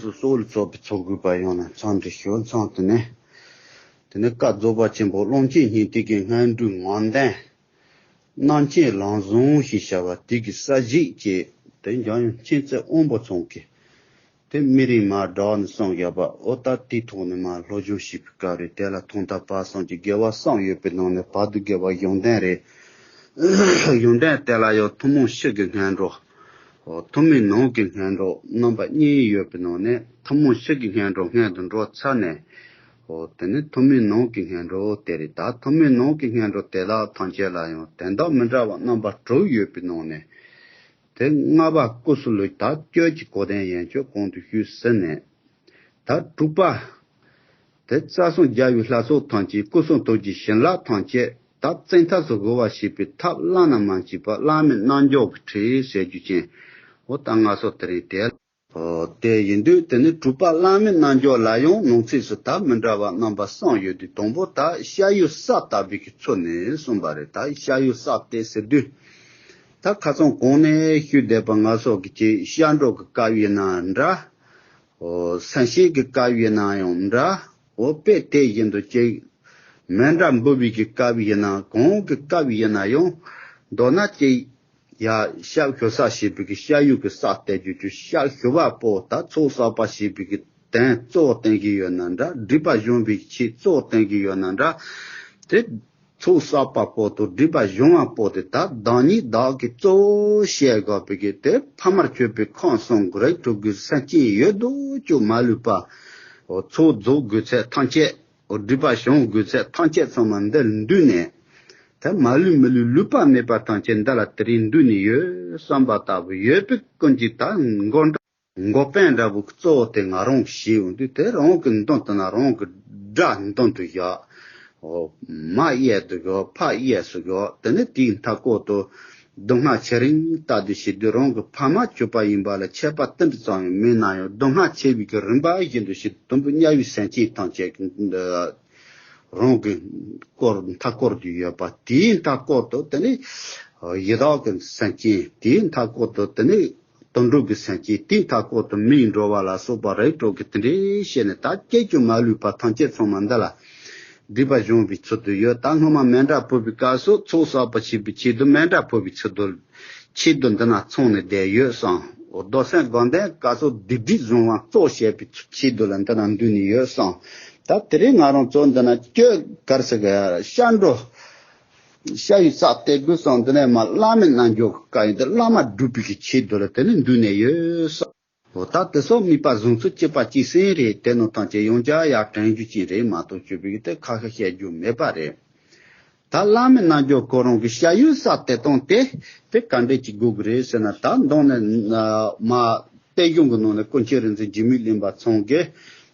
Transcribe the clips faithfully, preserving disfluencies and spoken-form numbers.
སོ་སོ་ལ་ཚོགས་པའི་ཚོགས་དགོས་པ་ཡོང་ན་འཚམས་འདྲི་ཞུ། མཚམས་དེ་ནས། དེ་ནས་བཀའ་རྫོགས་པ་ཆེན་པོ་ཀློང་ཆེན་སྙིང་ཐིག་གི་སྔོན་འགྲོའི་ངོ་མདངས། རྣམ་མཁྱེན་ལམ་བཟང་ཞེས་བྱ་བ་དེ་གི་ས་གཞི་བཅས་དེ་འཇམ་དབྱངས་མཁྱེན་བརྩེ་དབང་པོ་ཚང་གིས། དེ་མི་རིང་མ་བསྒྲགས་ནས་གསུངས་བཞག་པ། འོ་ད་དེའི་ཐོག་ནས་མ་སློབ་སྦྱོང་བྱེད་པའི་སྐབས་རེད། དེ་ལ་ཐོག་མཐའ་བར་གསུམ་གྱི་དགེ་བ་གསུམ་ཡོད་པའི་ནང་ནས་བར་དུ་དགེ་བ་གཞུང་ལྡན་རེད། གཞུང་ལྡན་དེ་ལ་ཡང་ཐུན་མོང་ཕྱི་གི་སྔོན་འགྲོ། འོ་ཐུན་མིན་ནང་གི་སྔོན་འགྲོ་རྣམ་པ་གཉིས་ཡོད་པའི་ནང་ནས་ཐུན་མོང་ཕྱི་གི་སྔོན་འགྲོ་སྔོན་དུ་འགྲོ་ཚར་ནས། འོ་དེ་ནི་ཐུན་མིན་ནང་གི་སྔོན་འགྲོ་དེ་རེད། ད་ཐུན་མིན་ནང་གི་སྔོན་འགྲོ་དེ་དག་ཐམས་ཅད་ལ་ཡང་དོན་དག་མི་འདྲ་བ་རྣམ་པ་དྲུག་ཡོད་པའི་ནང་ནས། དེ་ལྔ་པ་ཀུ་སུ་ལུ་ད་སྤྱོད་ཀྱི་གོ་དོན་ཡན་ཆོད་གོང་དུ་ཞུས་ཟིན་ནས། ད་དྲུག་པ། དེ་རྩ་གསུམ་རྒྱལ་བའི་ལྷ་ཚོགས་ཐམས་ཅད་སྐུ་གསུང་ཐུགས་ཀྱི་བྱིན་རླབས་ཐམས་ཅད་ད་བཙན་ཐབས་སུ་དགོ་བ་ཞེས་པའི་ཐབས་བླ་ན་མ་མཆིས་པ་བླ་མེད་རྣལ་འབྱོར་གྱི་ཁྲིད་ཟེར་རྒྱུ་ཅན། འོ་ད་ང་ཚོ་དེ་རིང་དེ། འོ་དེ་ཡིན་དུས་དེ་ནི་དྲུག་པ་བླ་མེད་རྣལ་འབྱོར་ལ་ཡང་ནང་གསེས་སུ་ད་མི་འདྲ་བ་རྣམ་པ་གསུམ་ཡོད་དུས། དང་པོ་ད་ཤ་ཡུ་ས་བཏབ་པའི་གི་ཚུལ་ནས་གསུངས་པ་རེད། ད་ཤ་ཡུ་ས་བཏབ་ཟེར་དུས། ད་ཁ་སང་གོང་ནས་ཞུས་བསྡད་པ་ང་ཚོ་གི་ཅིག་ཤ་འགྲོ་གི་སྐབས་ཡིན་ན་འདྲ། འོ་སེམས་ཤེས་ཀྱི་སྐབས་ཡིན་ན་ཡང་འདྲ། འོ་དཔེ་དེ་བཞིན་དུ་ཅིག་མེ་འདྲ་འབུད་པའི་གི་སྐབས་ཡིན་ན་གང་གི་སྐབས་ཡིན་ན་ཡང་། མདོར་ན་ཅིག་ཡ་ཤ་ཞུ་ས་ཞེས་པའི་གི་ཤ་ཡུ་གི་ས་བཏབ་རྒྱུ་ཅིག་ཤ་ཞུ་བ་པོ་ད་ཚོགས་བསགས་པ་ཞེས་པའི་གི་དོན་གཙོ་བོ་བསྟན་གྱི་ཡོད་ན་འདྲ། སྒྲིབ་པ་སྦྱོང་བའི་ཆེད་གཙོ་བོ་བསྟན་གྱི་ཡོད་ན་འདྲ། དེ་ཚོགས་བསགས་པ་པོ་དང་སྒྲིབ་པ་སྦྱོང་བ་པོ་དེ་ད་བདག་ཉིད་བདག་གི་གཙོ་བོ་བཤད་དགོས་པའི་གི་དེ་ཕ་མར་གྱུར་པའི་ཁམས་གསུམ་གྱི་རིགས་དྲུག་གི་སེམས་ཅན་ཡོད་དོ་ཅོག་མ་ལུས་པ། འོ་ཚོགས་རྫོགས་དགོས་ཚད་ཐམས་ཅད། འོ་སྒྲིབ་པ་སྦྱོང་དགོས་ཚད་ཐམས་ཅད་ཚང་མ་འདིར་འདུས་ནས། དེ་མ་ལུས་མི་ལུས་ལུས་པ་མེད་པ་ཐམས་ཅད་འདི་ལ་དེ་རིང་འདུས་ནས་ཡོད་བསམ་པ་ལྟ་བུ་ཡོད་པའི་ཀུན་གྱི་ད་མགོ་འདྲ། འགོག་པའི་འདྲ་བོ་གཙོ་བོ་དེ་ང་རང་གིས་བྱས་ཡོང་དུས། དེ་རང་གི་མདུན་དུ་ན་རང་གི་དགྲ་མདུན་དུ་བཞག་འོ་མ་གཡས་དུ་བཞག་ཕ་གཡས་སུ་བཞག་དེ་ནས་དེའི་མཐའ་སྐོར་དུ་སྡུག་བསྔལ་ཆེ་རིང་ལྟ་དུ་བྱེད་དུས། རང་གི་ཕ་མ་གྱུར་པ་ཡིན་པ་ལ་ཆད་པ་ཏིལ་འབྲུ་ཙམ་ཡང་མེད་ན་ཡང་། སྡུག་བསྔལ་ཆེ་བའི་གི་རིམ་པ་བཞིན་དུ་བྱེད་དུ་དུམ་བུ་དམྱལ་བའི་སེམས་ཅན་ཐམས་ཅད་ཀྱི་རང་གི་སྐོར་མཐའ་སྐོར་དུ་ཡོད་པ། དེའི་མཐའ་སྐོར་དུ་དེ་ནས་ཡི་དྭགས་ཀྱི་སེམས་ཅན། དེའི་མཐའ་སྐོར་དུ་དེ་ནས་དུད་འགྲོ་གི་སེམས་ཅན། དེའི་མཐའ་སྐོར་དུ་མིའི་འགྲོ་བ་ལ་སོགས་པ་རིགས་དྲུག་གི་དེ་འདྲའི་བཤད་ནས། ད་སྐད་ཅིག་མ་ལུས་པ་ཐམས་ཅད་ཚང་མ་འདི་ལ་སྒྲིབ་པ་སྦྱོང་བའི་ཚུལ་དུ་ཡོད། ད་སྔོན་མ་མེ་འདྲ་འབུད་པའི་སྐབས་སུ་ཚོགས་བསགས་པ་བྱེད་པའི་ཆེད་དུ་མེ་འདྲ་འབུད་པའི་ཚུལ་དུ་ཆེད་དུ་འདི་ན་ཚང་ནས་བསྡད་ཡོད་བསམ། འོ་རྡོར་སེམས་དགོངས་ལྡན་སྐབས་སུ་སྡིག་སྒྲིབ་སྦྱོང་བ་གཙོ་བྱས་པའི་ཆེད་དུ་ལ་འདི་ན་འདུས་ནས་ཡོད་བསམ། ད་དེ་རིང་ང་རང་ཚོ་འདི་ན་སྤྱོད་གར་ཟེར་ག་ཤ་འགྲོ། ཤ་ཡི་ས་བཏབ་དགོས་བསམ། འདི་ནས་མ་བླ་མེད་རྣལ་འབྱོར་གྱི་བཀའ་ཡིན་ཏེ། བླ་མ་སྒྲུབ་པའི་གི་ཆེད་དུ་ལ་དེ་ནས་འདུས་ནས་ཡོད་བསམ། འོ་ད་དེ་སོགས་དམིགས་པ་བཟུང་ཚུལ་གཅིག་པ་གཅིག་སེང་རེད། དེ་ནང་ཐམས་ཅད་ཡང་བསྐྱར་ཡར་དྲན་རྒྱུ་ཅན་རེད་མ་གཏོགས་སྤྱོད་པའི་གི་དེ་ཁ་ཤས་བཤད་རྒྱུ་མེད་པ་རེད། ད་བླ་མེད་རྣལ་འབྱོར་ཁོ་རང་གི་ཤ་ཡུ་ས་བཏབ་སྟངས་དེ་དེ་ག་འདྲས་ཅིག་དགོས་ཀྱི་རེད་ཟེར་ན། ད་མདང་ནས་མ་གཏེར་གཞུང་གི་ནང་ནས་ཀུན་མཁྱེན་རིག་འཛིན་འཇིགས་མེད་གླིང་པ་ཚང་གིས་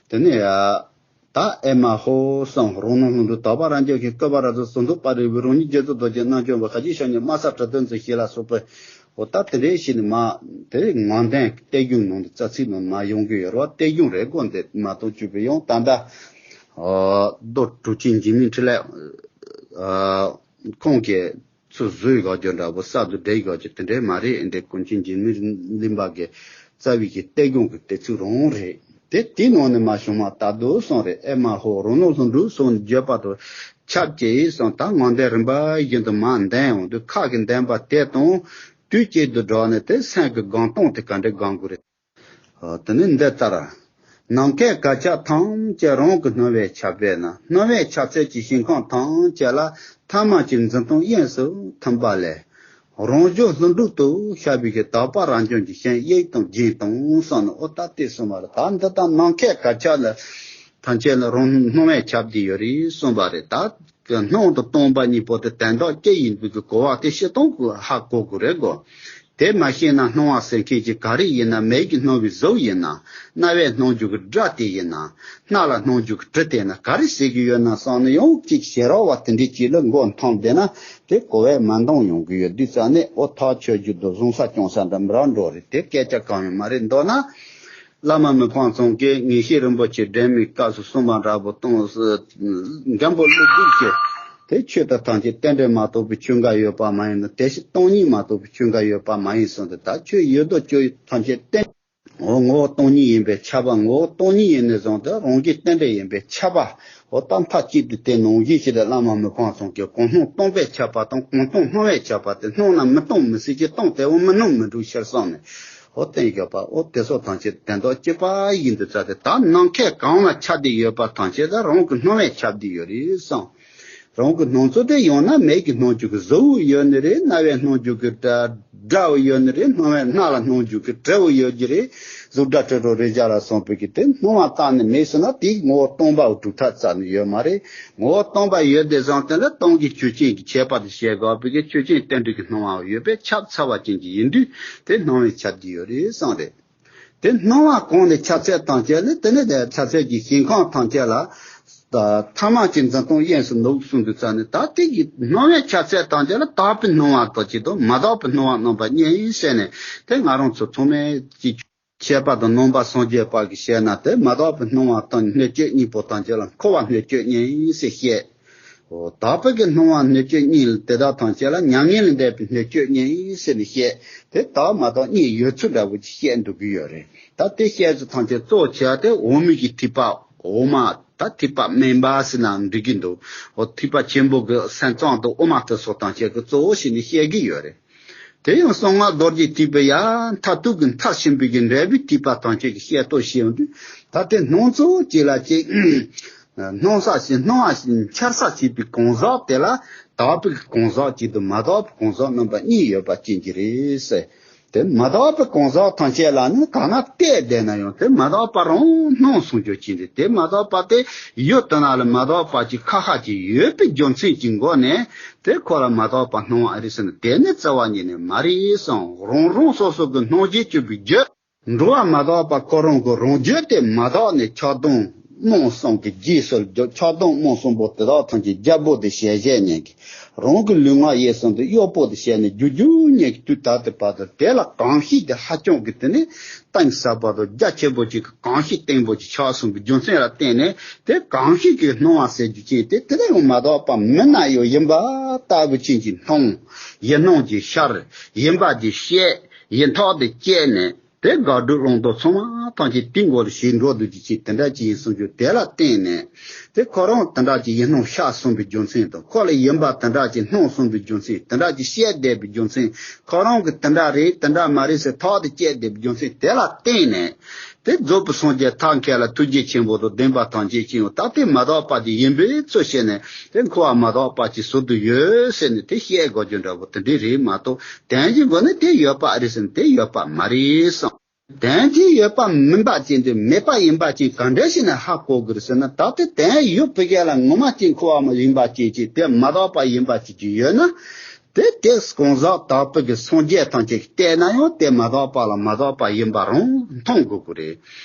དེ་ནས་ད་ཨེ་མ་ཧོ་གསུངས། རང་སྣང་ལྷུན་གྲུབ་དག་པ་རང་རྒྱལ་མཁྱེན། སྐུ་པར་རབ་ཏུ་གཟུངས་མདོ་པ་རི་བོའི་རང་ཉིད་རྗེ་བཙུན་རྡོ་རྗེ་རྣལ་འབྱོར་མ། ཁ་ཅིག་ཤ་ཉེ་དམག་ས་གྲི་སྟོན་ཚུལ་ཞེས་ལ་སོགས་པའི། འོ་ད་དེ་འདྲའི་ཞིག་ནི་མ་དེ་ངག་ལྡན་གཏེར་གཞུང་ནང་དུ་རྩ་ཚིག་ནང་མ་ཡོང་གི་ཡོད་རེད་བ། གཏེར་གཞུང་རེད་དགོངས་ཏེ་མ་གཏོགས་སྤྱོད་པའི་ཡང་ད་ལྟ་རྡོ་གྲུབ་ཆེན་འཇིགས་མེད་འཕྲིན་ལས་ཁོང་གིས་ཚུར་བཟོས་དགོས་རྒྱུ་འདྲ་པོ། གསར་དུ་འབྲི་དགོས་རྒྱུ་དེ་འདྲའི་མ་རེད། འདི་ཀུན་མཁྱེན་འཇིགས་མེད་གླིང་པ་གི་རྩ་བའི་གི་གཏེར་གཞུང་གི་གཏེར་ཚིག་རང་རེད། དེ་དེའི་ནང་ནས་མ་བྱུང་བ་ལྟ་བུ་གསུངས་རེད། ཨེ་མ་ཧོ་རང་སྣང་ལྷུན་གྲུབ་གསུངས་བརྗོད་པ་དང་ཁྱབ་ཀྱི་གསུངས། ད་ངག་ལྡན་རིམ་པ་བཞིན་དུ་མར་འདོན་ཡོང་དུས། ཁ་གི་འདོན་པ་དེ་དང་དུས་གཅིག་ཏུ་སྦྲགས་ནས་དེ་སེམས་ཀྱི་སྒོམ་སྟངས་དེ་ག་འདྲས་སྒོམ་དགོས་རེད། དེ་ནས་འདི་ལྟར། ནམ་མཁའི་གར་ཁྱབ་ཐམས་ཅད་རང་གི་སྣང་བས་ཁྱབ་པས་ན། སྣང་བས་ཁྱབ་ཚད་ཀྱི་ཞིང་ཁམས་ཐམས་ཅད་ལ་ཐ་མལ་གྱི་འཛིན་སྟངས་དབྱིངས་སུ་ཐིམ་པ་ལས། རང་བྱུང་ལྷུན་གྲུབ་ཏུ་ཤར་བའི་གི་དག་པ་རང་བྱུང་གི་ཞིང་དབྱིངས་དང་རྒྱན་དང་གསུངས་ནས། འོ་ད་དེ་གསུངས་པ་རེད། ད་འདི་ལྟར་ནམ་མཁའི་གར་ཁྱབ་ལ་ཐམས་ཅད་ལ་རང་སྣང་བས་ཁྱབ་བསྡད་ཡོད་རེད་གསུངས་པ་རེད། ད་སྣང་དང་སྟོང་པ་གཉིས་པོ་དེ་དོན་དག་གཅིག་ཡིན་པའི་གི་གོ་བ་དེ་སྤྱིར་བཏང་གི་ཧ་གོ་དགོས་རེད་གོ། དེ་མ་ཤེས་ན་སྣང་བ་ཟེར་མཁན་གྱི་ག་རེ་ཡིན་ན། མིག་གིས་སྣང་བའི་གཟུགས་ཡིན་ན། རྣ་བས་སྣང་རྒྱུ་གི་སྒྲ་དེ་ཡིན་ན། སྣ་ལ་སྣང་རྒྱུ་གི་དྲི་དེ་ཡིན་ན། ག་རེ་ཟེར་གྱི་ཡོད་ན་བསམ་ནས་ཡང་གཅིག་ཞེ་རག་པ་དེ་འདྲའི་གཅིག་ལ་མགོ་འཐོམས་བསྡད་ན་དེ་གོ་བས་མ་འདང་ཡོང་གི་ཡོད་དུས་ཙང་ནས། འོ་ཐག་ཆོད་རྒྱུ་དང་བཟང་ས་སྐྱོང་ས་འདྲ་མི་རག་འགྲོ་རེད། དེ་སྐད་ཆ་གང་ཡང་མ་རེད། མདོར་ན། བླ་མ་མི་ཕམ་ཚང་གིས་ངེས་ཤེས་རིན་པོ་ཆེ་སྒྲོན་མེའི་སྐབས་སུ་གསུངས་པ་འདྲ་པོ་གཏོང་། འགན་པོ་བློ་སྒྲུབ་ཀྱི་དེ་ཆོས་དང་ཐམས་ཅད་རྟེན་འབྲེལ་མ་གཏོགས་པའི་ཆོས་འགའ་ཡོད་པ་མ་ཡིན་ནོ། དེ་བཞིན་སྟོང་ཉིད་མ་གཏོགས་པའི་ཆོས་འགའ་ཡོད་པ་མ་ཡིན་གསུངས་ཏེ། ད་ཆོས་ཡོད་དོ་ཅོག་ཐམས་ཅད་རྟེན་ འོ་ངོ་བོ་སྟོང་ཉིད་ཡིན་པས་ཁྱབ་པ། ངོ་བོ་སྟོང་ཉིད་ཡིན་ནས་བཟུང་སྟེ་རང་རྒྱུད་རྟེན་འབྲེལ་ཡིན་པས་ཁྱབ་པ། འོ་ད་མཐའ་གཅིག་ཏུ་དེ་ནང་བཞིན་ཞེས་བླ་མ་མི་ཕམ་གསུང་གི། གང་སྣང་སྟོང་པས་ཁྱབ་པ་དང་གང་སྟོང་སྣང་བས་ཁྱབ་པ་སྟེ། སྣང་ན་མི་སྟོང་མི་སྲིད་ཀྱི། སྟོང་དེ་བས་མི་སྣང་མི་འགྲུབ་ཕྱིར་གསུངས་ནས། འོ་བསྟན་ཡོད་པ། འོ་དེ་སོགས་ཐམས་ཅད་དོན་དག་གཅིག་པ་ཡིན་དུས་ཙང་སྟེ། ད་ནམ་མཁའི་གང་ལ་ཁྱབ་བསྡད་ཡོད་པ་ཐམས་ཅད་ད་རང་གི་སྣང་བས་ཁྱབ་བསྡད་ཡོད་རེད་གསུངས། རང་གི་སྣང་ཚུལ་དེ་ཡང་ན་མིག་གིས་སྣང་རྒྱུ་གི་གཟུགས་ཡོད་ནི་རེད། རྣ་བས་སྣང་རྒྱུ་གི་སྒྲ་སྒྲ་ཡོད་ནི་རེད། སྣ་བས་སྣ་ལ་སྣང་རྒྱུ་གི་དྲི་ཡོད་ཀྱི་རེད། གཟུགས་སྒྲ་དྲི་རོ་རེག་བྱ་ལ་སོགས་པའི་གི་དེ་སྣང་བ་བཏང་ནས་མེད་ཟེར་ན། དེའི་ངོ་བོ་སྟོང་པ་སྒྲུབ་ཐབས་རྩ་ནས་ཡོད་མ་རེད། ངོ་བོ་སྟོང་པ་ཡོད་དེ་བཟང་དེ་ལ་སྟོང་གི་ཆོས་ཅན་གྱི་ཁྱད་པར་དུ་བཤད་དགོས་པའི་གི། ཆོས་ཅན་རྟེན་འབྲེལ་གྱི་སྣང་བ་ཡོད་པས་ཁྱབ་ཚར་བ་ཅན་གྱི་ཡིན་དུས། དེ་སྣང་བས་ཁྱབ་ཀྱི་ཡོད་རེད་གསུངས་རེད། དེ་སྣང་བ་གང་ནས་ཁྱབ་ཚད་ཐམས་ཅད་ལ། དེ་ནས་དེ་ཁྱབ་ཚད་ཀྱི་ཞིང་ཁམས་ཐམས་ཅད་ལ། ཐ་མལ་གྱི་འཛིན་སྟངས་དབྱིངས་སུ་ནུབ་གསུངས་དུས་ཙང་ནས། ད་དེ་གི་སྣང་བས་ཁྱབ་ཚད་ཐམས་ཅད་ལ་དག་པའི་སྣང་བ་དང་གཅིག་ཏུ་མ་དག་པའི་སྣང་བ་རྣམ་པ་གཉིས་ཡིན་ཟེར་ནས། དེ་ང་རང་ཚོ་ཐོག་མའི་གི་ཁྱད་པར་དུ་ནང་པ་སངས་རྒྱས་པ་གིས་བཤད་ན། དེ་མ་དག་པའི་སྣང་བ་དང་སྣོད་བཅུད་གཉིས་པོ་ཐམས་ཅད་ལ་འཁོར་བ་སྣོད་བཅུད་གཉིས་ཡིན་ཟེར་བཤད། འོ་དག་པའི་གི་སྣང་བ་སྣོད་བཅུད་གཉིས་དེ་དག་ཐམས་ཅད་ལ་མྱ་ངན་ལས་འདས་པའི་སྣོད་བཅུད་གཉིས་ཟེར་ནས་བཤད། དེ་དག་མ་དག་གཉིས་ཡོད་ཚུལ་འདྲ་བོ་ཅིག་བཤད་འདུག་གི་ཡོད་རེད། ད་དེ་བཤད་ཚུལ་ཐམས་ཅད་གཙོ་ཆེ་བ་དེ་འོག་མིན་གྱི་ཐེག་པ། འོག་མ་ད་ཐེག་པ་དམན་པ་ཟེར་ནའང་འགྲིག་གི་འདུག་འོ་ཐེག་པ་ཆེན་པོ་གི་སེམས་ཙམ་དུ་དབུ་མ་དེ་སོགས་ཐམས་ཅད་ཀྱི་གཙོ་བོ་བྱས་ནས་བཤད་ཀྱི་ཡོད་རེད། དེ་ཡང་གསང་སྔགས་རྡོ་རྗེ་ཐེག་པའི་ཡང་མཐར་ཐུག་གི་མཐར་ཕྱིན་པའི་གི་འབྲས་བུའི་ཐེག་པ་ཐམས་ཅད་ཀྱི་བཤད་སྟོབས་ཤེས་ཡོང་དུས། ད་དེ་སྣང་ཚུལ་གཅིག་ལ་གཅིག་སྣང་ས་ཞིག་སྣང་བ་ཞིག་འཆར་ས་བྱེད་པའི་གང་ཟག་དེ་ལ། དག་པའི་གང་ཟག་གཅིག་དང་མ་དག་པའི་གང་ཟག་རྣམ་པ་གཉིས་ཡོད་པ་ཅན་གྱི་རེད་ཟེར། དེ་མ་དག་པའི་གང་ཟག་ཐམས་ཅད་ལ་ནི་གང་ན་བལྟས་བསྡད་ན་ཡང་། དེ་མ་དག་པ་རང་སྣང་སོང་རྒྱུ་ཅན་རེད། དེ་མ་དག་པ་དེ་ཡུལ་དེ་ན་ལ་མ་དག་པ་ཅིག་ཁ་ཁ་ཅིག་ཡོད་པའི་རྒྱུ་མཚན་གྱི་སྒོ་ནས། དེ་ཁོ་ལ་མ་དག་པ་སྣང་བ་རེད་ཟེར་ན། དེ་ནི་རྩ་བ་ཉིད་ནས་མ་རེད་གསུངས། རང་རང་སོ་སོ་གི་སྣང་བྱེད་གཅིག་པུའི་རྒྱུད། འགྲོ་བ་མ་དག་པ་ཁོ་རང་གི་རང་རྒྱུད་དེ་མ་དག་ནས་ཆགས་སྡང་རྨོངས་གསུམ་གྱི་རྗེས་སུ། ཆགས་སྡང་རྨོངས་གསུམ་པོ་དེ་དག་ཐམས་ཅད་རྒྱལ་པོ་དེ་ཞལ་བཞེས་ཉན་གྱི། རང་གི་ལུས་ངག་ཡིད་གསུམ་དེ་གཡོག་པོ་དེ་བྱས་ནས་རྒྱུ་རྒྱུ་ཉིད་ཀྱི་དུས་ད་ལྟའི་བར་དུ། དེ་ལ་གང་ཞིག་དེ་ཧ་ཅང་གི་དེ་ནི་གཏིང་ཟབ་པ་དང་རྒྱ་ཆེན་པོ་ཅིག་གི་གང་ཞིག་བརྟན་པོ་ཅིག་ཆགས་སོང་བའི་རྒྱུ་མཚན་ལ་བརྟེན་ནས། དེ་གང་ཞིག་གི་སྣང་བ་ཟེར་རྒྱུ་ཅན་དེ། དེ་ལ་ཡང་མ་དག་པ་མིན་ན་ཡང་ཡིན་པ་ལྟ་བུ་ཅན་གྱི་སྣང་། ཡིད་སྣང་གི་ཤར། ཡིན་པ་གྱི་ཤེས། ཡིད་ཐོག་ཏུ་སྐྱེས་ནས། དེ་དགག་སྒྲུབ་བླང་དོར་ཚང་མ་ཐམས་ཅད་དེའི་མགོ་ལ་ཞིག་འགྲོ་འདུག་ཅིག་ཅིག་དེ་འདྲ་ཅིག་ཡིན་གསུང་རྒྱུ་དེ་ལ་བརྟེན་ནས། དེ་ཁོ་རང་དེ་འདྲ་ཅིག་ཡིད་སྣང་ཤར་སོང་བའི་རྒྱུ་མཚན་དང་། ཁོ་ལ་ཡིན་པ་དེ་འདྲ་ཅིག་སྣང་སོང་བའི་རྒྱུ་མཚན། དེ་འདྲ་ཅིག་བཤད་བསྡད་པའི་རྒྱུ་མཚན། ཁོ་རང་གིས་དེ་འདྲ་རེད་དེ་འདྲ་མ་རེད་ཟེར་ཐག་དེ་བཅད་བསྡད་པའི་རྒྱུ་མཚན་དེ་ལ་བརྟེན་ནས། དེ་རྫོགས་པའི་སངས་རྒྱས་ཐབས་མཁས་ལ་ཐུགས་རྗེ་ཆེན་པོ་དང་ལྡན་པ་ཐམས་ཅད་ཀྱིས་ཡང་ད་དེ་མ་དག་པ་ཅིག་ཡིན་པའི་ཚུལ་བྱས་ནས། དེ་འཁོར་བ་མ་དག་པ་ཅིག་ཟུར་དུ་ཡོད་ཟེར་ནས་དེ་བཤད་དགོས་རྒྱུ་འདྲ་བོ་དེ་འདྲ་རེད་མ་གཏོགས། དོན་གྱི་སྒོ་ནས་དེ་ཡོད་པ་རེད་ཟེར་ན་དེ་ཡོད་པ་མ་རེད་གསུངས། དོན་གྱི་ཡོད་པ་མིན་པ་ཅན་དེ་མེད་པ་ཡིན་པ་ཅན་ག་འདྲ་ཞིག་ནས་ཧ་གོ་དགོས་རེད་ཟེར་ན། ད་དེ་དོན་ཡོད་པའི་ག་ལ་ངོ་མ་ཅན་འཁོར་བ་མ་ཡིན་པ་ཅན་ཅིག་དེ་མ་དག་པ་ཡིན་པ་ཅིག་ཅིག་ཡོད་ན། དེ་དེ་གང་ཟག་དག་པའི་གི་སངས་རྒྱས་ཐམས་ཅད་ཀྱིས་བལྟས་ན་ཡང་དེ་མ་དག་པ་ལ་མ་དག་པ་ཡིན་པ་རང་མཐོང་དགོས་ཀྱི་རེད།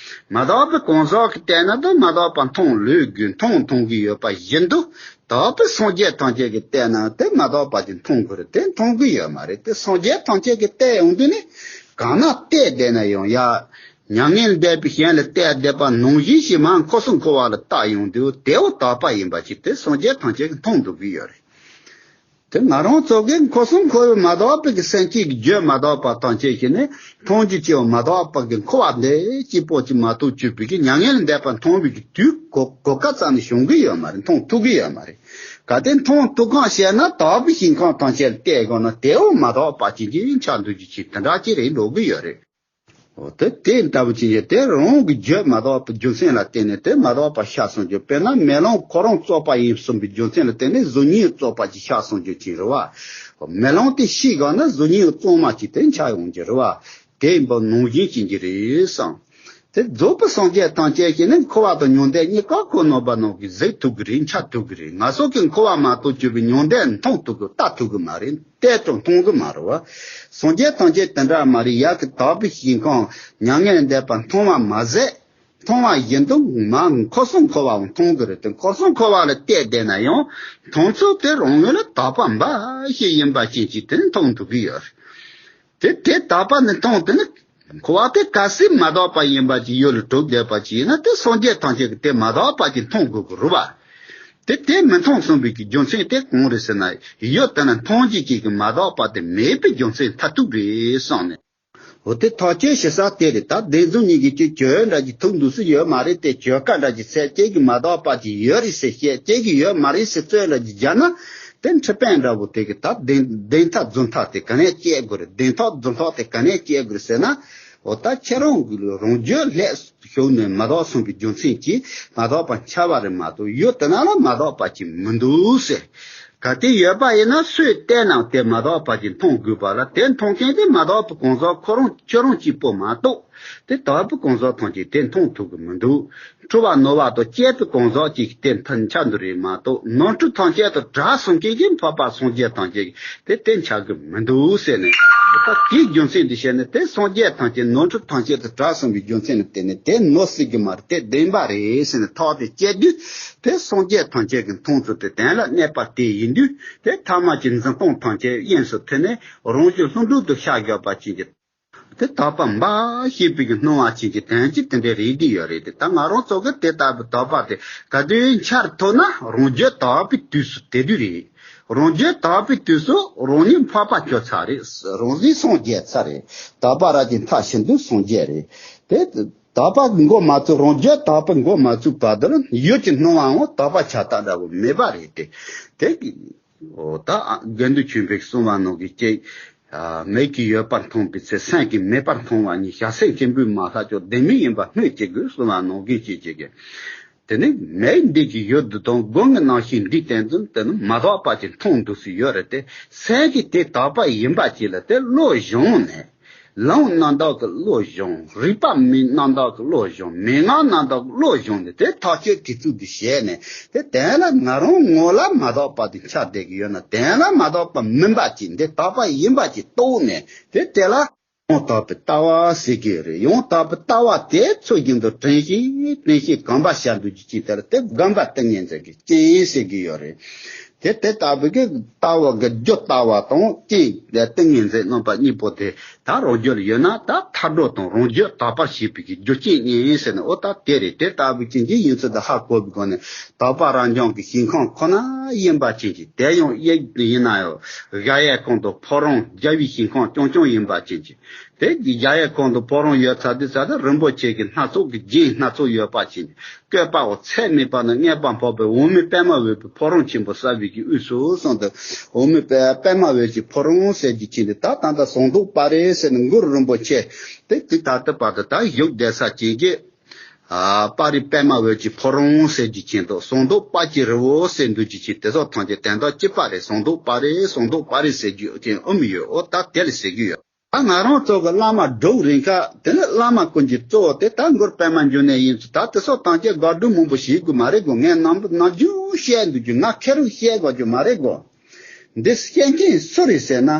མ་དག་པའི་གང་ཟག་གིས་བལྟས་ན་དེ་མ་དག་པ་མཐོང་ལོས་དགོས། མཐོང་མཐོང་གི་ཡོད་པ་བཞིན་དུ། དག་པའི་སངས་རྒྱས་ཐམས་ཅད་ཀྱིས་བལྟས་ན་དེ་མ་དག་པ་ཅིག་མཐོང་དགོས་རེད། དེ་མཐོང་གི་ཡོད་མ་རེད། དེ་སངས་རྒྱས་ཐམས་ཅད་ཀྱིས་བལྟས་ཡོང་དུས་ནི། གང་ན་བལྟས་བསྡད་ན་ཡང་ཡ། མྱ་ངན་འདས་པའི་ཞིང་ལ་བལྟས་བསྡད་པ་ནང་བཞིན་ཞིག་མར་འཁོར་གསུམ་འཁོར་བ་ལ་བལྟ་ཡོང་དུས། དེའོ་དག་པ་ཡིན་པ་ཅིག་དེ་སངས་རྒྱས་ཐམས་ཅད་ཀྱིས་མཐོང་འདུག་གི་ཡོད་རེད། དེ་ང་རང་ཚོ་གིས་འཁོར་གསུམ་འཁོར་བའི་མ་དག་པའི་གི་སེམས་ཅན་གྱི་རྒྱུད་མ་དག་པ་ཐམས་ཅད་ཀྱིས་ནི་མཐོང་རྒྱུ་ཅིའོ། མ་དག་པ་གི་འཁོར་བ་འདི་གཅིག་པོ་ཅིག་མ་གཏོགས་གྱུར་པའི་གི་མྱ་ངན་ལས་འདས་པ་མཐོང་བའི་གི་དུས་གོ་གོ་སྐབས་རྩ་ནས་བྱུང་གི་ཡོད་མ་རེད། མཐོང་ཐུབ་གི་ཡོད་མ་རེད། གལ་ཏེ་མཐོང་ཐུབ་གང་ཞེ་ན། དག་པའི་ཞིང་ཁམས་ཐམས་ཅད་ལ་བལྟས་དགོས་ན་དེའོ་མ་དག་པ་ཅིག་གི་ཆགས་འདུག་རྒྱུ་ཅིག་དེ་འདྲ་ཅིག་རེད་འགྲོ་གི་ཡོད་རེད། འོ་དེ་དེ་ལྟ་བུ་ཅིག་ཡོད་དེ། རང་གི་རྒྱུད་མ་དག་པའི་རྒྱུ་མཚན་ལ་བརྟེན་ནས་དེ་མ་དག་པ་ཤར་སོང་རྒྱུ། དཔེར་ན་མེ་ལོང་ཁོ་རང་བཙོག་པ་ཡིན་གསུངས་པའི་རྒྱུ་མཚན་ལ་བརྟེན་ནས་གཟུགས་བརྙན་བཙོག་པ་ཅིག་ཤར་སོང་རྒྱུ་ཅིག་རེད་བ། མེ་ལོང་དེ་ཤི་གང་ན་གཟུགས་བརྙན་བཙོག་མ་ཅིག་དེ་འཆར་ཡོང་རྒྱུ་རེད་བ། དེ་ཡིན་པ་ནང་བཞིན་ཅན་གྱི་རེད་བསམ། དེ་རྫོགས་པའི་སངས་རྒྱས་ཐམས་ཅད་ཀྱིས་ནི་འཁོར་བ་དང་མྱང་འདས་གཉིས་ཀ་ཁོ་རྣམ་པ་རྣམས་ཀྱིས་གཟིགས་ཐུབ་ཀྱི་རེད། འཆར་ཐུབ་ཀྱི་རེད། ང་ཚོ་གིས་འཁོར་བ་མ་གཏོགས་གྱུར་པའི་མྱང་འདས་མཐོང་ཐུབ་ཀྱི་ལྟ་ཐུབ་ཀྱི་མ་རེད། བལྟས་ཀྱང་མཐོང་གི་མ་རེད་བ། སངས་རྒྱས་ཐམས་ཅད་དེ་འདྲ་མ་རེད། ཡ་གི་དག་པའི་ཞིང་ཁམས་མྱ་ངན་ལས་འདས་པ་མཐོང་བ་མ་ཟད། མཐོང་བ་བཞིན་དུ་མ་འཁོར་གསུམ་འཁོར་བའང་མཐོང་གི་རེད་དེ། འཁོར་གསུམ་འཁོར་བ་ལ་བལྟས་བསྡད་ན་ཡང་མཐོང་ཚུལ་དེ་རང་ངོས་ལ་དག་པ་འབའ་ཞིག་ཡིན་པ་ཅན་ཅིག་དེ་མཐོང་ཐུབ་ཀྱི་ཡོད་རེད། དེ་དེ་དག་པ་ནི་མཐོང་དེ་ནི། འཁོར་བ་དེ་གལ་སྲིད་མ་དག་པ་ཡིན་པ་ཅིག་ཡུལ་ལ་གྲུབ་བསྡད་པ་ཅིག་ཡིན་ན། དེ་སངས་རྒྱས་ཐམས་ཅད་ཀྱིས་དེ་མ་དག་པ་ཅིག་མཐོང་དགོས་ཀྱི་རེད་བ། དེ་དེ་མི་མཐོང་གསུངས་པའི་གི་རྒྱུ་མཚན་དེ་གང་རེད་ཟེར་ན། ཡུལ་དེ་ན་མཐོང་རྒྱུ་ཅིག་གི་མ་དག་པ་དེ་མེད་པའི་རྒྱུ་མཚན་མཐར་ཐུག་རེད་གསུངས་ནས། འོ་དེ་ཐག་གཅོད་བྱེད་ས་དེ་རེད། ད་བདེན་རྫུན་གཉིས་ཀྱི་གཅིག་གྱོད་འདྲ་གྱི་ཐུག་འདུག་སྲིད་ཡོད་མ་རེད་དེ། གྱོད་ཀ་འདྲ་གྱི་ཚད་ཅིག་གི་མ་དག་པ་ཅིག་ཡོད་རེད་ཟེར་བཤད། ཅིག་གི་ཡོད་མ་རེད་ཟེར་རྩོད་འདྲ་གྱི་རྒྱག་ན། དེ་འཁྲི་དཔོན་འདྲ་བོ་དེ་གི་ད་བདེན་བདེན་མཐའ་རྫུན་མཐའ་དེ་ག་ནས་བཅད་དགོས་རེད། བདེན་མཐའ་རྫུན་མཐའ་དེ་ག་ནས་བཅད་དགོས་རེད་ཟེར་ན། འོ་ད་ཁྱེད་རང་གི་རང་རྒྱུད་ལྷད་ཤོར་ནས་མ་དག་སོང་བའི་རྒྱུ་མཚན་གྱིས་མ་དག་པ་འཆར་བ་རེད་མ་གཏོགས། ཡུལ་དེ་ན་ལ་མ་དག་པ་ཅིག་མི་འདུག་ཟེར། གལ་ཏེ་ཡོད་པ་ཡིན་ན་སུས་བལྟས་ནའང་དེ་མ་དག་པ་ཅིག་མཐོང་དགོས་པ་ལ། དེ་མཐོང་མཁན་དེ་མ་དག་པའི་གང་ཟག་ཁོ་རང་ཁྱོད་རང་གཅིག་པོ་མ་གཏོགས། དེ་དག་པའི་གང་ཟག་ཐམས་ཅད་དེ་མཐོང་ཐུབ་ཀྱི་མི་འདུག། འཁྲུལ་བ་ནོར་བ་དང་བཅས་པའི་གང་ཟག་ཅིག་དེ་མཐར་འཆར་འདུག་རེད་མ་གཏོགས། ནོར་འཁྲུལ་ཐམས་ཅད་དང་བྲལ་སོང་མཁན་གྱི་འཕགས་པ་སངས་རྒྱས་ཐམས་ཅད་དེ་དེ་འཆར་གྱི་མི་འདུག་ཟེར་ནས། ད་དེའི་རྒྱུ་མཚན་དེ་བཤད་ནས། དེ་སངས་རྒྱས་ཐམས་ཅད་ནོར་འཁྲུལ་ཐམས་ཅད་དང་བྲལ་སོང་བའི་རྒྱུ་མཚན་ནི་དེ་ནི་དེ་ནོར་སྲིད་ཀྱི་མ་རེད། དེ་བདེན་པ་རེད་ཟེར་ནས་ཐག་དེ་བཅད་དུས། དེ་སངས་རྒྱས་ཐམས་ཅད་ཀྱི་མཐོང་ཚུལ་དེ་དོན་ལ་གནས་པ་དེ་ཡིན་དུས། དེ་ཐ་མལ་གྱི་འཛིན་སྟངས་ཐམས་ཅད་དབྱིངས་སུ་ཐིམ་ནས་རང་བཞིན་ལྷུན་གྲུབ་ཏུ་ཤར་བཞག་པ་ཅན་གྱི། དེ་དག་པ་འབའ་ཞེས་པའི་གི་སྣང་བ་ཅན་གྱི་དོན་གྱི་དེ་འདྲའི་རེད་དེ་ཡོད་རེད་དེ། ད་ང་རང་ཚོ་གི་དེ་ལྟ་བུ་དག་པ་དེ་ག་དུས་འཆར་ཐུབ་ན། རང་རྒྱུད་དག་པའི་དུས་སུ་དེ་དུས་རེད། རང་རྒྱུད་དག་པའི་དུས་སུ་རང་ཉིད་འཕགས་པ་གྱུར་ཚར་རེད། རང་བཞིན་སངས་རྒྱས་ཚར་རེད། དག་པ་རབ་ཀྱི་མཐའ་ཤིན་ཏུ་སངས་རྒྱས་རེད། དེ་དག་པ་གི་འགོ་མ་ཚུགས། རང་རྒྱུད་དག་པའི་འགོ་མ་ཚུགས་བར་དུ་ཡུལ་གྱི་སྣང་བའང་དག་པ་ཆགས་སྟངས་འདྲ་བོ་མེད་པ་རེད་དེ། དེ་གི་འོ་ད་དགེ་འདུན་ཆོས་འཕེལ་གྱིས་གསུངས་པ་ནང་གི་ཅིག། མིག་གིས་ཡོད་པར་མཐོང་བའི་ཚེ། སེམས་ཀྱིས་མེད་པར་མཐོང་བ་ཉིད། བྱ་སེམས་ཆེན་པོས་མ་ལྷག་ཀྱང་། བདེན་མེད་ཡིན་པར་སྨོས་ཅི་དགོས། གསུངས་པ་ནང་བཞིན་བྱེད་ཅིག་གི། དེ་ནི་མིག་འདི་གིས་ཡུལ་འདི་དང་། དགུང་གི་རྣམ་ཤེས་འདི་བསྟན་ཙམ། དེ་ནི་མ་དག་པ་ཅིག་མཐོང་འདུག་སྲིད་ཡོད་རེད་དེ། སེམས་ཀྱིས་དེ་དག་པ་ཡིན་པ་ཅིག་ལ་དེ་བློ་སྦྱངས་ནས། ལམ་རྣམ་དག་གི་བློ་སྦྱངས། རིགས་པ་མིན་རྣམ་དག་གི་བློ་སྦྱངས། མན་ངག་རྣམ་དག་གི་བློ་སྦྱངས་ནས། དེ་ཐག་གཅོད་དེ་ཚུལ་དུ་བྱས་ནས། དེ་དོན་ལ་ང་རང་ངོ་ལ་མ་དག་པ་དེ་འཆར་བསྡད་ཀྱི་ཡོད་ན། དོན་ལ་མ་དག་པ་མིན་པ་ཅིག་འདི་དག་པ་ཡིན་པ་ཅིག་རྟོགས་ནས། དེ་དེ་ལ་ཡང་དག་པའི་ལྟ་བ་ཟེར་གྱི་ཡོད་རེད། ཡང་དག་པའི་ལྟ་བ་དེ་ཚུལ་བཞིན་དུ་དྲན་ཤེས་དྲན་ཤེས་གོམས་པ་བྱ་འདུག་རྒྱུ་ཅིག་དེ་ལ་དེ་གོམས་པ་ཏིང་ངེ་འཛིན་གྱི་རྐྱེན་ཟེར་གྱི་ཡོད་རེད། དེ་དེ་ལྟ་བུའི་གི་ལྟ་བ་གི་རྒྱུ་ལྟ་བ་དང་རྐྱེན་དེ་ཏིང་ངེ་འཛིན་རྣམ་པ་གཉིས་པོ་དེ་ད་རང་རྒྱུད་ལ་ཡོད་ན། ད་མཐར་གྲོལ་དང་རང་རྒྱུད་དག་པར་བྱེད་པའི་གི་རྒྱུ་རྐྱེན་ཡིན་ཟེར་ནས། འོ་ད་དེ་རེད། དེ་ལྟ་བུའི་རྐྱེན་གྱིས་ཡིན་ཚུལ་དེ་ཧ་གོ་བའི་སྒོ་ནས། དག་པ་རབ་འབྱམས་ཀྱི་ཞིང་ཁམས་ཁོ་ན་ཡིན་པ་ཅན་གྱི། དེ་ཡང་དབྱིངས་ཡིན་ན་ཡང་གཞལ་ཡས་ཁང་དང་ཕོ་བྲང་རྒྱལ་བའི་ཞིང་ཁམས་རྐྱང་རྐྱང་ཡིན་པ་ཅན་གྱི། དེ་གི་གཞལ་ཡས་ཁང་དུ་ཕོ་བྲང་ཡོད་ཚར་དུས་ཙ་ན། རིན་པོ་ཆེ་གི་སྣ་ཚོགས་ཀྱི་རྒྱན་སྣ་ཚོགས་ཡོད་པ་ཅན། བཀོད་པའང་ཚད་མེད་པ་ན་མངོན་པར་འཕགས་པའི་འོག་མིན་པདྨ་འོད་ཀྱི་ཕོ་བྲང་ཆེན་པོ་གསལ་བའི་གི་དབུས་སུ་གསུངས་ཏེ། འོག་མིན་པདྨ་འོད་ཀྱི་ཕོ་བྲང་ཟེར་རྒྱུ་ཅན་དེ་ད་ད་ལྟ་ཟངས་མདོག་དཔལ་རི་ཟེར་ནས་གུ་རུ་རིན་པོ་ཆེ་དེ་དེ་ད་ལྟ་བར་དུ་ད་བཞུགས་བསྡད་ས་ཅན་གྱི། ཨ་དཔལ་རི་པདྨ་འོད་ཀྱི་ཕོ་བྲང་ཟེར་རྒྱུ་ཅན་དང་། ཟངས་མདོག་དཔལ་གྱི་རི་བོ་ཟེར་འདུག་རྒྱུ་ཅན་དེ་ཚོ་ཐམས་ཅད་དོན་དག་གཅིག་པ་རེད། ཟངས་མདོག་དཔལ་རི། ཟངས་མདོག་དཔལ་རི་ཟེར་རྒྱུ་ཅན་ཨོ་མི་ཡོད། འོ་ད་དེ་ལ་ཟེར་རྒྱུ་ཡོད། ད་ང་རང་ཚོ་གི་བླ་མ་སྒྲུབ་རན་ཁ་དེ་ནི་བླ་མ་ཀུན་གྱི་གཙོ་བོ་དེ་ད་གུ་རུ་པདྨ་འབྱུང་གནས་ཡིན་ཚུལ། ད་དེ་ཚོ་ཐམས་ཅད་དགག་སྒྲུབ་མང་པོ་བྱེད་དགོས་མ་རེད་གོ། ངས་ནམ་ནམ་རྒྱུན་བཤད་འདུག་རྒྱུ། ང་ཁེར་རོ་བཤད་དགོས་རྒྱུ་མ་རེད་གོ། འདི་བཤད་མཁན་སུ་རེད་ཟེར་ན།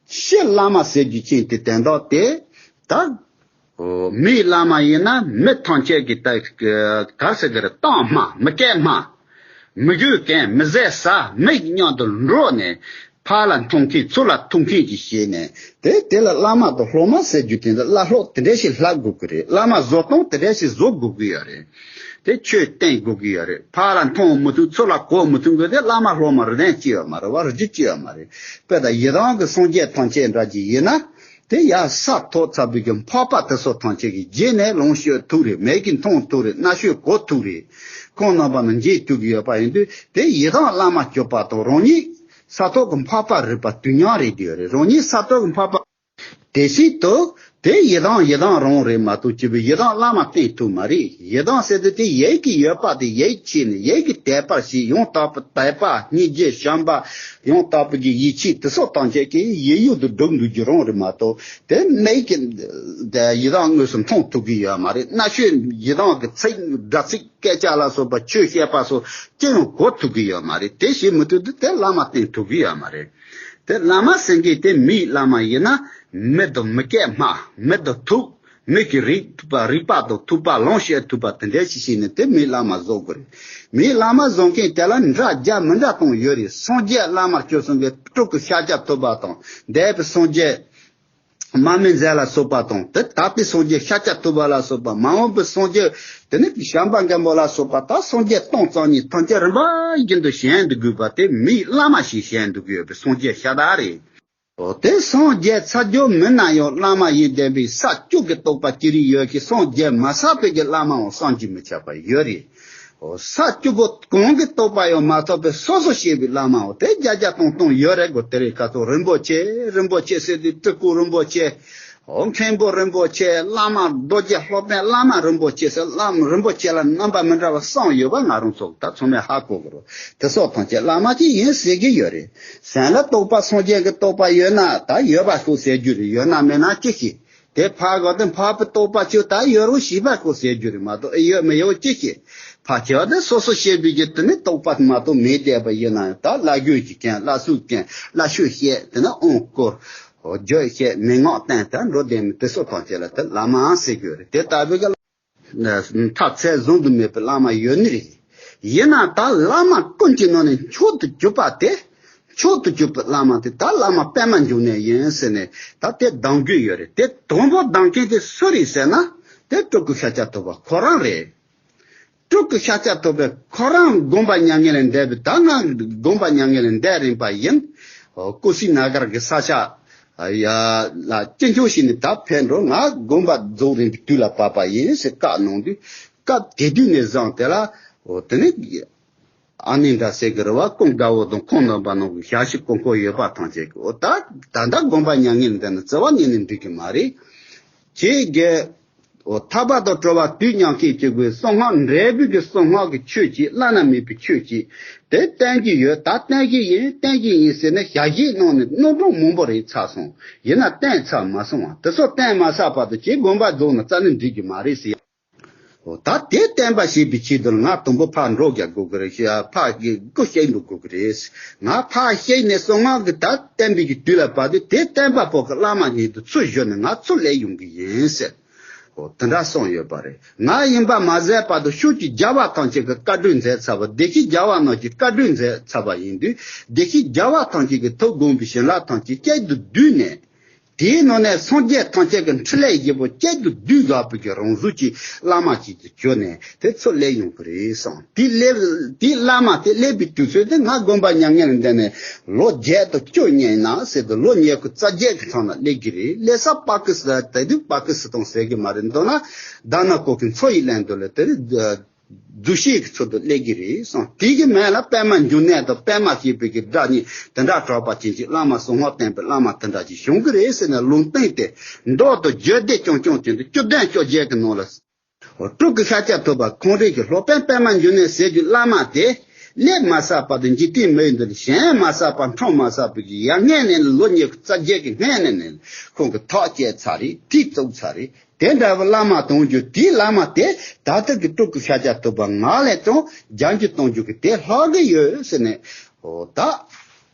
ཕྱི་བླ་མ་ཟེར་རྒྱུ་ཅན་དེ་དོན་དག་དེ་ད། མིའི་བླ་མ་ཡིན་ན་མི་ཐམས་ཅད་ཀྱིས་ད་ག་ཟེར་གི་རེད། གཏམ་སྨྲ། མི་སྐད་སྨྲ། མི་གོས་གོན། མི་ཟས་ཟ། མི་གི་མཉམ་དུ་འགྲོགས་ནས། ཕར་ལ་མཐོང་མཁན་ཚུར་ལ་ཐུག་མཁན་གྱི་བྱས་ནས། དེ་དེ་ལ་བླ་མ་དང་སློབ་མ་ཟེར་རྒྱུ་དེ་འདི་བླ་སློབ་དེ་འདྲ་ཞིག་ལྷག་དགོས་ཀྱི་རེད། བླ་མ་བཟོ་སྟངས་དེ་འདྲ་ཞིག་བཟོ་དགོས་ཀྱི་ཡོད་རེད། དེ་ཆོས་བསྟན་དགོས་ཀྱི་ཡོད་རེད། ཕར་ལ་མཐོང་མི་ཐུབ། ཚུར་ལ་གོ་མི་ཐུབ་མཁན་དེ་བླ་མ་སློབ་མ་རེ་རེ་གཅིག་ཡོད་མ་རེད་བ། རེ་གཅིག་ཡོད་མ་རེད། དཔེ་ད་ཡི་དམ་གྱི་སངས་རྒྱས་ཐམས་ཅད་འདྲ་གྱི་ཡིན་ན། དེ་ཡར་ས་ཐོབ་ཚར་བའི་གི་འཕགས་པ་དེ་ཚོ་ཐམས་ཅད་ཀྱི་རྗེས་ནས་ལོངས་སྤྱོད་ཐུབ་རེད། མིག་གིས་མཐོང་ཐུབ་རེད། རྣ་ཤེས་གོ་ཐུབ་རེད། ཁོང་རྣམ་པ་ནི་མཇལ་ཐུབ་ཀྱི་ཡོད་པ་ཡིན་དུས། དེ་ཡི་དམ་བླ་མ་གྱུར་པ་དང་རང་ཉིད་ས་ཐོབ་ཀྱི་འཕགས་པ་རིག་པ་དུས་མཉམ་རེད་དེ་ཡོད་རེད། རང་ཉིད་ས་ཐོབ་ཀྱི་འཕགས་པ། དེ་སྲིད་དུ་དེ་ཡི་དམ་ཡི་དམ་རང་རེད་མ་གཏོགས། སྐྱེས་བུ་ཡི་དམ་བླ་མ་བསྟེན་ཐུབ་མ་རེད། ཡི་དམ་ཟེར་དུས་དེ་ཡིད་ཀྱི་ཡོད་པ་དེ་ཡིད་ཆེས་ནས་ཡིད་ཀྱི་དད་པ་ཞིག་ཡང་དག་པའི་དད་པ། སྙིང་རྗེ་བྱམས་པ། ཡང་དག་པའི་གི་ཡིད་ཆེས་དེ་ཚོ་ཐམས་ཅད་ཀྱིས་ཡིད་གཡུལ་དུ་སྒྲུབ་འདུག་རྒྱུ་རང་རེད་མ་གཏོགས། དེ་མིག་གིས་དེ་ཡི་དམ་དངོས་སུ་མཐོང་ཐུབ་ཀྱི་ཡོད་མ་རེད། རྣ་ཤེས་ཡི་དམ་གྱི་ཚིག་སྒྲ་ཚིག་སྐད་ཆ་ལ་སོགས་པ། ཆོས་བཤད་པ་སོགས་ཅི་ཡང་གོ་ཐུབ་ཀྱི་ཡོད་མ་རེད། དེ་བྱེད་མི་ཐུབ་དུས་དེ་བླ་མ་བསྟེན་ཐུབ་ཀྱི་ཡོད་མ་རེད། དེ་བླ་མ་ཟེར་མཁན་དེ་མིའི་བླ་མ་ཡིན་ན། མི་དང་མི་སྐད་སྨྲ། མི་དང་ཐུག་མི་གི་རིག་པ། རིག་པ་དང་ཐུག་པ་ལོངས་སྤྱོད་ཐུབ་པ་དེ་འདྲ་ཞིག་བྱས་ནས་དེ་མིའི་བླ་མ་བཟོ་དགོས་རེད། མིའི་བླ་མ་བཟོ་མཁན་དེ་ལ་འདྲ་རྒྱ་མི་འདྲ་གཏོང་ཡོད་རེད། སངས་རྒྱས་བླ་མ་སྤྱོད་གསུམ་གྱི་སྤྲུལ་སྐུ་ཤཱཀྱ་ཐུབ་པ་དང་། འདས་པའི་སངས་རྒྱས་མར་མེ་མཛད་ལ་སོགས་པ་དང་། དེ་ད་ལྟའི་སངས་རྒྱས་ཤཱཀྱ་ཐུབ་པ་ལ་སོགས་པ། མ་འོངས་པའི་སངས་རྒྱས་དེ་ནི་བྱམས་པ་མགོན་པོ་ལ་སོགས་པ། ད་སངས་རྒྱས་སྟོང་རྩ་གཉིས་ཐམས་ཅད་རིམ་པ་བཞིན་དུ་བཞེངས་འདུག་དགོས་པ་དེ་མིའི་བླ་མ་ཞིག་བཞེངས་འདུག་དགོས་པའི་སངས་རྒྱས་ཤ་སྟག་རེད། འོ་དེ་སངས་རྒྱས་ཚར་རྒྱུ་མིན་ན་ཡང་བླ་མ་ཡིན་བསྡད་པའི་ས་བཅུ་གི་རྟོགས་པ་ཅི་རིགས་ཡོད་ཀྱི་སངས་རྒྱས་མ་ཚར་བའི་གི་བླ་མའང་བསམ་གྱིས་མི་ཁྱབ་པ་ཡོད་རེད། འོ་ས་བཅུ་པོ་གང་གི་རྟོགས་པ་ཡང་མ་ཐོབ་པའི་སོ་སོ་ཤེས་པའི་བླ་མའང་དེ་བརྒྱ་བརྒྱ་སྟོང་སྟོང་ཡོད་རེད་གོ། དེ་རིང་ཁ་ཐོག་རིན་པོ་ཆེ་རིན་པོ་ཆེ་ཟེར་དུས་སྤྲུལ་སྐུ་རིན་པོ་ཆེ། འོ་མཁན་པོ་རིན་པོ་ཆེ། བླ་མ་རྡོ་རྗེ་སློབ་དཔོན་བླ་མ་རིན་པོ་ཆེ་ཟེར་བླ་མ་རིན་པོ་ཆེ་ལ་རྣམ་པ་མི་འདྲ་བ་གསུམ་ཡོད་པ་ང་རང་ཚོ་ད་ཚང་མས་ཧ་གོ་གི་རེད། དེ་སོགས་ཐམས་ཅད་བླ་མ་གཅིག་ཡིན་ཟེར་གྱི་ཡོད་རེད། སེམས་ལ་རྟོགས་པ་སངས་རྒྱས་ཀྱི་རྟོགས་པ་ཡོད་ན་ད་ཡོད་པ་ཤོག་ཟེར་རྒྱུ་རེད། ཡོད་ན་མེད་ན་ཅི་ཤེས། དེ་ཕར་གོ་དེ་ཕར་པའི་རྟོགས་པ་ཆོས་ད་ཡོད་རུང་ཤེས་པ་ཤོག་ཟེར་རྒྱུ་རེད་མ་གཏོགས་ཨེ་ཡོད་མི་ཡོད་ཅི་ཤེས། ཕར་ཆེ་བ་དེ་སོ་སོ་ཤེས་པའི་རྒྱུ་དེ་ནི་རྟོགས་པ་མ་གཏོགས་མེད་བསྡད་པ་ཡིན་ན་ཡང་ད་བླ་རྒྱུད་ཀྱི་རྐྱེན་བླ་གཟུགས་རྐྱེན་བླ་ཆོས་བཤད་དེ་ན་དབང་བསྐུར། འོ་བརྗོད་བཤད་མན་ངག་བསྟན་དང་འགྲོ་བསྟན་མི་དེ་སོགས་ཐམས་ཅད་ལ་དེ་བླ་མ་ཟེར་དགོས་རེད། དེ་ལྟ་བུའི་གི་མཐའ་ཚད་བཟུང་དུ་མེད་པའི་བླ་མ་ཡོད་ནི་རེད། ཡིན་ན་ད་བླ་མ་ཀུན་གྱི་ནང་ནས་མཆོག་ཏུ་གྱུར་པ་དེ། མཆོག་ཏུ་གྱུར་པའི་བླ་མ་དེ་ད་བླ་མ་པད་མ་འབྱུང་གནས་ཡིན་ཟེར་ནས་ད་དེ་གདམ་དགོས་ཡོད་རེད། དེ་དང་པོ་གདམ་མཁན་དེ་སུ་རེད་ཟེར་ན་དེ་སྤྲུལ་སྐུ་ཤཱཀྱ་ཐུབ་པ་ཁོ་རང་རེད། སྤྲུལ་སྐུ་ཤཱཀྱ་ཐུབ་པས་ཁོ་རང་དགོངས་པ་མྱ་ངན་ལས་འདས་པའི་ད་ང་དགོངས་པ་མྱ་ངན་ལས་འདས་རན་པ་ཡིན། ཀུ་ཤི་ན་གར་གྱི་ས་ཆ་ཡ་ལ་སྐྱིད་འཇོག་ཞིག་ནས་ད་ཕེབས་འགྲོ། ང་དགོངས་པ་རྫོགས་རན་པའི་དུས་ལ་བབ་པ་ཡིན་ཟེར་བཀའ་གནང་དུས་སྐབས་དེ་དུས་ནས་བཟུང་དེ་ལ་འོ་དེ་ནི་ཨ་ནེ་འདྲ་ཟེར་གི་རེད་བ། ཀུན་དགའ་བོ་དང་ཁོང་རྣམ་པ་ནང་གི་ཞབས་ཕྱི་ཀུན་ཁོ་ཡོད་པ་ཐམས་ཅད་ཀྱི་འོ་ད་ད་ལྟ་དགོངས་པ་མྱ་ངན་ལས་འདས་ན་བརྩི་བ་ཉིད་ནས་འགྲིག་གི་མ་རེད། ཁྱེད་ཀྱིས། འོ་ཐར་པ་དང་བྲལ་བ་དུས་མཉམ་ཤེས་བྱེད་དགོས། གསང་སྔགས་འབྲས་བུ་གི་གསང་སྔགས་ཀྱི་ཆོས་ཀྱི་བླ་ན་མེད་པའི་ཆོས་ཀྱི་དེ་བསྟན་གྱི་ཡོད། ད་བསྟན་གྱི་ཡིན་བསྟན་གྱི་ཡིན་ཟེར་ནས་ཞལ་བཞེས་གནང་ནས་རྣམ་གྲངས་མང་པོ་རེ་ཚར་སོང་། ཡིན་ན་བསྟན་ཚར་མ་སོང་བ་དེ་ཚོ་བསྟན་མ་ཚར་བར་དུ་ཁྱེད་དགོངས་པ་རྫོགས་ན་རྩ་ནས་འགྲིག་གི་མ་རེད་ཟེར། འོ་ད་དེ་བསྟན་པ་ཞེས་པའི་ཆེད་དུ་ང་དང་པོ་ཕར་འགྲོ་རྒྱག་དགོས་ཀྱི་རེད། ཕར་གི་སྐུ་གཤེགས་འགྲོ་དགོས་ཀྱི་རེད། ང་ཕར་གཤེགས་ནས་གསང་སྔགས་ཀྱི་ད་བསྟན་པའི་གི་དུས་ལ་བབ་དུས་དེ་བསྟན་པ་པོ་གི་བླ་མ་ཉིད་དུ་ཚུར་བཞུད་ནས་ང་ཚུར་སླེབས་ཡོང་གི་ཡིན་ཟེར། འོ་དེ་འདྲ་གསུངས་ཡོད་པ་རེད། ང་ཡིན་པ་མ་ཟད་བར་དུ་ཕྱོགས་ཀྱི་རྒྱལ་བ་ཐམས་ཅད་ཀྱི་བཀའ་དྲིན་མཛད་ཚར་བ། བདེ་གཤེགས་རྒྱལ་བ་རྣམས་ཀྱི་བཀའ་དྲིན་མཛད་ཚར་བ་ཡིན་དུས་བདེ་གཤེགས་རྒྱལ་བ་ཐམས་ཅད་ཀྱི་ཐུགས་དགོངས་པའི་བྱིན་རླབས་ཐམས་ཅད་གཅིག་ཏུ་བསྡུས་ནས། དེའི་ནང་ནས་སངས་རྒྱས་ཐམས་ཅད་ཀྱི་འཕྲིན་ལས་བཞི་པོ་གཅིག་ཏུ་བསྡུས་བཞག་པའི་གི་རང་གཟུགས་ཀྱི་བླ་མ་ཅིག་ཏུ་གྱུར་ནས་དེ་ཚུར་སླེབས་ཡོང་གི་རེད་གསུངས། དེ་སླེབས་དེ་བླ་མ་དེ་སླེབས་པའི་དུས་ཚོད་དེ་ང་དགོངས་པ་མྱ་ངན་ལས་འདས་ནས་ལོ་བརྒྱད་དང་བཅུ་ཉལ་ན་ཟེར་དུས་ལོ་ཉི་ཤུ་རྩ་བརྒྱད་ཀྱི་ཐོག་ན་སླེབས་ཀྱི་རེད། སླེབས་ས་པ་ཀི་སི་ཐན། དེ་དུས་པ་ཀི་སི་ཐན་ཟེར་གི་མ་རེད། མདོར་ན་དྷ་ན་ཀོ་ཀི་མཚོ་ཡི་གླིང་དུ་ལ་དེ་རེད། རྫུ་ཤེས་ཀྱི་ཚུལ་དུ་སླེབས་ཀྱི་རེད་གསུངས། དེ་གི་མན་ལ་པད་མ་འབྱུང་གནས་དང་པད་མ་ཞེས་པའི་གི་སྒྲ་གཉིས་དེ་འདྲ་གྲགས་པ་ཅན་གྱི་བླ་མ་གསང་སྔགས་བསྟན་པའི་བླ་མ་དེ་འདྲ་ཅིག་བྱུང་གི་རེད་ཟེར་ནས་ལུང་བསྟན་ཏེ་མདོ་དང་རྒྱུད་སྡེ་རྐྱང་རྐྱང་ཅན་དུ་བཅུ་བདུན་བཅོ་བརྒྱད་ཀྱི་ནང་ལ། སྤྲུལ་སྐུ་ཤཱཀྱ་ཐུབ་པ་ཁོང་རང་གི་སློབ་དཔོན་པད་མ་འབྱུང་གནས་ཟེར་རྒྱུ་བླ་མ་དེ་སླེབས་མ་ཚར་བར་དུ་འཇིག་རྟེན་མི་ཡི་མདུན་ལ་བྱོན་མ་ཚར་བར་འཁྲུངས་མ་ཚར་བའི་གི་ཡར་སྔོན་ནས་ལོ་ཉི་ཤུ་རྩ་བརྒྱད་ཀྱི་སྔོན་ནས་ནས་ཁོང་གིས་ཐག་བཅད་ཚར་རེད། གྲོས་བཙུགས་ཚར་རེད། དེ་འདྲ་བའི་བླ་མ་གཏོང་རྒྱུ་དེའི་བླ་མ་དེ་ད་ལྟ་གི་སྤྲུལ་སྐུ་ཤཱཀྱ་ཐུབ་པ་ང་ལས་ཀྱང་རྒྱ་འགྱུར་གཏོང་རྒྱུ་གི་དེ་ལྷག་གི་ཡོད་ཟེར་ནས། འོ་ད་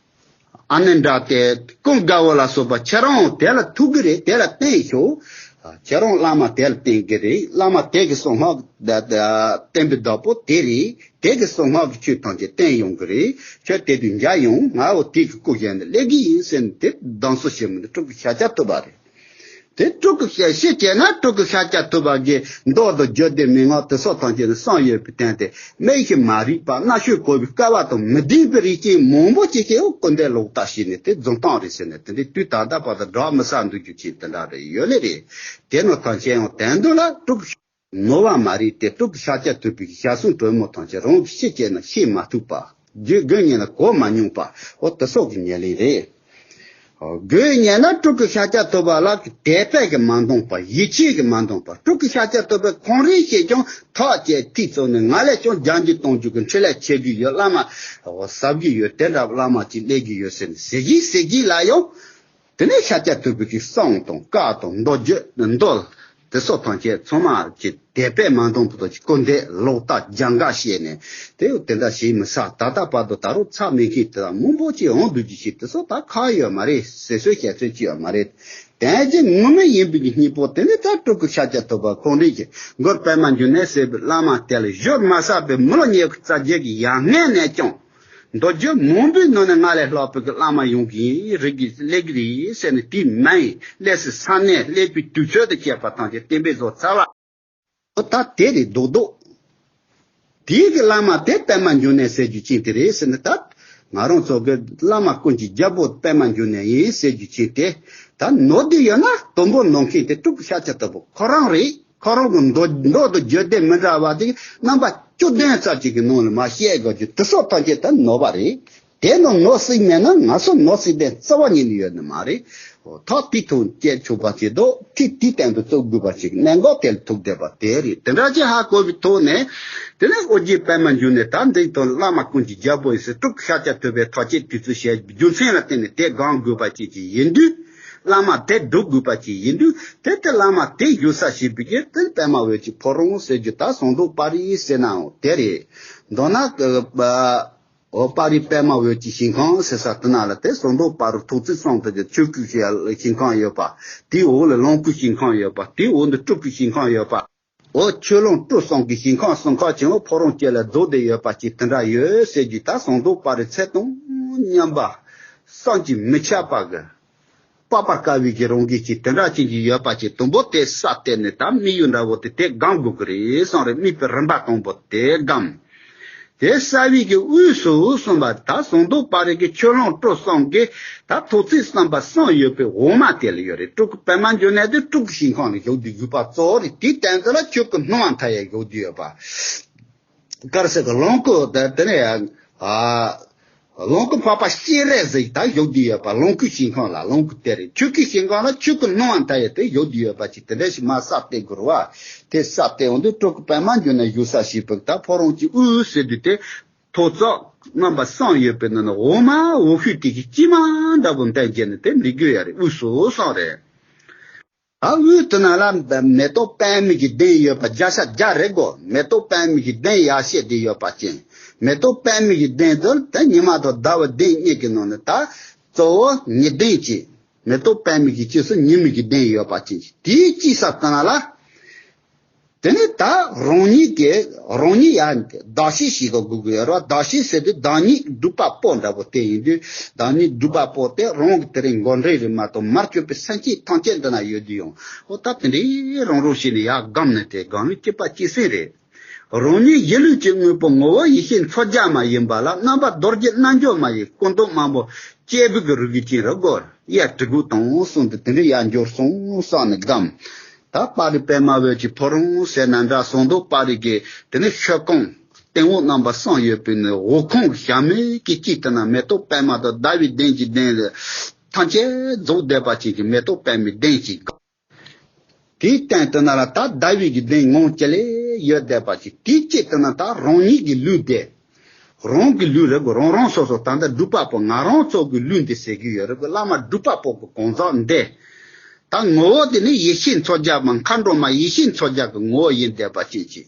ཨ་ནེ་འདྲ་དེ་ཀུན་དགའ་བོ་ལ་སོགས་པ་ཁྱེད་རང་དེ་ལ་ཐུག་གི་རེད། དེ་ལ་བསྟེན་ཤོག་ཁྱེད་རང་བླ་མ་དེ་ལ་བསྟེན་གི་རེད། བླ་མ་དེ་གི་གསང་སྔགས་བསྟན་པའི་བདག་པོ་དེ་རེད། དེ་གི་གསང་སྔགས་ཀྱི་ཆོས་ཐམས་ཅད་བསྟན་ཡོང་གི་རེད། ཁྱོད་དེ་དུས་མཇལ་ཡོང་། ང་འོ་དེ་གི་སྐུ་བཞེངས་ནས་སླེབས་གི་ཡིན་ཟེར་ནས་དེ་གདམས་གསུམ་ཞིག་མི་འདུག་སྤྲུལ་སྐུ་ཤཱཀྱ་ཐུབ་པ་རེད། དེ་སྤྲུལ་སྐུ་ཤཱཀྱ་ཤེས་བྱས་ན་སྤྲུལ་སྐུ་ཤཱཀྱ་ཐུབ་པ་གི་མདོ་དང་རྒྱུད་སྡེ་མན་ངག་དེ་སོགས་ཐམས་ཅད་ནི་གསུངས་ཡོད་པའི་སྟེང་དེ་སྨྲས་ཤིང་མ་རིག་པ་རྣ་ཤོས་གོ་བའི་སྐལ་བ་དང་མི་ལྡན་པའི་རིགས་ཅན་མང་པོ་ཅིག་གིས་འོ་སྐུར་འདེབས་ལོག་ལྟ་བྱས་ནས་དེ་རྫུན་གཏམ་རེད་ཟེར་ནས་དེ་འདྲའི་དུས་ད་ལྟ་བར་དུ་བསྒྲགས་མི་ཚར་འདུག་རྒྱུ་ཅིག་དེ་འདྲ་རེ་ཡོད་ལེ་རེད། དེ་ནོ་ཐམས་ཅད་ཡང་དོན་དུ་ལ་སྤྲུལ་སྐུ་ནོར་བ་མ་རེད་དེ། སྤྲུལ་སྐུ་ཤཱཀྱ་ཐུབ་པའི་ཞལ་གསུང་དྲོན་མོ་ཐམས་ཅད་རང་གིས་ཤེས་བྱས་ན་ཤེས་མ་ཐུབ་པ། རྒྱུད་དགོས་ཉན་ན་གོ་མ་མྱོང་པ། འོ་དེ་སོགས་ཀྱི་ཉེར་ལེན་རེད། དགོས་ཉན་ན་སྤྲུལ་སྐུ་ཤཱཀྱ་ཐུབ་པ་ལ་དད་པས་ཀྱིས་མ་འདང་པ། ཡིད་ཆེས་ཀྱིས་མ་འདང་པ། སྤྲུལ་སྐུ་ཤཱཀྱ་ཐུབ་པས་ཁོང་རང་ཤེས་ཀྱང་ཐག་བཅད་ཐག་བཙུགས་ནས་ང་ལས་ཀྱང་རྒྱ་འགྱུར་གཏོང་རྒྱུ་གི་འཕྲིན་ལས་ཆེ་གི་ཡོད། བླ་མ་ཟབ་གི་ཡོད། དེ་འདྲ་བླ་མ་ཅིག་སླེབས་གི་ཡོད་ཟེར་ནས་ཟེར་གི་ཟེར་གི་ལ་ཡང་། དེ་ནས་ཤཱཀྱ་ཐུབ་པའི་གི་གསུང་དང་བཀའ་དང་མདོ་རྒྱུད་མདོ་དེ་སོགས་ཐམས་ཅད་ཚང་མ་གི་དད་པས་མ་འདང་པ་དང་སྐུར་འདེབས་ལོག་ལྟ་རྒྱ་འགག་བཤད་ནས་དེ་དེ་འདྲ་བྱས་མི་ཚར། ད་ལྟ་བར་དུ་ད་རུང་ཚར་མེད་མཁན་དེ་དག་མང་པོ་ཅིག་འོང་འདུག་རྒྱུ་ཞིག་དེ་ཚོ་ད་ཁག་ཡོད་མ་རེད། ཟེར་སྲོལ་བཤད་སྲོལ་ཅིག་ཡོད་མ་རེད། དོན་གྱི་ངོ་མ་ཡིན་པའི་གི་སྙིང་པོ་དེ་ནི་ད་སྤྲུལ་སྐུ་ཤཱཀྱ་ཐུབ་པ་ཁོང་རང་གི་མགུར་པད་མ་འབྱུང་གནས་ཟེར་བའི་བླ་མ་དེ་ལ་བཞུགས་མ་ཚར་བའི་མི་ལོ་ཉི་ཤུ་རྩ་བརྒྱད་ཀྱི་ཡར་སྔོན་ནས་ཀྱང་། མདོ་རྒྱུད་མང་པོའི་ནང་ནས་ང་ལས་ལྷག་པའི་གི་བླ་མ་ཡོང་གི་ཡིན། རིགས་ཀྱི་སླེབས་ཀྱི་རེད་ཟེར་ནས་དེའི་མིང་སླེབས་སའི་ས་གནས་སླེབས་པའི་དུས་ཚོད་དང་བཅས་པ་ཐམས་ཅད་གཏན་འབེབས་བཟོ་ཚར་བ། ད་དེ་རེད་མདོག་མདོག་དེའི་གི་བླ་མ་དེ་པད་མ་འབྱུང་གནས་ཟེར་རྒྱུ་ཅན་དེ་རེད་ཟེར་ནས་ད། ང་རང་ཚོ་གི་བླ་མ་ཀུན་གྱི་རྒྱལ་པོ་པདྨ་འབྱུང་གནས་ཡིན་ཟེར་རྒྱུ་ཅིག་དེ། ད་ནོར་དུ་ཡོད་ན་དུམ་བུར་ནོར་མཁན་དེ་སྤྲུལ་སྐུ་ཤཱཀྱ་ཐུབ་པ་ཁོ་རང་རེད། ཁོ་རང་གི་མདོ་མདོ་དང་བརྗོད་དོན་མི་འདྲ་བ་དེ་རྣམ་པ་བཅུ་བདུན་ཙམ་ཅིག་གི་ནང་ལ་མར་བཤད་དགོས་རྒྱུ་དེ་སོགས་ཐམས་ཅད་ད་ནོར་བ་རེད། དེ་ནང་ནོར་སྲིད་མེད་ན་ང་ཚོ་ནོར་སྲིད་དེ་རྩ་བ་ཉིད་ནས་ཡོད་ནི་མ་རེད། ཐག་དེའི་ཐོག་བཅད་ཆོག་པ་ཅིག་འདུག་ཐིག་དེའི་སྟེང་དུ་བཙུགས་དགོས་པ་ཅིག་གནད་འགག་དེ་ལ་ཐུག་བསྡད་པ་དེ་རེད། དེ་འདྲ་ཅིག་ཧ་གོ་བའི་ཐོག་ནས། དེ་ནས་ཨོ་རྒྱན་པདྨ་འབྱུང་གནས་ད་འདི་དང་བླ་མ་ཀུན་གྱི་རྒྱལ་པོ་ཡིན་ཟེར་སྤྲུལ་སྐུ་ཤཱཀྱ་ཐུབ་པའི་ཐག་བཅད་དུས་ཚོད་བཤད་རྒྱུ་མཚན་ལ་བརྟེན་ནས་དེ་སྒོམ་དགོས་པ་ཅིག་ཅིག་ཡིན་དུས། བླ་མ་དེ་སྒྲུབ་དགོས་པ་ཅིག་ཡིན་དུས། དེ་ལྟར་བླ་མ་དེ་བཞུགས་ས་ཞེས་པའི་གི་དེ་པདྨ་འོད་ཀྱི་ཕོ་བྲང་ཟེར་རྒྱུ་ད་ཟངས་མདོག་དཔལ་རི་ཟེར་ནའང་དེ་རེད། མདོར་ན། ཨོ་དཔལ་རི་པདྨ་འོད་ཀྱི་ཞིང་ཁམས་ཟེར་ས་དེ་ན་ལ་དེ་ཟངས་མདོག་དཔལ་རི་ཐོག་བརྩེགས་གསུམ་དེ་གི་ཆོས་སྐུ་ཞིང་ཁམས་ཡོད་པ། དེའི་འོག་ལ་ལོངས་སྐུའི་ཞིང་ཁམས་ཡོད་པ། དེའི་འོག་ཏུ་སྤྲུལ་སྐུའི་ཞིང་ཁམས་ཡོད་པ། འོ་ཆོས་ལོངས་སྤྲུལ་གསུམ་གྱི་ཞིང་ཁམས་གསུམ་ཁ་ཆེན་པོ་ཕོ་བྲང་བཅས་ལ་རྫོགས་བསྡད་ཡོད་པ་ཅིག་དེ་འདྲ་ཡོད་ཟེར་རྒྱུ་ད་ཟངས་མདོག་དཔལ་རི་ཚད་དང་མཉམ་པ། བསམ་གྱིས་མི་ཁྱབ་པ་གི། དཔག་པར་དཀའ་བའི་གི་རང་བཞིན་ཅིག་དེ་འདྲ་ཅིག་ཅིག་ཡོད་པ་ཅིག་དུམ་བུ་དེ་ས་བལྟས་ནས་ད་དམིགས་ཡུལ་འདྲ་བོ་དེ་དེ་སྒོམ་དགོས་ཀྱི་རེད་བསམ་རེད། དམིགས་པའི་རིམ་པ་དང་པོ་དེ་སྒོམ། དེ་རྩ་བའི་གི་དབུས་སུ་གསུངས་པ་ད་ཟངས་མདོག་དཔལ་རི་གི་ཆོས་ལོངས་སྤྲུལ་གསུམ་གྱི་ད་ཐོག་བརྩེགས་བསམ་པ་གསུམ་ཡོད་པའི་འོག་མ་དེ་ལ་ཡོད་རེད། སྤྲུལ་སྐུ་པདྨ་འབྱུང་གནས་དེ་སྤྲུལ་སྐུ་ཞིང་ཁམས་ལ་བཞུགས་དུས་བཞུགས་པ་གཙོ་བོ་རེད། དེའི་སྟེང་དུ་ལ་ཆོས་སྐུ་སྣང་བ་མཐའ་ཡས་བཞུགས་དུས་ཡོད་པ། གར་སོགས་ཀྱི་ལོངས་སྐུ་དེ་དེ་ནས་ཡང་། ལོངས་སྐུ་འཕགས་པ་སྤྱན་རས་གཟིགས་ད་བཞུགས་བསྡད་ཡོད་པ། ལོངས་སྐུའི་ཞིང་ཁམས་ལ་ལོངས་སྐུ་དེ་རེད། ཆོས་སྐུའི་ཞིང་ཁམས་ལ་ཆོས་སྐུ་སྣང་བ་མཐའ་ཡས་དེ་བཞུགས་བསྡད་ཡོད་པ་ཅིག་དེ་འདྲ་ཞིག་མར་ས་བལྟས་དགོས་རེད་བ། དེ་ས་བལྟས་འོང་དུས་སྤྲུལ་སྐུ་པདྨ་འབྱུང་གནས་བཞུགས་ས་ཞེས་པ་ད་ཕོ་བྲང་གི་དབུས་ཟེར་དུས་དེ། ཐོག་བརྩེགས་རྣམ་པ་གསུམ་ཡོད་པའི་ནང་ནས་འོག་མ་འོག་ཤོས་དེ་གི་དཀྱིལ་མ་འདྲ་བོ་འདི་བྱས་ནས་དེ་འདི་དགོས་ཡ་རེད། དབུས་སུ་གསུངས་རེད། ད་དབུས་དེ་ན་ལ་མེ་ཏོག་པདྨ་གི་གདན་ཡོད་པ་བརྒྱ་ཆ་བརྒྱ་རེད་གོ། མེ་ཏོག་པདྨ་གི་གདན་ཡར་བཤད་དེ་ཡོད་པ་ཅན། མེ་ཏོག་པདྨ་གི་གདན་དུ་དེ་ཉི་མ་དང་ཟླ་བའི་གདན་གཉིས་ཀྱི་ནང་ནས་ད་གཙོ་བོ་ཉི་གདན་གཅིག་མེ་ཏོག་པདྨ་གི་དཀྱིལ་སུ་ཉི་མ་གི་གདན་ཡོད་པ་ཅན། དེའི་དཀྱིལ་ས་དེ་ན་ལ། དེ་ནས་ད་རང་ཉིད་ཀྱི་རང་ཉིད་ཡང་བདག་བསྐྱེད་ཞིག་གི་དགོས་ཀྱི་ཡོད་རེད་བ། བདག་བསྐྱེད་ཟེར་དུས་བདག་ཉིད་སྒྲུབ་པ་པོ་འདྲ་པོ་དེ་ཡིན་དུས། བདག་ཉིད་སྒྲུབ་པ་པོ་དེ་རང་གི་དེ་རིང་མགོ་འདྲེན་རེད་མ་གཏོགས་མར་གྱུར་པའི་སེམས་ཅན་ཐམས་ཅད་འདི་ན་ཡོད་དུས་ཡང་། འོ་ད་དེ་འདྲའི་རང་རང་བྱས་ནས་ཡར་སྒོམ་ནས་དེ་སྒོམ་ནས་སྐྱིད་པ་སྐྱིད་སེམས་རེད། རང་ཉིད་གཞི་ལུས་ཀྱི་དངོས་པོ་ངོ་བོ་ཡེ་ཤེས་མཚོ་རྒྱལ་མ་ཡིན་པ་ལ། རྣམ་པ་རྡོ་རྗེ་རྣལ་འབྱོར་མ་ཡི་སྐུ་མདོག་དམར་པོ་སྐྱེས་བུ་གི་རིགས་ཀྱི་སྤྱན་རེད་གོ། གཡས་གྲི་གུག་དང་གསུམ་དུ་དེ་འདྲའི་ཡར་འབྱོར་སོང་བསམ་ནས་སྒོམ། ད་དཔལ་རི་པདྨ་འོད་ཀྱི་ཕོ་བྲང་ཟེར་ན་འདྲ། ཟངས་མདོག་དཔལ་རི་གི་དེ་ནས་ཤོག་ཁང་སྟེང་འོག་རྣམ་པ་གསུམ་ཡོད་པའི་ནི་འོག་ཁང་གི་ཞབས་མའི་གི་དཀྱིལ་དེ་ན་མེ་ཏོག་པདྨ་དང་ཟླ་བའི་གདན་གྱི་གདན་ལ་ཐམས་ཅད་རྫོགས་བསྡད་པ་ཅན་གྱི་མེ་ཏོག་པདྨའི་གདན་གྱི་སྒང་། དེའི་སྟེང་དེ་ན་ལ་ད་ཟླ་བའི་གི་གདན་ངོ་བོ་ཅི་ལས་ཡོད་བསྡད་པ་ཅིག་དེའི་དཀྱིལ་དེ་ན་ད་རང་ཉིད་ཀྱི་ལུས་དེ། རང་གི་ལུས་རེད་གོ། རང་རང་སོ་སོ་ད་ལྟ་སྒྲུབ་པ་པོ་ང་རང་ཚོ་གི་ལུས་འདི་ཟེར་གྱི་ཡོད་རེད་གོ། བླ་མ་སྒྲུབ་པ་པོ་གི་གང་ཟག་འདི། ད་ངོ་བོ་དེ་ནི་ཡེ་ཤེས་མཚོ་རྒྱལ་མ་མཁའ་འགྲོ་མ་ཡེ་ཤེས་མཚོ་རྒྱལ་གྱི་ངོ་བོ་ཡིན་བསྡད་པ་ཅན་ཅིག་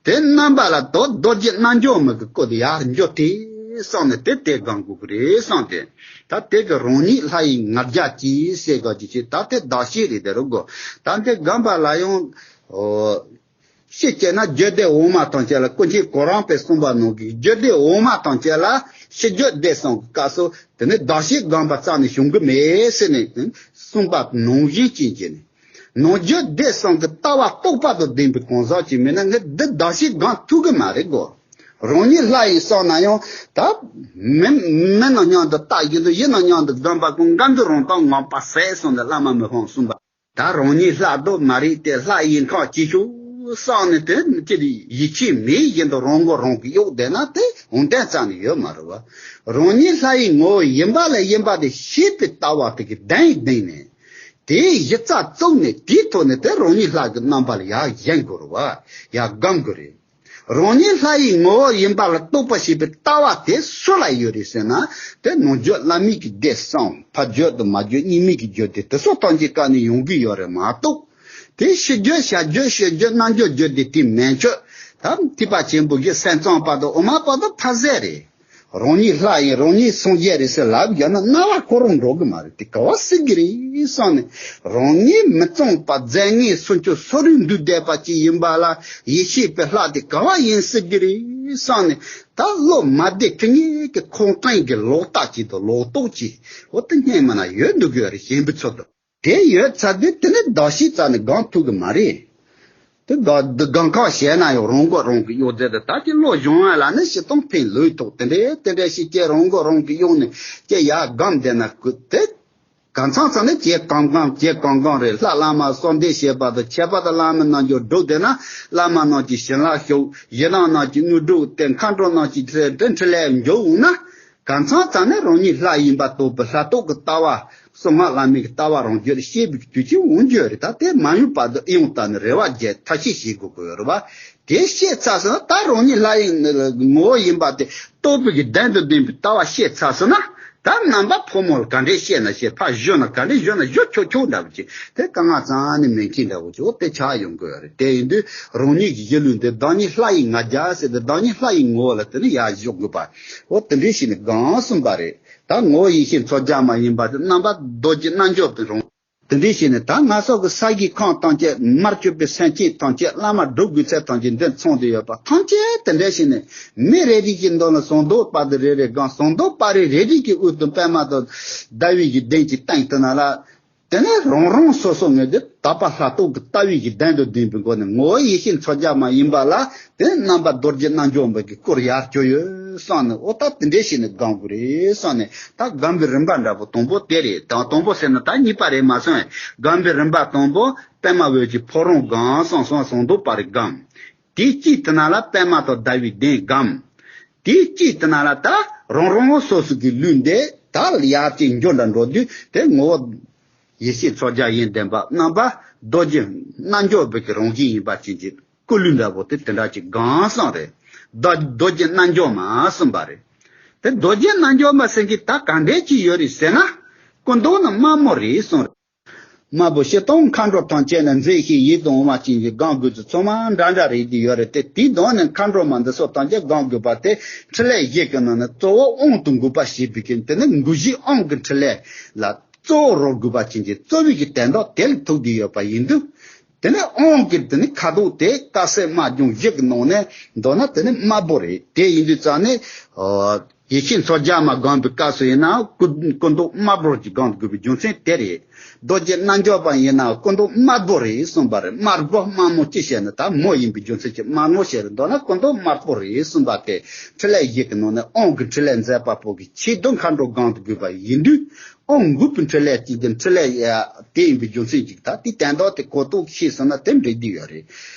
དེ་རྣམ་པ་ལ་དོ་རྡོ་རྗེ་རྣལ་འབྱོར་མ་གི་སྐུ་དེ་ཡར་འཇོག་དེ་བསམ་ནས་དེ་དེ་སྒོམ་དགོས་ཀྱི་རེད་བསམ་སྟེ། ད་དེ་གི་རང་ཉིད་ལྷ་ཡི་ང་རྒྱལ་གྱིས་ཟེར་དགོས་ཀྱི་ཅིག་ད་དེ་བདག་བསྐྱེད་རེད་དེ་རུ་དགོས། ད་དེ་སྒོམ་པ་ལ་ཡང་། ཨོ། ཤེས་བྱས་ན་རྒྱུད་སྡེ་འོག་མ་ཐམས་ཅད་ལ་ཀུན་མཁྱེན་གོ་རམས་པས་གསུངས་པ་ནང་གི་རྒྱུད་སྡེ་འོག་མ་ཐམས་ཅད་ལ་ཕྱི་རྒྱུད་སྡེ་གསུམ་གྱི་སྐབས་སུ་དེ་ནི་བདག་བསྐྱེད་སྒོམ་པ་རྩ་ནས་བྱུང་གི་མེད་ཟེར་ནས་གསུངས་པ་ནང་བཞིན་ཅན་གྱི་ནི། ནང་རྒྱུད་སྡེ་གསུམ་གྱི་ལྟ་བ་རྟོགས་པ་དང་ལྡན་པའི་གང་ཟག་ཅིག་མིན་ན་ངས་འདི་བདག་བསྐྱེད་སྒོམ་ཐུབ་གི་མ་རེད་གོ། རང་ཉིད་ལྷ་ཡིན་བསམ་ན་ཡང་ད་མི་མི་ནང་མཉམ་དུ་ལྟ་བཞིན་དུ་ཡིད་ནང་མཉམ་དུ་སྒོམ་པ་ཀུན་དགའ་འདུན་རང་དང་ངང་པ་ཟད་སོང་ནས་བླ་མ་མི་ཕམ་གསུངས་པ། ད་རང་ཉིད་ལྷ་རྡོ་མ་རེད་དེ་ལྷ་ཡིན་ཁག་ཅི་ཤོག་བསམ་ནས་དེ་ཅི་ཡིད་ཆེས་མེད་བཞིན་དུ་རང་མགོ་རང་གིས་གཡོགས་བསྡད་ན་དེ་འོང་དོན་རྩ་ནས་ཡོད་མ་རེད་བ། རང་ཉིད་ལྷ་ཡི་ངོ་བོ་ཡིན་པ་ལ་ཡིན་པ་དེ་ཤེས་པའི་ལྟ་བ་དེ་གི་གདེང་ལྡན་ནས། དེའི་གཞི་རྩ་བཙུགས་ནས་དེའི་ཐོག་ནས་དེ་རང་ཉིད་ལྷ་གི་རྣམ་པ་ལ་ཡར་བཞེངས་དགོས་རེད་བ། ཡར་སྒོམ་དགོས་རེད། རང་ཉིད་ལྷ་ཡི་ངོ་བོ་ཡིན་པ་ལ་རྟོགས་པ་ཞེས་པའི་ལྟ་བ་དེ་སུ་ལ་ཡོད་རེད་ཟེར་ན། དེ་ནང་རྒྱུད་བླ་མེད་ཀྱི་སྡེ་གསུམ། ཕ་རྒྱུད་དང་མ་རྒྱུད་གཉིས་མེད་ཀྱི་རྒྱུད་སྡེ་དེ་ཚོ་ཐམས་ཅད་ཀ་ནས་ཡོང་གི་ཡོད་རེད་མ་གཏོགས། དེ་ཕྱི་རྒྱུད་བྱ་རྒྱུད་སྤྱི་རྒྱུད་རྣལ་འབྱོར་རྒྱུད་སྡེ་དེ་མན་ཆད། ད་ཐེག་པ་ཆེན་པོ་གི་སེམས་ཙམ་པ་དང་དབུ་མ་པ་དང་ཕ་ཟད་རེད། རང་ཉིད་ལྷ་ཡིན་རང་ཉིད་སངས་རྒྱས་རེད་ཟེར་ལབ་བཞག་ན་རྣ་བ་ཁོ་རང་འགྲོ་གི་མ་རེད། དེ་ག་བ་སྲིད་གི་རེད་བསམ་ནས། རང་ཉིད་མི་གཙང་པ་རྫས་ངན་སུམ་ཅུ་སོ་རེ་འདུས་བསྡད་པ་ཅིག་ཡིན་པ་ལ་ཡེ་ཤེས་པའི་ལྷ་དེ་ག་བ་ཡིན་སྲིད་གི་རེད་བསམ་ནས། ད་བློ་མ་བདེ་ཁེ་ངེས་ཀྱི་ཁོང་སྟེང་གི་ལོག་ལྟ་ཅིག་དང་ལོག་རྟོག་ཅིག་འོ་དེ་སྙིང་མ་ན་ཡོད་འདུག་གི་རེད། གཞན་པའི་ཚོད་དུ། དེ་ཡོད་ཚར་དུས་དེ་ནི་བདག་བསྐྱེད་རྩ་ནས་སྒོམ་ཐུབ་གི་མ་རེད། དེ་ད་འདི་སྒང་ཁ་བཤད་ན་ཡང་རང་མགོ་རང་གིས་གཡོག་མཛད་དེ། ད་ཅི་བློ་སྦྱོང་བ་ལ་ནི་ཤི་སྟོང་ཕན་ལོས་ཐོགས། དེ་འདྲའི་དེ་འདྲའི་ཤི་ཅེ་རང་མགོ་རང་གིས་གཡོག་ནས་ཅེ་ཡར་སྒམ་བསྡད་ན་ཀུ་དེ། གང་ཚང་ཚང་ནི་ཇེ་གང་གང་ཇེ་གང་གང་རེད། ལྷ་བླ་མ་གསོལ་འདེབས་བྱེད་པ་དང་ཁྱད་པར་དུ་བླ་མའི་རྣལ་འབྱོར་སྒྲུབ་བསྡད་ན་བླ་མ་རྣམས་ཀྱི་བྱིན་རླབས་ཤུགས། ཡི་དམ་རྣམས་ཀྱི་དངོས་གྲུབ་སྟེ། མཁའ་འགྲོ་རྣམས་ཀྱི་ཁྲི་དེ་ཁྲི་ལས་འཇུག་འོང་ན། གང་ཚང་ཚང་ནི་རང་ཉིད་ལྷ་ཡིན་པ་རྟོགས་པའི་ལྷ་རྟོགས་ཀྱི་ལྟ་བ། གསང་སྔགས་བླ་མེད་ཀྱི་ལྟ་བ་རང་རྒྱུད་ཤེས་པའི་དུས་ཀྱི་འོང་རྒྱུ་རེད། ད་དེ་མ་ཡོང་བར་དུ་ཨེ་ཡོང་ལྟ་ནི་རེ་བ་རྒྱས་ཐབས་ཤེས་བྱེད་དགོས་ཀྱི་ཡོད་རེད་བ། དེ་ཤེས་ཚར་སོང་ན་ད་རང་ཉིད་ལྷ་ཡི་ངོ་བོ་ཡིན་པ་དེ་རྟོགས་པའི་གི་གདན་དུ་ལྡན་པའི་ལྟ་བ་ཤེས་ཚར་སོང་ན། ད་རྣམ་པ་ཕོ་མོ་ལ་ག་འདྲས་བཤད་ན་བཤད། ཕར་གཞོན་ན་ག་འདྲས་གཞོན་ན་གཞོན་ཆོག་ཆོག་འདྲ་བོ་ཅིག་དེ་དཀའ་ངལ་ཙང་ནི་མེད་མཁན་འདྲ་བོ་ཅིག་འོ་དེ་ཆགས་ཡོང་གི་ཡོད་རེད། དེ་ཡིན་དུས་རང་ཉིད་ཀྱི་གཞི་ལུས་འདི་བདག་ཉིད་ལྷ་ཡི་ང་རྒྱལ་ཟེར་ཏེ་བདག་ཉིད་ལྷ་ཡི་ངོ་བོ་ལ་དེ་ནི་ཡར་གཞོག་དགོས་པ། འོ་དེ་འདྲས་ཞིག་ནི་གང་གསུངས་པ་རེད། ད་ངོ་བོ་ཡེ་ཤེས་མཚོ་རྒྱལ་མ་ཡིན་པ་དེ་རྣམ་པ་རྡོ་རྗེ་རྣལ་འབྱོར་དུ་རུང་། དེ་འདྲའི་ཞིག་ནི་ད་ང་སོགས་ཀྱི་ས་གཞིའི་ཁམས་ཐམས་ཅད་མར་གྱུར་པའི་སེམས་ཅན་ཐམས་ཅད་བླ་མ་སྒྲུབ་དགོས་ཚད་ཐམས་ཅད་འདིར་ཚང་དུ་ཡོད་པ་ཐམས་ཅད་དེ་འདྲའི་ཞིག་ནི་མི་རེ་རེ་གི་མདུན་ལ་ཟངས་མདོག་དཔལ་རི་རེ་རེ་སྒང་། ཟངས་མདོག་དཔལ་རི་རེ་རེ་གི་དབུས་སུ་པདྨ་དང་ཟླ་བའི་གི་གདན་གྱི་སྟེང་དུ་ན་ལ། དེ་ནས་རང་རང་སོ་སོ་ངོས་དེ་དག་པ་ལྷ་རྟོགས་ཀྱི་ལྟ་བའི་གི་གདན་དུ་ལྡན་པའི་སྒོ་ནས་ངོ་བོ་ཡེ་ཤེས་མཚོ་རྒྱལ་མ་ཡིན་པ་ལ། དེ་རྣམ་པ་རྡོ་རྗེ་རྣལ་འབྱོར་མ་གི་སྐུར་ཡར་གྱུར་ཡོད་བསམ་ནས། འོ་ད་དེ་འདྲའི་ཞིག་ནས་སྒོམ་དགོས་རེད་བསམ་ནས། ད་སྒོམ་པའི་རིམ་པ་འདྲ་པོ་དང་པོ་དེ་རེད། དང་དང་པོ་ཟེར་ན་ད་གཉིས་པ་རེད་མ་སོང་། སྒོམ་པའི་རིམ་པ་དང་པོ་པདྨ་འོད་ཀྱི་ཕོ་བྲང་སྒོམ་སོང་སོང་ཟངས་མདོག་དཔལ་རི་སྒོམ། དེའི་དཀྱིལ་དེ་ན་ལ་པདྨ་དང་ཟླ་བའི་གདན་སྒོམ། དེའི་དཀྱིལ་དེ་ན་ལ་ད་རང་རང་སོ་སོ་གི་ལུས་འདི་ད་ཡར་ཅིག་འགྱོ་འདྲ་འགྲོ་དུས་དེ་ངོ་བོ་ཡེ་ཤེས་མཚོ་རྒྱལ་ཡིན་བདེན་པ། རྣམ་པ་རྡོ་རྗེ་རྣལ་འབྱོར་པའི་གི་རང་བཞིན་ཡིན་པ་ཅན་གྱི་སྐུ་ལུས་འདྲ་པོ་དེ་དེ་འདྲ་ཅིག་སྒོམ་སོང་རེད། རྡོ་རྡོ་རྗེ་རྣལ་འབྱོར་མ་གསུངས་པ་རེད། དེ་རྡོ་རྗེ་རྣལ་འབྱོར་མ་ཟེར་གྱི་ད་ག་འདྲས་ཅིག་ཡོད་རེད་ཟེར་ན། སྐུ་མདོག་ནི་དམར་མོ་རེད་གསུངས་རེད། དམར་པོ་ཞི་སྟོང་མཁའ་འགྲོ་ཐམས་ཅད་ནི་མཛེས་ཤིང་ཡིད་དུ་འོང་བ་ཅན་གྱི་སྒོམ་དགོས་ཚུལ་ཚང་མ་འདྲ་འདྲ་རེད་དེ་ཡོད་རེད་དེ། དེའི་གདོང་ནས་མཁའ་འགྲོ་མ་འདི་ཚོ་ཐམས་ཅད་སྒོམ་དགོས་པ་དེ་འཕྲིན་ལས་བཞི་གི་ནང་ནས་གཙོ་བོ་དབང་དུ་འགོད་པ་ཞེས་པའི་གི་དེ་ནི་འགུགས་བྱེད་དབང་གི་འཕྲིན་ལས་ལ་གཙོ་བོ་རོལ་དགོས་པ་ཅན་གྱི་གཙོ་བོའི་གི་དོན་དག་དེ་ལ་ཐུག་བསྡད་ཡོད་པ་ཡིན་དུས། དེ་ནི་དབང་གི་དེ་ནི་ཁ་དོག་དེ་དཀར་སེར་དམར་ལྗང་བཞི་གི་ནང་ནས་མདོར་ན་དེ་ནི་དམར་པོ་རེད། དེ་ཡིན་དུས་ཙང་ནས། ཡེ་ཤེས་མཚོ་རྒྱལ་མ་སྒོམ་པའི་སྐབས་སུ་ཡིན་ན་སྐུ་སྐུ་མདོག་དམར་པོ་ཅིག་སྒོམ་དགོས་པའི་རྒྱུ་མཚན་དེ་རེད། རྡོ་རྗེ་རྣལ་འབྱོར་པ་ཡིན་ན་སྐུ་མདོག་དམར་པོ་རེད་གསུངས་པ་རེད། དམར་པོ་དམར་མོ་ཅི་བྱས་ན་ད་མོ་ཡིན་པའི་རྒྱུ་མཚན་གྱིས་དམར་མོ་བྱས་རེད། མདོར་ན་སྐུ་མདོག་དམར་པོ་རེད་གསུངས་པ་དེ་འཕྲིན་ལས་བཞི་གི་ནང་ནས་དབང་གི་འཕྲིན་ལས་མཛད་པ་པོ་གི་ཆེད་དུ་མཁའ་འགྲོ་སྒོམ་དགོས་པ་ཡིན་དུས། དབང་འགུགས་པའི་འཕྲིན་ལས་ཅིག་དེ་འཕྲིན་ལས་དེ་ཡིན་པའི་རྒྱུ་མཚན་ཅིག་ད་དེ་དོན་དག་དེ་གོ་རྟོགས་ཤེས་སོང་ན་དེ་འགྲིག་བསྡད་ཡོད་རེད།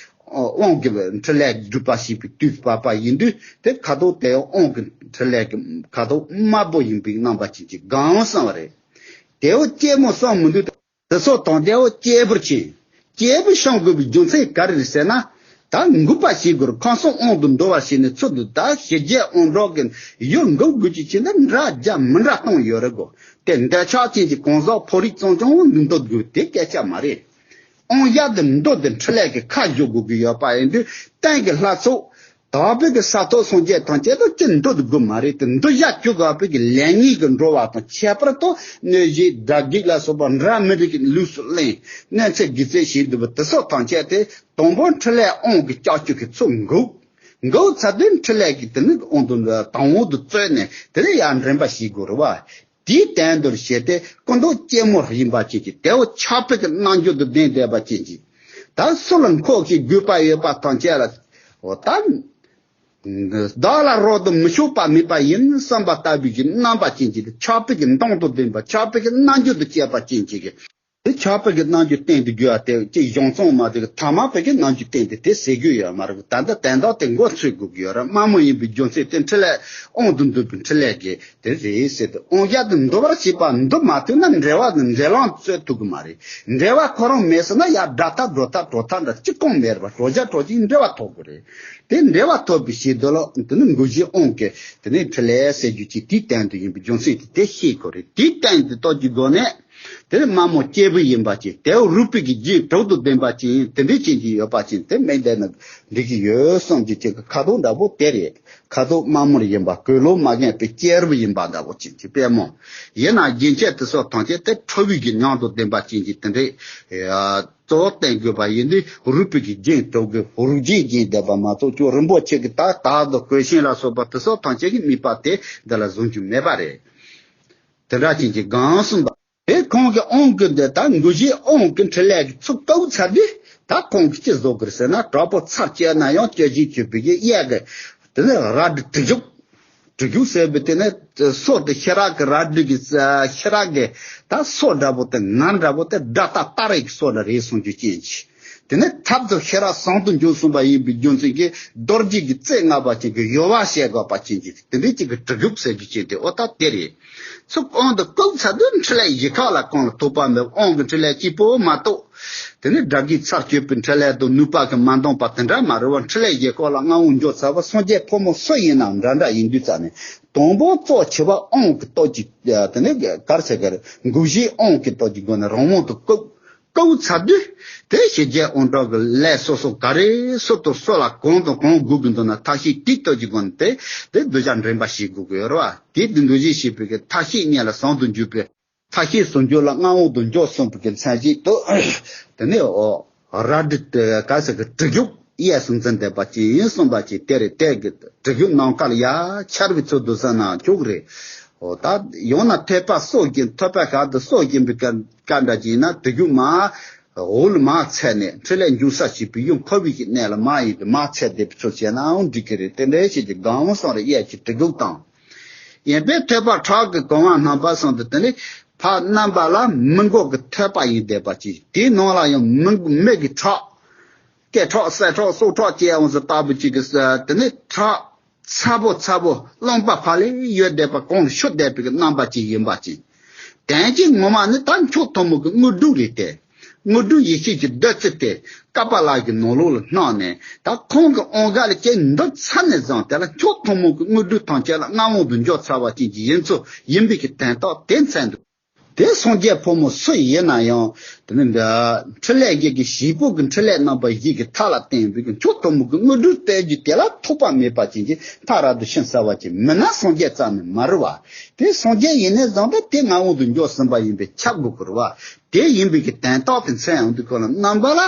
དབང་གི་འཕྲིན་ལས་སྒྲུབ་པ་ཞེས་པའི་དུས་བབ་པ་ཡིན་དུས་དེ་ཁ་དོག་དེ་དབང་གི་འཕྲིན་ལས་ཀྱི་ཁ་དོག་དམར་པོ་ཡིན་པའི་རྣམ་པ་ཅན་གྱི་སྒོམ་གསུངས་པ་རེད། དེའོ་སྐྱེད་མོས་གསུངས་མི་འདུག་དེ་ཚོ་དང་དེའོ་སྐྱེས་བུར་ཕྱིན། སྐྱེས་བུ་བྱུང་དགོས་པའི་རྒྱུ་མཚན་ག་རེ་རེད་ཟེར་ན། ད་འགུགས་པ་བྱེད་དགོས་རེད། ཁམས་གསུམ་དབང་དུ་འགྲོ་བར་བྱས་ནས་ཚུར་དུ་ད་ཞི་རྒྱས་དབང་དྲག་གི་ཡུལ་འགུགས་དགོས་ཀྱི་ཕྱིར་ན་འདྲ་རྒྱ་མི་འདྲ་གཏོང་ཡོད་རེད་གོ། དེ་འདོད་ཆགས་ཅན་གྱི་གང་ཟག་ཕོ་རིགས་ཙམ་ཀྱང་འདོད་དགོས་དེ་སྐད་ཆ་མ་རེད། དབང་ཡག་ཏུ་འདོད་དེ་འཕྲིན་ལས་ཀྱི་ཁ་བཞག་དགོས་ཀྱི་ཡོད་པ་ཡིན་དུས་གཏན་གྱི་ལྷ་ཚོགས། དག་པའི་གི་ས་ཐོབ་སངས་རྒྱས་ཐམས་ཅད་དུ་ཅི་འདོད་དགོས་མ་རེད་དེ། འདོད་བྱ་བཅུ་དགག་པའི་གི་ལས་ངན་གྱི་འགྲོ་བ་དང་ཁྱད་པར་དུ་གནོད་བྱེད་དགྲ་བགེགས་ལ་སོགས་པ་འདྲ་མི་འདྲ་གི་ལུས་སུ་ལེན་གནོད་འཚེ་རྒུད་འཚེ་བྱེད་འདོད་པ་དེ་ཚོ་ཐམས་ཅད་དེ་དང་པོ་འཕྲིན་ལས་དབང་གི་ལྕགས་ཀྱུ་གི་ཚུར་འགུགས། འགུགས་ཚར་དུས་འཕྲིན་ལས་ཀྱི་དེ་ནི་དབང་དུ་དང་པོ་དུ་བཙོས་ནས་དེ་ནས་ཡར་འདྲེན་པ་བྱེད་དགོས་རེད་བ། དེའི་དོན་དུ་བྱས་ཏེ་སྐུ་མདོག་སྐྱེད་མོ་ཡིན་པ་ཅན་གྱི་དེའོ་ཆགས་པའི་གི་རྣལ་འབྱོར་དུ་ལྡན་བསྡད་པ་ཅན་གྱི། ད་སུ་ལ་འཁོར་གྱི་དགོས་པ་ཡོད་པ་ཐམས་ཅད་ལ། འོ་ད། བདག་ལ་རོགས་དུ་མི་ཆོག་པ་མེད་པ་ཡིན་བསམ་པ་ལྟ་བུའི་གི་རྣམ་པ་ཅན་གྱི་ཆགས་པའི་གི་མདངས་དང་ལྡན་པ་ཆགས་པའི་གི་རྣལ་འབྱོར་དུ་སྐྱེས་པ་ཅན་གྱི་གི། དེ་ཆགས་པའི་གི་རྣལ་འབྱོར་བསྟན་དུ་དགོས་པ་དེ་ཅི་གཞུང་ཚང་མ་དེ་གི་ཐ་མལ་པའི་གི་རྣལ་འབྱོར་བསྟན་ཏེ་དེ་ཟེར་རྒྱུ་ཡོད་མ་རེད། ད་ལྟ་དོན་དག་དེ་མགོ་ཚོས་དགོས་ཀྱི་ཡོད་རེད། དམར་མོ་ཡིན་པའི་རྒྱུ་མཚན་དེ་འཕྲིན་ལས་དབང་དུ་འདུས་པའི་འཕྲིན་ལས་ཀྱི་དེ་རེད་ཟེར་ཏེ། དབང་ཡག་ཏུ་འདོད་པར་བྱེད་པ་འདོད་མ་ཐུབ་ན་འབྲེལ་བ་ནི་འབྲེལ་ལམ་རྩོད་ཐུབ་ཀྱི་མ་རེད། འབྲེལ་བ་ཁོ་རང་མེད་སོང་ན་ཡར་དགྲ་ཐག་འགྲོ་ཐག་གྲོལ་ཐག་འདྲ་གཅིག་གང་མེད་པར་གྲོལ་བྱ་གྲོལ་ཅིག་འབྲེལ་བ་ཐོབ་དགོས་རེད། དེ་འབྲེལ་བ་ཐོབ་པའི་ཆེད་དུ་ལ་དེ་ནི་འགུགས་བྱེད་དབང་གི་དེ་ནི་འཕྲིན་ལས་ཟེར་རྒྱུ་ཅིག་དེའི་སྟེང་དུ་ཡིན་པའི་རྒྱུ་མཚན་དེ་དེ་ཤེས་དགོས་རེད། དེའི་སྟེང་དུ་གཏོགས་ཀྱི་སྒོ་ནས་དེ་ནི་དམར་མོ་སྐྱེས་བུ་ཡིན་པ་ཅིག་དེ་རུས་པའི་གི་རྒྱན་དྲུག་ཏུ་ལྡན་པ་ཅིག་ཡིན། དེ་འདྲའི་ཅན་གྱི་ཡོད་པ་ཅིག་དེ་མིན་དེ་ནི་འགྲིག་གི་ཡོད་བསམ་རྒྱུ་ཅིག་གི་ཁ་དོག་འདྲ་པོ་དེ་རེད། ཁ་དོག་དམར་མོར་ཡིན་པ་གོས་ལོག་མ་རྒན་པའི་སྐྱེས་བུ་ཡིན་པ་འདྲ་པོ་ཅན་གྱི་དཔེ་མོ། ཡིན་ན་རྒྱན་ཆས་དེ་ཚོ་ཐམས་ཅད་དེ་ཁྲོ་བོའི་གི་མྱང་དུ་ལྡན་པ་ཅན་གྱི་དེ་འདྲའི། གཙོ་བོ་བསྟན་དགོས་པ་ཡིན་དུས་རུས་པའི་གི་རྒྱན་དྲུག་གི་རུས་རྒྱན་རྒྱན་བསྡད་པ་མ་གཏོགས་ཅོག་རིན་པོ་ཆེ་གི་ད་དར་དང་གོས་ཆེན་ལ་སོགས་པ་དེ་ཚོ་ཐམས་ཅད་ཀྱི་དམིགས་པ་དེ་འདི་ལ་བཟུང་རྒྱུ་མེད་པ་རེད། དེ་འདྲ་ཅན་གྱི་གང་གསུངས་པ། དེ་ཁོང་གི་དབང་གི་འདི་ད་འགུགས་བྱེད་དབང་གི་འཕྲིན་ལས་ཀྱི་ཚུགས་བཀག་ཚར་དུས་ ད་ཁོང་གིས་ཅི་བཟོ་དགོས་ཟེར་ན། དྲག་པོ་ཚར་བཅད་ན་ཡང་སྐྱོ་ཞིང་གྱུར་པའི་གཡས་གི་དེ་ནས་རལ་གྲི་གྲི་གུག་གྲི་གུག་ཟེར་བའི་དེ་ནས་སོ་དེ་ཤེལ་ར་གི་རལ་གྲི་གི་ཤེལ་ར་གི་ད་སོ་འདྲ་པོ་དེ་ངར་འདྲ་པོ་དེ་དགྲ་སྟ་སྟ་རེ་གི་སོ་འདྲ་རེད་གསུང་རྒྱུ་ཅན་གྱི། དེ་ནས་ཐབས་དང་ཤེས་རབ་ཟུང་དུ་འཇུག་གསུངས་པ་ཡིན་པའི་རྒྱུ་མཚན་གྱིས་རྡོ་རྗེ་གི་རྩེ་ལྔ་པ་ཅན་གྱི་ཡོལ་བ་བྱེད་དགོས་པ་ཅན་གྱི་དེ་འདྲའི་ཅིག་གི་གྲི་གུག་ཟེར་རྒྱུ་ཅན་དེ་ཨོ་ད་དེ་རེད། ཚུར་དབང་དུ་བཀུག་ཚར་དུས་འཕྲིན་ལས་བཞི་ཁག་ལ་གང་ལ་ཐོགས་པ་མེད། དབང་གི་འཕྲིན་ལས་གཅིག་པོ་མ་གཏོགས། དེ་ནས་དགྲ་བགེགས་ཚར་གཅོད་པའི་འཕྲིན་ལས་དང་ནུས་པ་གིས་མ་འདང་པ་དེ་འདྲ་མ་རེད་བ། འཕྲིན་ལས་བཞི་ཁག་ལ་མངའ་དབང་འཇོག་ཚར་བ་སངས་རྒྱས་ཕོ་མོ་སུ་ཡིན་ནའང་འདྲ་འདྲ་ཡིན་དུས་ཙང་ནས། དང་པོ་གཙོ་ཆེ་བ་དབང་གི་སྟོབས་ཀྱིས་དེ་ནས་གར་ཆེ་གར་འགུགས་བྱེད་དབང་གི་སྟོབས་ཀྱི་སྒོ་ནས་རང་དབང་དུ་བཀུག་བཀུག་ཚར་དུས། དེ་ཞི་རྒྱས་དབང་དྲག་གི་ལས་སོ་སོ་ག་རེ་སུ་དང་སུ་ལ་གང་དང་གང་དགོས་ཀྱི་འདུག་ན། ཐབས་ཤེས་དེའི་སྟོབས་ཀྱི་སྒོ་ནས་དེ་དེ་གདུལ་བྱ་འདྲེན་པ་བྱེད་དགོས་ཀྱི་ཡོད་རེད་བ། དེ་དེ་འདུལ་བྱེད་བྱེད་པའི་གི་ཐབས་ཤེས་གཉིས་ལ་ཟུང་དུ་འཇུག་པའི། ཐབས་ཤེས་ཟུང་འཇུག་ལ་མངའ་དབང་དུ་འཇོག་གསུངས་པའི་གི་མཚན་གཞི་དུ། དེ་ནས་ཨོ། རལ་གྲི་དེ་ག་ཟེར་གི་གྲི་གུག་གཡས་སུ་འཛིན་བསྡད་པ་ཅིག་ཡིན་གསུངས་པ་ཅིག་དེ་རེད། དེ་གི་གྲི་གུག་ནམ་མཁའ་ལ་ཡར་འཕྱར་བའི་ཚུལ་དུ་ཟེར་ན་ཆོག་གི་རེད། ཨོ་ད་ཡང་ན་ཐོད་པ་སྲོག་གི་ཐོད་པ་ཤར་དུ་སྲོག་གིན་པའི་ཀ་འདྲ་ཅིག་ཡིན་ན། གྲི་གུག་མར་འོག་ལ་མར་ཚད་ནས་འཕྲིན་ལས་འབྱུང་ས་བྱེད་པའི་ཡུལ་འཁོར་བའི་གི་གནས་ལ་མར་ཡིན་དུ་མར་ཚད་བསྡད་པའི་ཚུལ་བྱས་ནའང་འགྲིག་གི་རེད། དེ་འདྲའི་ཞིག་གི་སྒང་སོང་རེད། གཡས་ཀྱི་གྲི་གུག་དང་། གཡོན་པས་ཐོད་པ་ཁྲག་གིས་གང་བ་རྣམ་པ་གསུམ་དུ། དེ་ནི་ཕར་རྣམ་པ་ལ་མི་མགོ་གི་ཐོད་པ་ཡིན་བསྡད་པ་ཅིག་དེའི་ནང་ལ་ཡང་མི་མི་གི་ཁྲག་སྐད་ཁྲག་སྲེག་ཁྲག་སྲོག་ཁྲག་བཅས་འོང་ཟེར་ལྟ་བུ་ཅིག་གི་དེ་ནི་ཁྲག་ཚ་པོ་ཚ་པོ་རློན་པ་ཕར་ལ་ཡོད་བསྡད་པ་གང་ལ་ཤོར་བསྡད་པའི་གི་རྣམ་པ་ཅིག་ཡིན་པ་ཅིག་དོན་གྱིས་ངོ་མ་ནི་ད་མཆོག་ཐུན་མོང་གི་དངོས་གྲུབ་རེད་དེ། དངོས་གྲུབ་ཡེ་ཤེས་ཀྱི་བདུད་རྩི་དེ་ཀ་པ་ལ་གི་ནང་ལོགས་ལ་སྣང་ནས། ད་ཁོང་གི་དབང་ག་ལ་ཅིག་འདི་ཚར་ནས་བཟུང་དེ་ལ་མཆོག་ཐུན་མོང་གི་དངོས་གྲུབ་ཐམས་ཅད་ལ་མངའ་དབང་དུ་འཇོག་ཚར་བ་ཅན་གྱི་ཡིན་ཚུལ་ཡིན་པའི་གི་དོན་དག་དེ་མཚོན་འདུག་དེ་སངས་རྒྱས་ཕོ་མོ་སུ་ཡིན་ན་ཡང་དེ་ནི་འདི་འཕྲིན་ལས་བརྒྱད་ཀྱི་བྱེད་པོ་གི་འཕྲིན་ལས་རྣམ་པ་བཞི་གི་མཐའ་ལ་བརྟེན་པའི་གི་མཆོག་ཐུན་མོང་གི་དངོས་གྲུབ་སྟེར་རྒྱུ་དེ་ལ་ཐོགས་པ་མེད་པ་ཅན་གྱི་མཐའ་རབ་ཏུ་ཕྱིན་ཚར་བ་ཅན་མིན་ན་སངས་རྒྱས་རྩ་ནས་མ་རེད་བ། དེ་སངས་རྒྱས་ཡིན་ནས་བཟུང་སྟེ་དེ་མངའ་དབང་དུ་འཇོག་ཟིན་པ་ཡིན་པས་ཁྱབ་དགོས་ཀྱི་རེད་བ། དེ་ཡིན་པའི་གི་དོན་དག་དེ་མཚོན་ཡོང་དུས་ཁོ་ལ་རྣམ་པ་ལ་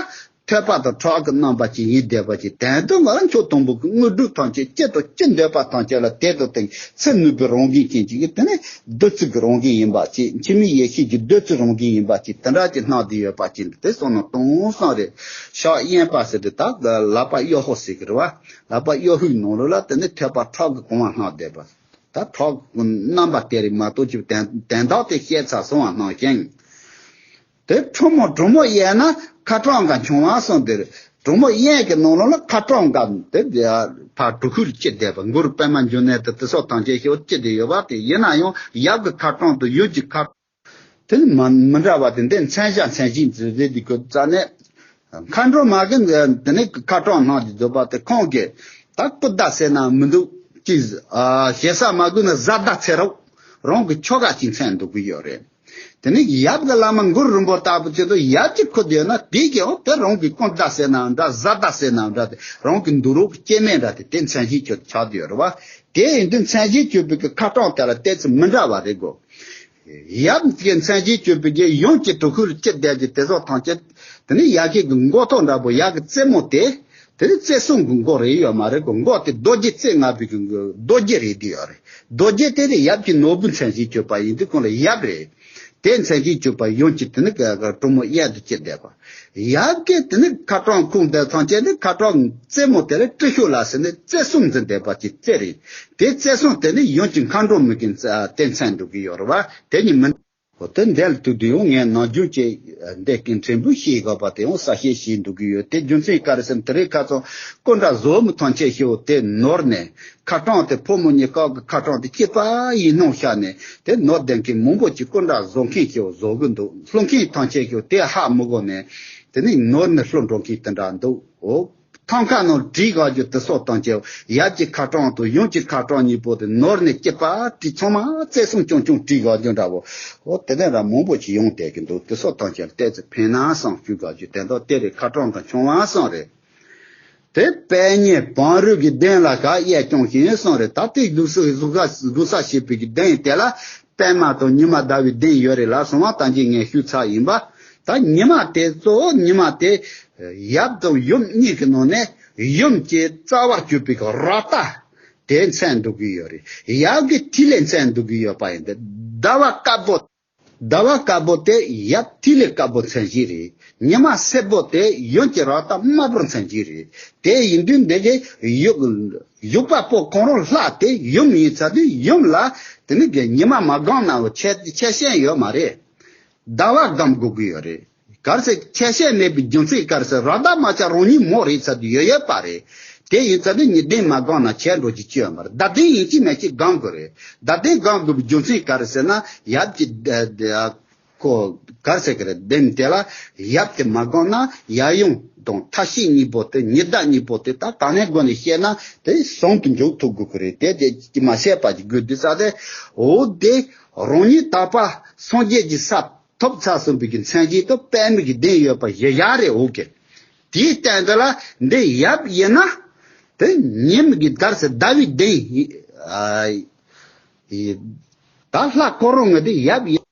ཐོད་པ་དང་ཁྲག་གི་རྣམ་པ་ཅིག་ཡིན་བསྡད་པ་ཅིག་དོན་དུ་ང་ལ་མཆོག་ཐུན་མོང་གི་དངོས་གྲུབ་ཐམས་ཅད་ཅི་དང་ཅི་འདོད་པ་ཐམས་ཅད་ལ་དེ་དང་དེ་ཚེ་ནུས་པའི་རང་བཞིན་ཅན་ཅིག་གི་དེ་ནི་བདུད་རྩི་གི་རང་བཞིན་ཡིན་པ་ཅིག་འཆི་མེད་ཡེ་ཤེས་ཀྱི་བདུད་རྩི་རང་བཞིན་ཡིན་པ་ཅིག་དེ་འདྲ་ཅིག་སྣང་བསྡད་ཡོད་པ་ཅིག་འདུག་དེ་སོང་ན་དུང་སང་རེད། ཕྱག་གཡོན་པ་ཟེར་དུས་ད་ལག་པ་གཡོ་ཧོ་ཟེར་གི་རེད་བ། ལག་པ་གཡོ་ཧུའི་ནང་ལོགས་ལ་དེ་ནི་ཐོད་པ་ཁྲག་གི་གང་བ་སྣང་བསྡད་པ། ད་ཁྲག་རྣམ་པ་དེ་རེད་མ་གཏོགས་ཅིག་དོན་དོན་དག་དེ་བཤད་ཚར་སོང་བ་སྣང་ཞིང་། དེ་གྲུ་མོ་གྲུ་མོ་གཡས་ན་ཁ་གྲངས་འགའ་ཆུང་བ་གསུངས་དེར། གྲུ་མོ་གཡས་ཀྱི་ནང་ལོགས་ལ་ཁ་གྲངས་འགའ་དེ་ཕར་གྲུ་ཁུག་ལ་ཅི་བསྡད་པ་མགུར་པད་མ་འབྱུང་གནས་དེ་དེ་སོགས་དང་བཅས་ཤོག་ཅི་བསྡད་ཡོད་པ་དེ་ཡིན་ན་ཡང་ཡབ་ཀྱི་ཁ་གྲངས་དང་ཡུམ་གྱི་ཁ་དེ་ནི་མ་མི་འདྲ་བ་དེ་འདི་མཚན་བྱ་མཚན་གཞི་འཛིན་རེད་དེ་གོ་རྩ་ནས། མཁའ་འགྲོ་མ་གི་དེ་ནི་ཁ་གྲངས་སྣང་དེ་བཟོ་པ་དེ་ཁོང་གིས་ད་སྐུ་ཟླ་ཟེར་ན་མི་འདུག་ཅིག་ཞེ་ས་མ་གི་ནི་གཟའ་ཟླ་ཚེ་རབས་རང་གི་ཆོ་ག་ཅིག་མཚན་འདུག་གི་ཡོད་རེད། དེ་ནས་ཡབ་ཀྱི་བླ་མ་མགུར་རིན་པོ་ལྟ་བུ་ཆེད་དུ་ཡབ་ཀྱི་ཁུ་དེ་ན་དེ་གི་འོ་དེ་རང་གི་སྐུ་ཟླ་ཟེར་ནའང་འདྲ། གཟའ་ཟླ་ཟེར་ནའང་འདྲ། དེ་རང་གི་འདུག་རོགས་ཀྱི་སྐྱེ་དམན་འདྲ་དེ་དེ་མཚན་གཞི་ཆོད་ཆགས་བསྡད་ཡོད་རེད་བ། དེ་ཡིན་དུས་མཚན་གཞི་ཆོད་པའི་གི་ཁ་གྲངས་དེ་ལ་ཏོག་ཙམ་མི་འདྲ་བ་རེད་གོ། ཡབ་ཀྱི་མཚན་གཞི་ཆོད་པའི་གི་ཡུམ་གྱི་གྲུ་ཁུག་ལ་ཅི་བསྡད་ཀྱི་དེ་སོགས་ཐམས་ཅད་དེ་ནི་ཡ་གི་གི་མགོ་ཐོག་འདྲ་པོ་ཡ་གི་རྩེ་མོ་དེ། དེ་ནི་རྩེ་གསུམ་གྱི་མགོ་རེད་ཡོད་མ་རེད་གོ། མགོ་དེ་རྡོ་རྗེ་རྩེ་ལྔ་པའི་གི་རྡོ་རྗེ་རེད་དེ་ཡོད་རེད། རྡོ་རྗེ་དེ་ནི་ཡབ་ཀྱི་ནོར་བུ་མཚན་གཞི་བརྗོད་པ་ཡིན་དུས་ཁོང་ལ་ཡབ་རེད། དེ་མཚན་གཞི་བརྗོད་པ་ཡོངས་ཀྱི་དེ་ནི་གྲུ་མོ་གཡས་དུ་ཅི་བསྡད་པ། ཡབ་ཀྱི་དེ་ནི་ཁ་གྲངས་ཁུངས་དེ་ཐམས་ཅད་ནི་ཁ་གྲངས་རྩེ་མོ་དེ་ལ་ཏྲི་ཤོ་ལ་ཟེར་ནས་རྩེ་གསུམ་འཛིན་བསྡད་པ་ཅིག་རྩེ་རེད། དེ་རྩེ་གསུམ་དེ་ནི་ཡོངས་ཀྱི་མཁའ་འགྲོ་མ་གི་དེ་མཚན་འདུག་གི་ཡོད་རེད་བ། དེ་ནི་མི། འོ་དེ་འདྲ་ལ་ཐུག་དུས་ཡང་ངས་ནམ་རྒྱུན་གྱི་འདི་གི་ཕྲན་བུ་ཞིག་དགོས་པ་དེ་ཡང་གསལ་བཤད་བྱེད་འདུག་གི་ཡོད། དེ་རྒྱུ་མཚན་ག་རེ་ཟེར་ན་དེ་རིང་ཁ་སང་སྐུ་འདྲ་བཟོ་མི་ཐམས་ཅད་ཤོག་དེ་ནོར་ནས་ཁ་གྲངས་དེ་ཕོ་མོ་གཉིས་ཀ་གི་ཁ་གྲངས་དེ་གཅིག་པ་ཡིན་སྣང་ཤར་ནས་དེ་ནོར་ལྡན་མཁན་མང་པོ་ཅིག་སྐུ་འདྲ་བཟོ་མཁན་ཤོག་བཟོ་གི་འདུག་ལྷུང་མཁན་ཐམས་ཅད་ཤོག་དེ་ཧ་མི་གོ་ནས་དེ་ནས་ནོར་ནས་ལྷུང་འགྲོ་མཁན་དེ་འདྲ་འདུག་འོ། ཐང་ཀ་ནང་བྲིས་དགོས་རྒྱུ་དེ་སོགས་དང་བཅས་ཡབ་ཀྱི་ཁ་གྲངས་དང་ཡུམ་གྱི་ཁ་གྲངས་གཉིས་པོ་དེ་ནོར་ནས་སྐྱེས་པ་བྲིས་ཚང་མ་རྩེ་གསུམ་རྐྱང་རྐྱང་བྲིས་དགོས་རྒྱུ་འདྲ་བོ། འོ་དེ་ནས་ར་མང་པོ་ཅིག་ཡོང་བསྡད་ཀྱི་འདུག་དེ་སོགས་དང་བཅས་ཏོག་ཙམ་ཕན་ན་བསམ་ཞུ་དགོས་རྒྱུ་དེ་འདྲ་དེ་རེད། ཁ་གྲངས་དང་ཆུང་བ་གསུམ་རེད། དེ་དཔལ་གཉེན་བང་རིམ་གྱི་གདན་ལ་ག་གཡས་བརྐྱངས་ཤིང་གསུམ་རེད། ད་དེ་འདུག་སེ་འདུག་ས་འདུག་ས་བྱེད་པའི་གི་གདན་དེ་ལ་པདྨ་དང་ཉི་མ་ཟླ་བའི་གདན་ཡོད་རེད་ལ་སོང་བ་ད་གིན་ངས་ཞུས་ཚར་ཡིན་པ། ད་ཉི་མ་དེ་གཙོ་བོ་ཉི་མ་དེ་ཡབ་དང་ཡུམ་གཉིས་ཀྱི་ནང་ནས་ཡུམ་གྱི་རྩ་བར་གྱུར་པའི་གི་རཀྟ་དེ་མཚན་འདུག་གི་ཡོད་རེད། ཡབ་ཀྱི་ཐིག་ལེ་མཚན་འདུག་གི་ཡོད་པ་ཡིན་ཏེ་ཟླ་བ་དཀར་པོ། ཟླ་བ་དཀར་པོ་དེ་ཡབ་ཐིག་ལེ་དཀར་པོ་མཚན་གཞི་རེད། ཉི་མ་སེར་པོ་དེ་ཡུམ་གྱི་རཀྟ་དམར་པོ་མཚན་གཞི་རེད། དེ་ཡིན་དུས་འདི་གི་ཡུ་ཡུ་བ་པོ་གང་རུང་ལྷ་དེ་ཡུམ་ཡིན་ཚར་དུས་ཡུམ་ལ་དེ་ནི་གི་ཉི་མ་མ་གང་ན་བོ་ཆད་ཆད་ཤེས་ཡོད་མ་རེད། ཟླ་བ་སྒོམ་དགོས་ཀྱི་ཡོད་རེད། གལ་སྲིད་ཆད་ཤེས་མེད་པའི་རྒྱུ་མཚན་གལ་སྲིད་རཀྟ་དམར་ཆ་རང་ཉིད་མོ་རེད་ཚར་དུས་ཡོད་ཡོད་པ་རེད། དེ་ཡིན་ཚར་དུས་ཉི་གདན་མ་སྒོམ་ན་ཆད་འགྲོ་རྒྱུ་ཅི་ཡོད་མ་རེད། ཟླ་གདན་ཡིན་གཅིག་མིན་གཅིག་སྒོམ་དགོས་རེད། ཟླ་གདན་སྒོམ་དགོས་པའི་རྒྱུ་མཚན་ག་རེ་ཟེར་ན་ཡབ་ཀྱི་ཨ་ཨ་ཁོ་ག་རེ་ཟེར་གི་རེད། གདན་དེ་ལ་ཡབ་དེ་མ་སྒོམ་ན་ཡབ་ཡུམ་དང་མཐའ་བཞི་གཉིས་པོ་དེ་ཉི་ཟླ་གཉིས་པོ་དེ་ད་ག་ནས་སྒོམ་ནས་བཤད་ན་དེ་ཟུང་དུ་འཇུག་ཐུབ་དགོས་ཀྱི་རེད། དེ་དེ་ཅི་མ་བཤད་པ་ཅིག་དགོས་དུས་ས་དེ་འོ་དེ་རང་ཉིད་དག་པ་སངས་རྒྱས་ཀྱི་ས་ཐོབ་ཚར་སོང་བའི་གི་མཚན་གཞི་དང་པདྨའི་གི་གདན་ཡོད་པ་བཞི་བཞག་རེད། འོ་གི་དེའི་སྟེང་དེ་ལ་འདི་ཡབ་ཡིན་ན་དེ་ཉིམ་གི་དར་སེ་ཟླ་བའི་གདན་ཡིན། ཨ་ཡི་ད་ལྷ་ཁོ་རང་ངི་དེ་ཡབ་ཡིན།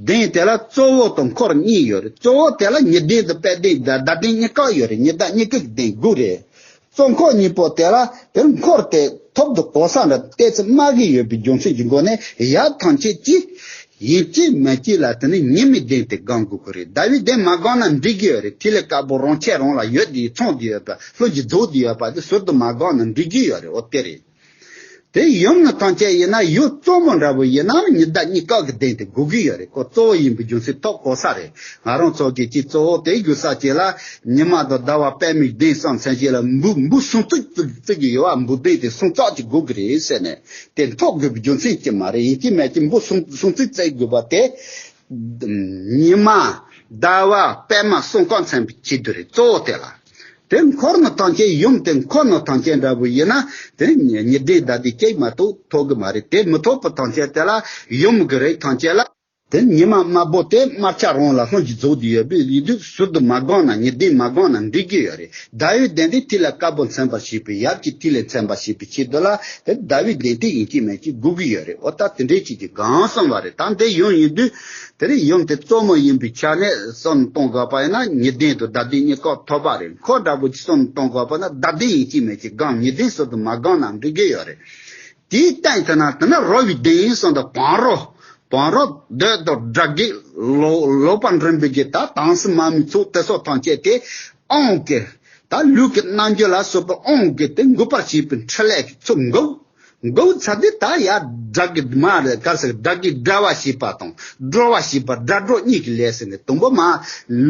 གདན་དེ་ལ་གཙོ་བོ་དང་འཁོར་གཉིས་ཡོད་རེད། གཙོ་བོ་དེ་ལ་ཉི་གདན་དང་དཔལ་གདན་དང་ཟླ་གདན་གཉིས་ཀ་ཡོད་རེད། ཉི་ཟླ་གཉིས་ཀའི་གདན་དགུ་རེད། གཙོ་འཁོར་གཉིས་པོ་དེ་ལ་དེ་འཁོར་དེ་ཐོབ་ཏུ་གོ་ས་འདྲ་ཏོག་ཙམ་དམའ་གི་ཡོད་པའི་རྒྱུ་མཚན་གྱི་སྒོ་ནས་ཡབ་ཐམས་ཅད་ཀྱིས་ཡིན་གཅིག་མིན་གཅིག་ལ་དེ་ནི་ཉི་མའི་གདན་དེ་སྒོམ་དགོས་ཀྱི་རེད། ཟླ་བའི་གདན་མ་སྒོམ་ན་འགྲིག་གི་ཡོད་རེད། ཐིག་ལེ་དཀར་པོ་རང་ཆས་རང་ལ་ཡོད་དེ་ཚང་དེ་ཡོད་པ་ལྷུན་གྱིས་རྫོགས་དེ་ཡོད་པ་དེ་ཟུར་དུ་མ་སྒོམ་ན་འགྲིག་གི་ཡོད་རེད། འོ་དེ་རེད། དེ་ཡུམ་ནི་ཐམས་ཅད་ཡིན་ན་ཡུམ་གཙོ་མོ་འདྲ་པོ་ཡིན་ན་ཉི་ཟླ་གཉིས་ཀ་གི་གདན་དེ་དགོས་ཀྱི་ཡོད་རེད། ཁོ་གཙོ་བོ་ཡིན་པའི་རྒྱུ་མཚན་ཐོབ་གོ་ས་རེད། ང་རང་ཚོ་གི་ཅི་གཙོ་བོ་དེ་དགོས་ས་ཅིག་ལ་ཉི་མ་དང་ཟླ་བ་པདྨའི་གདན་གསུམ་མཚན་གཞི་ལ་འབུ་འབུ་སུམ་བརྩེགས་བརྩེགས་ཀྱི་ཡོད་པ་འབུ་གདན་དེ་སུམ་བརྩེགས་ཅིག་དགོས་ཀྱི་རེད་ཟེར་ནས་དེ་ཐོབ་དགོས་པའི་རྒྱུ་མཚན་ཅིག་མ་རེད། ཡིན་གཅིག་མིན་གཅིག་འབུ་སུམ་སུམ་བརྩེགས་བརྩེགས་དགོས་པ་དེ། ཉི་མ་ཟླ་བ་པདྨ་གསུམ་ཀ་མཚོན་པའི་ཆེད་དུ་རེད། གཙོ་བོ་དེ་ལ། དེ་འཁོར་ནི་ཐམས་ཅད་ཡུམ་དེ་འཁོར་ནི་ཐམས་ཅད་འདྲ་པོ་ཡིན་ན་དེ་ཉི་ཉི་ཟླའི་ཟླ་དེ་གཅིག་མ་གཏོགས་ཐོབ་གི་མ་རེད། དེ་མི་ཐོབ་པ་ཐམས་ཅད་དེ་ལ་ཡུམ་གི་རིགས་ཐམས་ཅད་ལ་དེ་ཉི་མ་དམར་པོ་དེ་དམར་ཆ་རང་ལ་ལྷུན་གྱིས་རྫོགས་དེ་ཡོད་པས་ཡིན་དུས་ཟུར་དུ་མ་སྒོམ་ན་ཉི་ཟླའི་མ་སྒོམ་ན་འགྲིག་གི་ཡོད་རེད། ཟླ་བའི་གདན་དེ་ཐིག་ལེ་དཀར་པོ་མཚོན་པར་བྱེད་པའི་ཡབ་ཀྱི་ཐིག་ལེ་མཚོན་པར་བྱེད་པའི་ཆེད་དུ་ལ་དེ་ཟླ་བའི་གདན་དེ་ཡིན་གཅིག་མིན་གཅིག་དགོས་ཀྱི་ཡོད་རེད། འོ་ད་དེ་འདྲའི་ཆེད་ཀྱི་གང་གསུངས་པ་རེད། ད་འདི་ཡུམ་ཡིན་དུས་དེ་རིང་ཡུམ་དེ་གཙོ་མོ་ཡིན་པའི་ཆ་ནས་བསམ་གཏོང་དགོས་པ་ཡིན་ན་ཉི་གདན་དུ་ཟླ་གདན་གཉིས་ཀ་ཐོབ་པ་རེད། འཁོར་འདྲ་པོ་ཅིག་བསམ་གཏོང་དགོས་པ་ན་ཟླ་གདན་ཡིན་གཅིག་མིན་གཅིག་སྒོམ། ཉི་གདན་ཟུར་དུ་མ་སྒོམ་ན་འགྲིག་གི་ཡོད་རེད། དེའི་སྟེང་དེ་ན་དེ་ན་རོལ་བའི་གདན་ཡིན་གསུངས་དང་བང་རོལ། བང་རོལ་རྡོ་རྡོ་དགྲ་བགེགས་ལོག་ལོག་པར་འདྲེན་པའི་གི་ད་དྭངས་སུ་མ་མི་ཚོགས་དེ་སོགས་ཐམས་ཅད་དེ་དབང་གི་ད་ལུས་ཀྱི་རྣལ་འབྱོར་ལ་སོགས་པ་དབང་གི་དེ་འགུགས་པར་བྱེད་པའི་འཕྲིན་ལས་ཀྱི་ཚུལ་འགུགས། འགུགས་ཚར་དུས་ད་ཡར་དགྲ་གི་མ་རེད་ག་ཟེར་དགྲ་གི་སྒྲ་བ་ཞེས་པ་དང་སྒྲོ་བ་ཞེས་པ་སྒྲ་སྒྲོ་གཉིས་ཀྱི་ལས་ཟེར་ནས་དང་པོ་མ་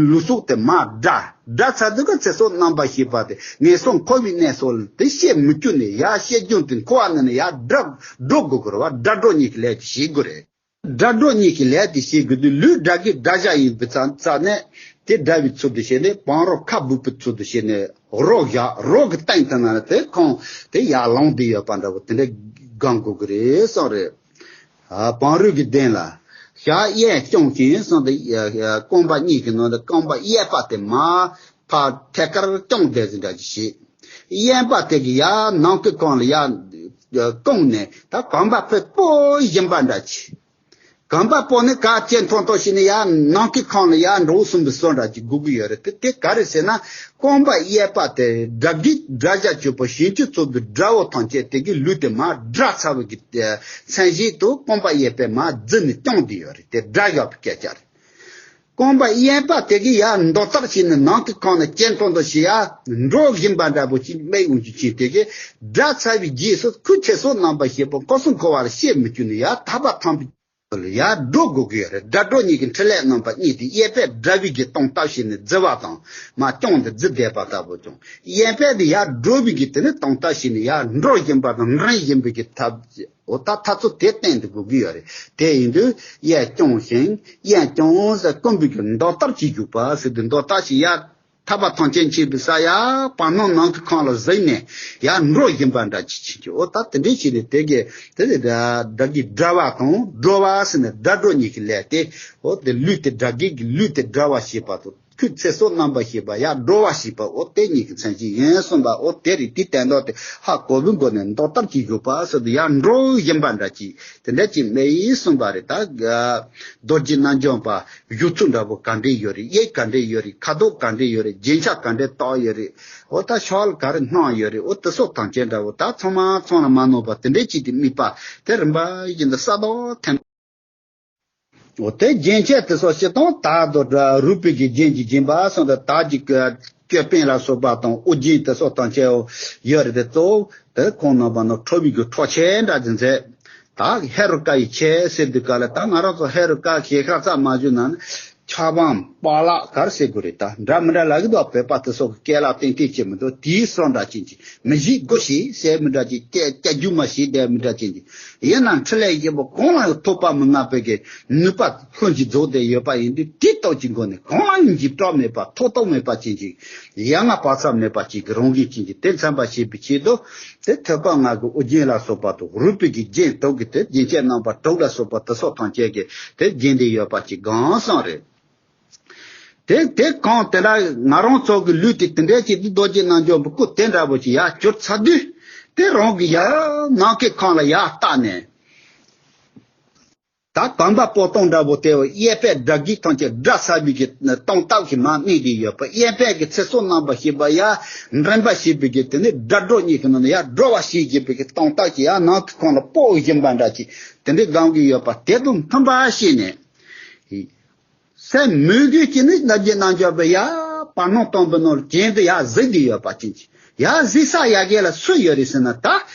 ལུས་སྲོག་དེ་མ་སྒྲ་སྒྲ་ཚར་དུས་ཀ་ཚེ་སྲོག་རྣམ་པར་ཤེས་པ་དེ་ངན་སོང་འཁོར་བའི་གནས་སོགས་དེ་བཤད་མི་བཅུག་ནས་ཡར་བཤད་རྒྱུ་དེ་འཁོར་བ་ནང་ནས་ཡར་སྒྲ་སྒྲོ་དགོས་དགོས་རེད་བ། སྒྲ་སྒྲོ་གཉིས་ཀྱི་ལས་དེ་བྱེད་དགོས་རེད། སྒྲ་སྒྲོ་གཉིས་ཀྱི་ལས་དེ་བྱེད་དགོས་དུས་ལུས་དགྲ་བགེགས་དགྲ་བཞག་ཡིན་པའི་ཚ་ཚ་ནས་དེ་དགྲ་བའི་ཚུལ་དུ་བྱས་ནས་བང་རོལ་ཁ་སྦུབ་པའི་ཚུལ་དུ་བྱས་ནས་རོ་བཞག་རོ་གི་སྟེང་དུ་ན་དེ་ཁོང་དེ་ཡར་ལངས་བསྡད་ཡོད་པ་འདྲ་བོ་དེ་འདྲ་སྒོམ་དགོས་ཀྱི་རེད་གསུངས་རེད། ཨ་བང་རོལ་གྱི་གདན་ལ་ཞག་གཡས་བརྐྱང་ཞིང་གསུངས་ཏེ་རྐང་པ་གཉིས་ཀྱི་ནང་དུ་རྐང་པ་གཡས་པ་དེ་མར་ཕར་ཐད་ཀར་བརྐྱང་བསྡད་ཟིན་འདྲ་ཅིག་བྱས། གཡོན་པ་དེ་གི་ཡར་ནང་གི་ཁང་ལ་ཡར་བརྐྱངས་ནས་ད་གོམ་པ་ཕར་སྤོ་བཞིན་པ་འདྲ་ཅིག་གོམ་པ་སྤོ་ནས་ག་ཅན་ཐོང་ཐོང་བྱས་ནས་ཡར་ནང་གི་ཁང་ལ་ཡར་འགྲོ་གསུམ་པའི་བཟོ་འདྲ་ཅིག་དགོས་ཀྱི་ཡོད་རེད། དེ་དེ་ག་རེ་ཟེར་ན་རྐང་པ་གཡས་པ་དེ་དགྲ་བགེགས་དགྲ་བྱ་གཅོད་པ་གཞན་གཅོད་ཚོགས་པའི་དགྲ་བོ་ཐམས་ཅད་དེ་གི་ལུས་དེ་མར་བསྒྲལ་ཚར་བའི་གི་མཚན་གཞི་དུ་རྐང་པ་གཡས་པས་མར་བརྫིས་ནས་བརྐྱངས་བསྡད་ཡོད་རེད། དེ་དགྲ་བཞག་པའི་སྐད་ཆ་རེད། རྐང་པ་གཡོན་པ་དེ་གིས་ཡར་མདོག་ལྟར་བྱས་ནས་ནང་གི་ཁང་ནས་གྱེན་ཐོང་ཐོང་བྱས་ཡར་འགྲོ་བཞིན་པ་འདྲ་པོ་ཅིག་མིག་འོང་རྒྱུ་ཅན་དེ་གིས་སྒྲ་ཚར་བའི་རྗེས་སུ་ཁོའི་ཚེ་སྲོག་རྣམ་པར་ཤེས་པ་འཁོར་གསུམ་འཁོར་བར་བཤད་མི་བཅུག་ནས་ཡར་ཐར་པ་ཐམས་ཅད་ལ་ཡར་སྒྲོ་དགོས་ཀྱི་ཡོད་རེད། སྒྲ་སྒྲོ་གཉིས་ཀྱི་འཕྲིན་ལས་རྣམ་པ་གཉིས་དེ་གཡས་པས་དགྲ་བོའི་གི་སྟོང་ལྟར་བྱས་ནས་བརྫི་བ་དང་མར་བརྐྱངས་ཏེ་བརྫི་བསྡད་པ་ལྟ་བུ་ཀྱང་གཡོན་པས་དེ་ཡར་སྒྲོ་བའི་གི་དེ་ནི་སྟོང་ལྟར་བྱས་ནས་ཡར་འགྲོ་བཞིན་པ་དང་འགྲེང་བཞིན་པའི་གི་ཐབས། འོ་ད་ཐབས་ཚུལ་དེ་བསྟན་དུ་དགོས་ཀྱི་ཡོད་རེད། དེ་ཡིན་དུས་གཡས་བརྐྱང་ཞིང་གཡོན་བརྐྱང་ཟེར་རྐང་པའི་གི་མདོག་ལྟར་གྱིས་བཞུགས་པ་ཟེར་དུས་མདོག་ལྟར་ཞིག་ཡར་ཐར་པ་ཐམས་ཅད་མཁྱེན་པའི་ས་ཡར་བར་སྣང་ནང་གི་ཁང་ལ་གཟིགས་ནས་ཡར་འགྲོ་བཞིན་པ་འདྲ་ཅིག་བྱེད་ཀྱི། འོ་ད་དེ་འདྲའི་བྱས་ནས་དེ་གས་དེ་ནི་དགྲ་གི་དགྲ་བ་དང་སྒྲོ་བ་ཟེར་ནས་དགྲ་སྒྲོ་གཉིས་ཀྱི་ལས་དེ་འོ་དེ་ལུས་དེ་དགྲ་བགེགས་ཀྱི་ལུས་དེ་དགྲ་བ་ཞེས་པ་དང་། ཁོའི་ཚེ་སྲོག་རྣམ་པར་ཤེས་པ་ཡར་སྒྲོ་བ་ཞེས་པ་འོ་དེ་གཉིས་ཀྱི་མཚན་གཞི་ཡིན་གསུངས་པ། འོ་དེ་རེད། དེ་དོན་དག་དེ་ཧ་གོ་བའི་སྒོ་ནས་མདོག་ལྟར་གྱིས་བཞུགས་པ་ཟེར་དུས་ཡར་འགྲོ་བཞིན་པ་འདྲ་ཅིག་དེ་འདྲ་ཅིག་མེད་ཡིན་གསུངས་པ་རེད། ད་རྡོ་རྗེ་རྣལ་འབྱོར་པ་བཞུགས་ཚུལ་འདྲ་པོ་ག་འདྲས་ཡོད་རེད། གཡས་ག་འདྲས་ཡོད་རེད། ཁ་དོག་ག་འདྲས་ཡོད་རེད། རྒྱན་ཆ་ག་འདྲས་བཏགས་ཡོད་རེད། འོ་ད་ཤོག་ལ་ག་རེ་སྣང་ཡོད་རེད། འོ་དེ་སོགས་ཐམས་ཅད་འདྲ་པོ་ད་ཚང་མ་ཚང་ལ་མ་ནོར་བ་དེ་འདྲས་ཅིག་དེ་དམིགས་པ་དེ་རིམ་པ་བཞིན་དུ་ས་དོག་ཐེམ། འོ་དེ་རྒྱན་ཆས་དེ་སོགས་སྤྱིར་བཏང་དག་དང་རུས་པའི་གི་རྒྱན་གྱི་སྦྱིན་པ་སོགས་དང་དག་གི་ཀྱོད་པན་ལ་སོགས་པ་དང་དབུ་རྒྱན་དེ་སོགས་དང་བཅས་ཡོད་རེད་དེ། གཙོ་བོ་དེ་ཁོང་རྣམ་པ་ནང་ཁྲོ་བོའི་གི་ཁྲོ་ཆས་འདྲ་དེ་མཛད། ད་ཧེ་རུ་ཀ་ཡི་ཆས་ཟེར་དུས་ག་ལ། ད་ང་རང་ཚོ་ཧེ་རུ་ཀ་ཞེས་ཤ་ཚ་མ་ཞུ་ན་ནི་ཆབ་འབངས་པཱ་ལགས་ག་རེ་ཟེར་དགོས་རེད། ད་འདྲ་མི་འདྲ་ལབ་གི་འདུག་བོད་པ་དེ་སོགས་ཀྱི་སྐད་ལ་ཏན་ཏན་བྱེད་མི་འདུག་དེའི་སོགས་འདྲ་ཅན་གྱི་མི་བཞེས་སྒོ་ཞེས་ཟེར་མི་འདྲ་ཅན། སྐད་སྐད་སྒྱུར་མ་བྱེད་བསྡད་མི་འདྲ་ཅན་གྱི། ཡིན་ནའང་འཕྲིན་ལས་ཡག་པོ་གང་ལ་ཡང་ཐོགས་པ་མི་མངའ་བའི་གི་ནུས་པ་ལྷུན་གྱིས་རྫོགས་བསྡད་ཡོད་པ་ཡིན་དུས། དེའི་སྟོབས་ཀྱི་སྒོ་ནས་གང་ལ་ཡང་འཇིགས་སྐྲག་མེད་པ། ཐོགས་རྟགས་མེད་པ་ཅན་གྱི། ཡ་ང་བག་ཚ་མེད་པ་ཅན་གྱི་རང་བཞིན་ཅན་གྱི་དེ་མཚོན་པར་བྱེད་པའི་ཆེད་དུ། དེ་ཐོད་པ་ལྔ་གི་དབུ་རྒྱན་ལ་སོགས་པ་དང་། རུས་པའི་གི་རྒྱན་དྲུག་གི་དེ་རྒྱན་ཆས་རྣམ་པ་དྲུག་ལ་སོགས་པ་དེ་སོགས་ཐམས་ཅད་ཀྱིས་དེ་བརྒྱན་ཏེ་ཡོད་པ་ཅིག་གང་གསུངས་རེད། དེ་དེ་གང་དེ་འདྲ་ང་རང་ཚོ་གི་ལུས་དེ་དེ་འདྲའི་ཅིག་དེ་རྡོ་རྗེ་རྣལ་འབྱོར་མའི་སྐུ་དེ་འདྲ་པོ་ཅིག་ཡར་གྱུར་ཚར་དུས། དེ་རང་གི་ཡར་ནམ་མཁའི་ཁམས་ལ་ཡར་བལྟས་ནས། ད་གོམ་པ་སྤོ་སྟངས་འདྲ་པོ་དེ། གཡས་པས་སྒྲ་གི་ཐམས་ཅད་སྒྲ་ཟ་བའི་གི་སྟངས་སྟབས་ཀྱིས་མར་གནས་ཏེ་ཡོད་པ། གཡོན་པས་ཀྱི་ཚེ་སྲོག་རྣམ་པར་ཤེས་པ་ཡར་འདྲེན་པར་བྱེད་པའི་གི་དེ་ནི་སྒྲ་སྒྲོག་གཉིས་ཀྱི་ནང་ནས་ཡར་སྒྲོག་པར་བྱེད་བྱེད་པའི་གི་སྟངས་སྟབས་ཀྱིས་ཡར་ནམ་མཁའི་ཁམས་ལ་སྤོ་བཞིན་པ་འདྲ་ཅིག་དེ་འདྲའི་སྒོམ་གྱི་ཡོད་པ་དེ་དང་མཐུན་པར་ཤེས་ནས། སེམས་མོས་གུས་ཀྱིས་ནི་རྡོ་རྗེ་རྣལ་འབྱོར་པ་ཡར་བར་སྣང་སྟོང་པའི་ནང་གྱེན་དུ་ཡར་གཟིགས་ཏེ་ཡོད་པ་ཅན་གྱི། ཡར་གཟིགས་ས་ཡ་གི་ལ་སུ་ཡོད་རེད་ཟེར་ན། ད་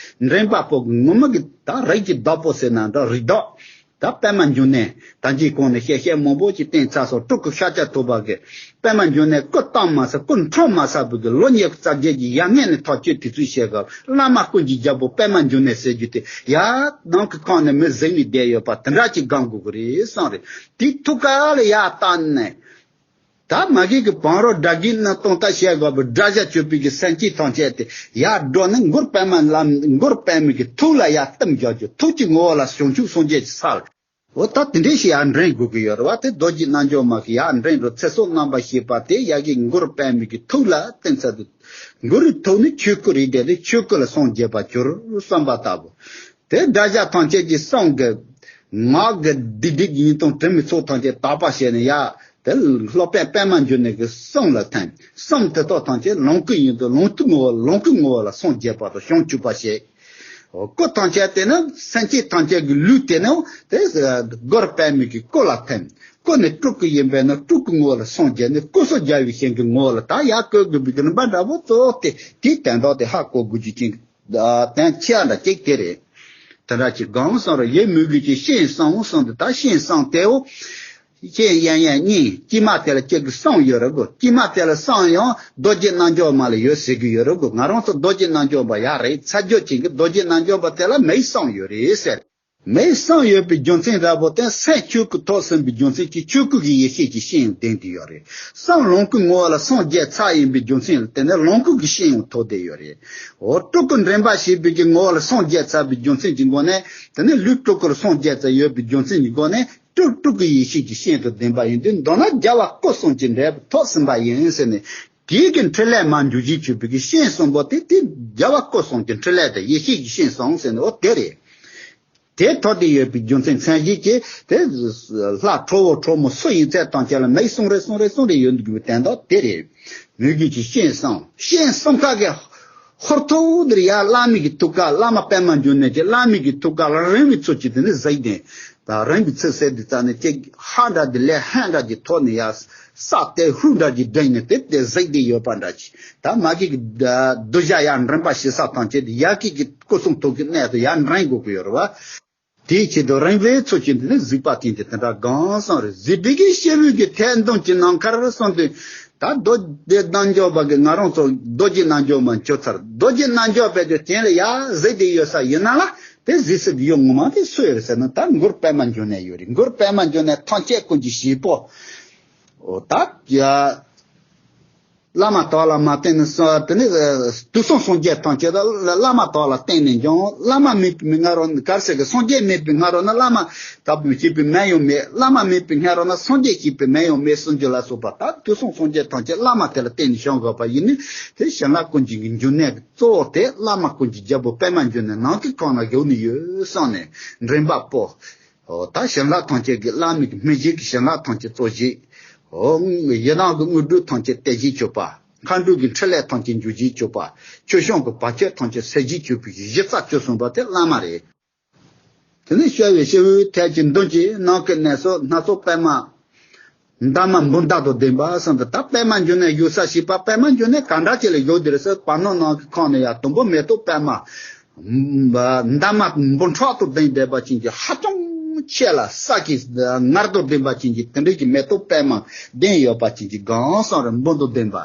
འདྲེན་པ་པོ་གི་ངོ་མ་གི་ད་རིགས་ཀྱི་བདག་པོ་ཟེར་ན་འདྲ། རིགས་བདག་ད་པདྨ་འབྱུང་གནས། ད་ཅིའི་གོང་ནས་བཤད་བཤད་མང་པོ་ཅིག་བསྟན་ཚར་སོང་། སྤྲུལ་སྐུ་ཤཱཀྱ་ཐུབ་པ་གིས་པདྨ་འབྱུང་གནས་སྐུ་བལྟམས་མ་ཚར། སྐུ་འཁྲུངས་མ་ཚར་བའི་གི་ལོ་ཉི་ཤུ་རྩ་བརྒྱད་ཀྱི་ཡར་སྔོན་ནས་ཐག་གཅོད་དུས་ཚོད་བཤད་སྐབས། བླ་མ་ཀུན་གྱི་རྒྱལ་པོ་པདྨ་འབྱུང་གནས་ཟེར་རྒྱུ་དེ་ཡར་ནམ་མཁའི་ཁམས་ནས་མར་གཟིགས་ནས་བསྡད་ཡོད་པ་དེ་འདྲ་ཅིག་སྒོམ་དགོས་ཀྱི་རེད་གསུངས་རེད། དེའི་ཐུགས་ཀ་ལ་ཡར་བལྟས་ནས། ད་མ་གི་གི་བང་རོ་སྒྲ་གི་ནང་སྟོང་ལྟ་བྱེད་དགོས་པའི་སྒྲ་བྱ་གཅོད་པའི་གི་སེམས་ཅན་ཐམས་ཅད་དེ་ཡར་སྒྲོག་ནས་གུ་རུ་པདྨ་ལ། གུ་རུ་པདྨའི་གི་ཐུགས་ལ་ཡར་བསྟིམ་བཞག་རྒྱུ། ཐུགས་ཀྱི་ངོ་བོ་ལ་བྱང་ཆུབ་སངས་རྒྱས་ཀྱི་ས་ལ། འོ་ད་དེ་འདྲའི་ཞིག་ཡར་འདྲེན་དགོས་ཀྱི་ཡོད་རེད་བ། དེ་རྡོ་རྗེ་རྣལ་འབྱོར་མ་གིས་ཡར་འདྲེན་རུ་ཚེ་སྲོག་རྣམ་པར་ཤེས་པ་དེ་ཡ་གི་གུ་རུ་པདྨའི་གི་ཐུགས་ལ་བསྟིམ་ཚར་དུས། གུ་རུའི་ཐུགས་ནི་ཆོས་སྐུ་རེད་དེ། ཆོས་སྐུ་ལ་སངས་རྒྱས་པར་གྱུར་བསམ་པ་ལྟ་བུ། དེ་སྒྲ་བྱ་ཐམས་ཅད་ཀྱི་གསུང་གི་ངག་གི་སྡིག་སྒྲིབ་ཉེས་ལྟུང་དྲི་མའི་ཚོགས་ཐམས་ཅད་དག་པ་བྱས་ནས་ཡ། དེ་སློབ་དཔོན་པདྨ་འབྱུང་གནས་ཀྱི་གསུང་ལ་ཐིམ། གསུང་དེ་དག་ཐམས་ཅད་ལོངས་སྐུ་ཡིན་དུས་ལོངས་སྐུ་ངོ་བོ། ལོངས་སྐུ་ངོ་བོ་ལ་སངས་རྒྱས་པ་དང་བྱང་ཆུབ་པ་བྱེད། སྐུ་ཐམས་ཅད་དེ་ནི་སེམས་ཅན་ཐམས་ཅད་ཀྱི་ལུས་དེ་ནི་དེ་གུ་རུ་པདྨའི་གི་སྐུ་ལ་ཐིམ། སྐུ་ནི་སྤྲུལ་སྐུ་ཡིན་པས་ན་སྤྲུལ་སྐུ་ངོ་བོ་ལ་སངས་རྒྱས་ནས། སྐུ་གསུམ་རྒྱལ་བའི་ཞིང་གི་ངོ་བོ་ལ་ད་ཡར་བཀོད་དགོས་པའི་གི་རིམ་པ་འདྲ་པོ་གཙོ་བོ་དེ། དེའི་དོན་དག་དེ་ཧ་གོ་དགོས་རྒྱུ་ཅན་གྱི་དོན་ཆེ་བ་འདྲ་གཅིག་དེ་རེད། དེ་འདྲ་ཅིག་སྒོམ་གསུངས་རེད། ཡིད་མོས་གུས་ཀྱིས་སྤྱན་བསམ་གསུངས་འདུག་ད་སྤྱན་བསམ་དེའོ། སྤྱན་གཡས་གཡོན་གཉིས། དཀྱིལ་མ་དེ་ལ་ཁྱེད་ཀྱི་གསུང་ཡོད་རེད་གོ། དཀྱིལ་མ་དེ་ལ་གསུང་ཡང་རྡོ་རྗེ་རྣལ་འབྱོར་མ་ལ་ཡོད་ཟེར་གི་ཡོད་རེད་གོ། ང་རང་ཚོ་རྡོ་རྗེ་རྣལ་འབྱོར་མ་ཡག་རེད་ཚ་རྒྱུ་ཅན་གྱི་རྡོ་རྗེ་རྣལ་འབྱོར་མ་དེ་ལ་མིའི་གསུང་ཡོད་རེད་ཟེར། མིའི་གསུང་ཡོད་པའི་རྒྱུ་མཚན་འདྲ་པོ་དེ། སེམས་ཆོས་སྐུ་ཐོབ་ཟིན་པའི་རྒྱུ་མཚན་གྱིས་ཆོས་སྐུ་གི་ཡེ་ཤེས་ཀྱི་སྤྱན་ལྡན་དུ་ཡོད་རེད། གསུང་ལོངས་སྐུ་ངོ་བོ་ལ་སངས་རྒྱས་ཚར་ཡིན་པའི་རྒྱུ་མཚན་ལ་བརྟེན་ནས་ལོངས་སྐུ་གི་སྤྱན་ཡང་ཐོབ་བསྡད་ཡོད་རེད། འོ་སྤྲུལ་སྐུ་འདྲེན་པ་བྱེད་པའི་གི་ངོ་བོ་ལ་སངས་རྒྱས་ཚར་བའི་རྒྱུ་མཚན་གྱི་སྒོ་ནས། དེ་ནས་ལུས་སྤྲུལ་སྐུ་ལ་སངས་རྒྱས་ཚར་ཡོད་པའི་རྒྱུ་མཚན་གྱི་སྒོ་ནས། སྤྲུལ་སྤྲུལ་སྐུ་ཡེ་ཤེས་ཀྱི་སྤྱན་དང་ལྡན་པ་ཡིན་དུས། མདོར་ན་རྒྱལ་བ་སྐུ་གསུམ་གྱི་འབྲས་བུ་ཐོབ་ཟིན་པ་ཡིན་ཟེར་ནས། དེའི་གི་འཕྲིན་ལས་མར་འཇུག་བྱེད་བྱེད་པའི་གི་སྤྱན་གསུམ་པོ་དེ། དེ་རྒྱལ་བ་སྐུ་གསུམ་གྱི་འཕྲིན་ལས་དེ། ཡེ་ཤེས་ཀྱི་སྤྱན་གསུམ་ཟེར་ནས་འོ་དེ་རེད། དེ་ཐོབ་སྟེ་ཡོད་པའི་རྒྱུ་མཚན་མཚན་གཞི་གྱིས་དེ་ལྷ་ཁྲོ་བོ་ཁྲོ་མོ་སུ་ཡིན་ཚད་ཐམས་ཅད་ལ་མིའི་གསུང་རེ་གསུང་རེ་གསུང་རེ་ཡོང་དགོས་པའི་དོན་དག་དེ་རེད། མོས་གུས་ཀྱི་སྤྱན་གསུམ། སྤྱན་གསུམ་ཀ་གི་ཧུར་ཐུག་འདིར་ཡར་བླ་མའི་གི་ཐུགས་ཀ། བླ་མ་པདྨ་འབྱུང་གནས་ཀྱི་བླ་མའི་གི་ཐུགས་ཀ་ལ་རིང་བའི་ཚུལ་གྱིས་དེ་ནི་གཟིགས་ནས། ད་རིང་བའི་ཚུལ་ཟེར་དུས་ཙ་ནས་ཅིག་ཧ་འདྲ་དེ་ལས་ཧན་འདྲ་གྱི་ཐོག་ནས་ཡར་ས་དེ་ཧུ་འདྲ་གྱི་སྒྲེང་ནས་དེ་དེ་གཟིགས་བསྡད་ཡོད་པ་འདྲ་ཅིག་ད་མ་གི་གི་གདུལ་བྱ་ཡར་འདྲེན་པ་བྱེད་ས་ཐམས་ཅད་དེ་ཡ་གི་གི་སྐུ་གསུང་ཐུགས་ཀྱི་གནས་དུ་ཡར་འདྲེན་དགོས་ཀྱི་ཡོད་རེད་བ། དེའི་ཆེད་དུ་རིང་བའི་ཚུལ་གྱིས་འདི་ནི་གཟིགས་པ་བསྟན་ཏེ་དེ་འདྲ་གང་གསུངས་རེད། གཟིགས་པའི་གི་སྐྱེས་བུ་གི་ཐད་གཏོང་གི་ནམ་མཁར་གསུངས་དུས། ད་རྡོ་རྗེ་རྣལ་འབྱོར་པ་གི་ང་རང་ཚོ་རྡོ་རྗེ་རྣལ་འབྱོར་མ་གྱུར་ཚར། རྡོ་རྗེ་རྣལ་འབྱོར་པའི་དེ་དེ་ལ་ཡར་གཟིགས་ཏེ་ཡོད་ས་ཡིན་ན་ལ། དེ་གཟིགས་སའི་གི་ཡུལ་ངོ་མ་དེ་སུ་ཡོད་རེད་ཟེར་ན། ད་གུ་རུ་པདྨ་འབྱུང་གནས་ཡོད་རེད། གུ་རུ་པདྨ་འབྱུང་གནས་ཐམས་ཅད་ཀུན་གྱི་གཤེད་པོ། འོ་ད་ཡ། བླ་མ་དག་ལ་མ་བརྟེན་ནས་སོ། དེ་ནི་དུས་གསུམ་སངས་རྒྱས་ཐམས་ཅད་ད་བླ་མ་དག་ལ་བརྟེན་ནས་འབྱུང་། བླ་མ་མེད་པའི་སྔ་རོལ་ན། ག་རེ་ཟེར་གི། སངས་རྒྱས་མེད་པའི་སྔ་རོལ་ན་བླ་མ་དག་པའི་བྱེད་པའི་མི་ཡང་མེད། བླ་མ་མེད་པའི་སྔ་རོལ་ན་སངས་རྒྱས་བྱེད་པའི་མི་ཡང་མེད་གསུངས་རྒྱུ་ལ་སོགས་པ། ད་དུས་གསུམ་སངས་རྒྱས་ཐམས་ཅད་བླ་མ་དེ་ལ་བརྟེན་ནས་བྱུང་དགོས་པ་ཡིན་ནི། དེ་བྱིན་རླབས་ཀུན་གྱི་འབྱུང་གནས་ཀྱི་གཙོ་བོ་དེ་བླ་མ་ཀུན་གྱི་རྒྱལ་པོ་པདྨ་འབྱུང་གནས་ནམ་མཁའི་ཁམས་ན་བཞུགས་ནས་ཡོད་གསུངས་ནས་འདྲེན་པ་པོ། འོ་ད་བྱིན་རླབས་ཐམས་ཅད་ཀྱི་བླ་མའི་གི་སྨིན་བྱེད་ཀྱི་བྱིན་རླབས་ཐམས་ཅད་གཙོ་བྱེད། འོ་ཡི་དམ་གྱི་དངོས་གྲུབ་ཐམས་ཅད་གཏད་བྱེད་གྱུར་པ། མཁའ་འགྲོ་གི་འཕྲིན་ལས་ཐམས་ཅད་འཇུག་བྱེད་གྱུར་པ། ཆོས་སྐྱོང་གི་བར་ཆད་ཐམས་ཅད་སེལ་བྱེད་གྱུར་པའི་གཞི་རྩ་བཅུ་གསུམ་པ་དེ་བླ་མ་རེད། དེ་ནས་ཤ་བའི་ཤི་བོའི་ཐད་ཀྱི་མདུན་གྱི་ནང་གི་གནས་སོ་སྣ་ཚོགས་པད་མ། འདབ་མ་འབུམ་དག་དང་ལྡན་པ་གསུངས་ཏེ། ད་པད་མ་འབྱུང་གནས་བཞུགས་ས་ཞེས་པ། པད་མ་འབྱུང་གནས་ག་འདྲ་ཅིག་ལ་བཞུགས་དེ་རེད་ཟེར། བར་སྣང་ནང་གི་ཁོངས་ནས་ཡར་དུམ་བུ་མེ་ཏོག་པད་མ། འདབ་མ་འབུམ་ཕྲག་དང་ལྡན་བསྡད་པ་ཅན་གྱི་ཧ་ཅང་ཆེ་ལ་ས་གི་ངར་དང་ལྡན་པ་ཅན་གྱི་དེ་འདྲའི་གི་མེ་ཏོག་པད་མ་ལྡན་ཡོད་པ་ཅན་གྱི་གང་སོང་རེ་འབུམ་དང་ལྡན་པ།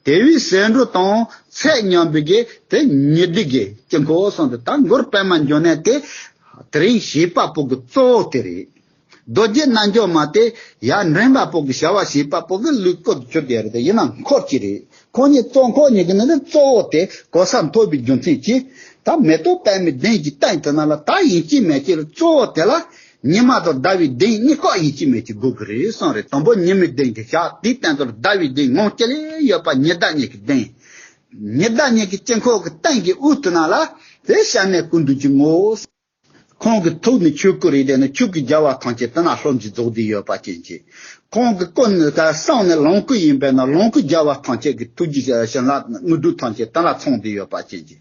དེ་བས་ཟེའུ་འབྲུ་དང་ཚད་མཉམ་པའི་གི་དེ་ཉི་ཟླའི་གི་དཀྱིལ་འཁོར་གསུངས་ཏེ། ད་མགུར་པད་མ་འབྱུང་གནས་དེ་དེ་རིང་བྱིས་པ་པོ་གི་གཙོ་བོ་དེ་རེད། རྡོ་རྗེ་རྣལ་འབྱོར་མ་དེ་ཡར་འདྲེན་པ་པོ་གི་བྱ་བ་བྱེད་པ་པོ་གི་ལུས་སྐུ་གྱུར་དེ་རེད། དེ་ཡིན་ན་འཁོར་གྱི་རེད། ཁོང་གཉིས་གཙོ་འཁོར་གཉིས་ཀྱི་ནང་ནས་གཙོ་བོ་དེ་གོ་ས་མཐོ་བའི་རྒྱུ་མཚན་གྱིས། ད་མེ་ཏོག་པད་མའི་གདན་གྱི་སྟེང་དེ་ན་ལ་ད་ཡིན་གཅིག་མིན་གཅིག་ལ་གཙོ་བོ་དེ་ལ་ཉི་མ་དང་ཟླ་བའི་གདན་གཉིས་ཀ་ཡིན་གཅིག་མིན་གཅིག་དགོས་ཀྱི་རེད་གསུངས་རེད། དང་པོ་ཉི་མའི་གདན་གྱི་ཞག་དེའི་སྟེང་དུ་ཟླ་བའི་གདན་ངོ་སྤྱི་ལས་ཡོད་པ་ཉི་ཟླ་གཉིས་ཀྱི་གདན། ཉི་ཟླ་གཉིས་ཀྱི་དཀྱིལ་འཁོར་གྱི་སྟེང་གི་དབུས་དེ་ན་ལ་དེ་ཤ་གནད་ཀུན་འདུས་ཀྱི་ངོ་བོ། ཁོང་གི་ཐུགས་ནི་ཆོས་སྐུ་རེད། དེ་ནི་ཆོས་ཀྱི་རྒྱལ་བ་ཐམས་ཅད་དེ་ན་ལྷུན་གྱིས་རྫོགས་བསྡད་ཡོད་པ་ཅན་གྱི། ཁོང་གི་སྐུ་ནི་ད་གསུང་ནི་ལོངས་སྐུ་ཡིན་པས་ན་ལོངས་སྐུ་རྒྱལ་བ་ཐམས་ཅད་ཀྱི་ཐུགས་རྗེ་བྱིན་རླབས་དངོས་གྲུབ་ཐམས་ཅད་དེ་ལ་ཚང་བསྡད་ཡོད་པ་ཅན་གྱི།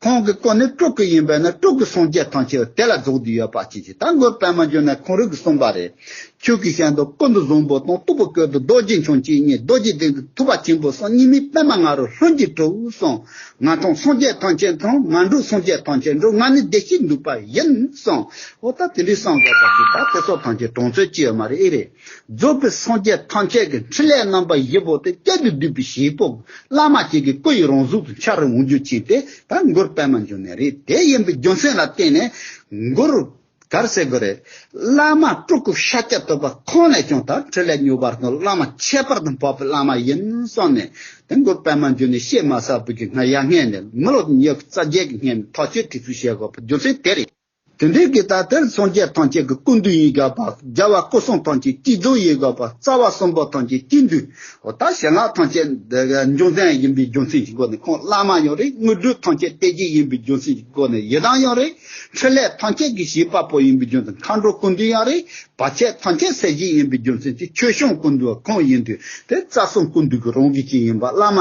ཁོང་གི་སྐུ་ནི་སྤྲུལ་སྐུ་ཡིན་པས་ན་སྤྲུལ་སྐུ་སངས་རྒྱས་ཐམས་ཅད་དེ་ལ་རྫོགས་བསྡད་ཡོད་པ་ཅན་གྱི། ད་མགུར་པད་མ་འབྱུང་གནས་ཁོང་རང་གིས་གསུངས་པ་རེད། ཆོས་ཀྱི་ཞལ་མདོག་ཀུན་ཏུ་བཟང་པོ་དང་། སྟུག་པོ་ཀུན་ཏུ་རྡོ་རྗེ་འཆང་བཅས་གཉིས། རྡོ་རྗེ་གདན་དུ་ཐུབ་པ་ཆེན་པོ་གསུམ། གཉིས་མེད་པད་མ་ང་རོ་ལྷུན་གྱིས་གྲུབ་གསུངས། ང་མཐོང་སངས་རྒྱས་ཐམས་ཅད་མཐོང་། ང་འགྲོ་སངས་རྒྱས་ཐམས་ཅད་འགྲོ། ང་ནི་བདེ་གཤེགས་འདུས་པ་ཡིན་གསུངས། འོ་ད་དེ་འདྲའི་གསུངས་པ་ད་དེ་ད་དེ་ཚོ་ཐམས་ཅད་གྲངས་ཚོད་ཅི་ཡོད་མ་རེད། ཨེ་རེད། རྫོགས་པའི་སངས་རྒྱས་ཐམས་ཅད་ཀྱི་འཕྲིན་ལས་རྣམ་པ་བཞི་པོ་དེ་བསྐྱར་དུ་བསྡུས་པའི་བྱེད་པོ། བླ་མ་གཅིག་གི་སྐུ་ཡི་རང་གཟུགས་སུ་འཆར་འོང་རྒྱུ་ཅན་དེ་ད་མགུར་པད་མ་འབྱུང་གནས་རེད། དེ་ཡིན་པའི་རྒྱུ་མཚན་ལ་བརྟེན་ནས་མགུར། ག་རེ་ཟེར་དགོས་རེད། བླ་མ་སྤྲུལ་སྐུ་ཤཱཀྱ་ཐུབ་པ་ཁོང་ནས་ཀྱང་ད་འཕྲིན་ལས་མྱུར་བ་དང་བླ་མ་ཁྱད་པར་དུ་འཕགས་པའི་བླ་མ་ཡིན་གསུངས་ནས། དེ་མགུར་པད་མ་འབྱུང་གནས་གཤེད་མ་གསལ་བུ་གི་སྔ་ཡ་སྔས་ནས་མི་ལོ་ཉི་ཤུ་རྩ་བརྒྱད་ཀྱི་སྔས་ནས་ཐག་གཅོད་ཁྲིད་ཚུལ་བྱེད་དགོས་པའི་རྒྱུ་མཚན་དེ་རེད། དེ་འདྲའི་གི་ད་དེར་སངས་རྒྱས་ཐམས་ཅད་ཀྱི་སྐུ་མདུན་ཡིན་དགོས་པ། རྒྱལ་བ་སྐུ་གསུམ་ཐམས་ཅད་སྤྱི་གཙུག་ཡིན་དགོས་པ། རྩ་བ་གསུམ་པོ་ཐམས་ཅད་སྤྱི་མདུན། འོ་ད་བྱིན་རླབས་ཐམས་ཅད་འབྱུང་ལྡན་ཡིན་པའི་རྒྱུ་མཚན་གྱི་སྒོ་ནས། ཁོང་བླ་མ་ཡང་རེད། དངོས་གྲུབ་ཐམས་ཅད་སྟེར་རྒྱུ་ཡིན་པའི་རྒྱུ་མཚན་གྱི་སྒོ་ནས་ཡི་དམ་ཡང་རེད། འཕྲིན་ལས་ཐམས་ཅད་ཀྱི་བྱེད་པ་པོ་ཡིན་པའི་རྒྱུ་མཚན། མཁའ་འགྲོ་ཀུན་འདུས་ཡང་རེད། བར་ཆད་ཐམས་ཅད་སེལ་རྒྱུ་ཡིན་པའི་རྒྱུ་མཚན་གྱིས། ཆོས་སྐྱོང་ཀུན་འདུས་ཁོང་ཡིན་དུས་དེ་རྩ་གསུམ་ཀུན་འདུས་ཀྱི་རང་བཞིན་ཅན་ཡིན་པ་བླ་མ།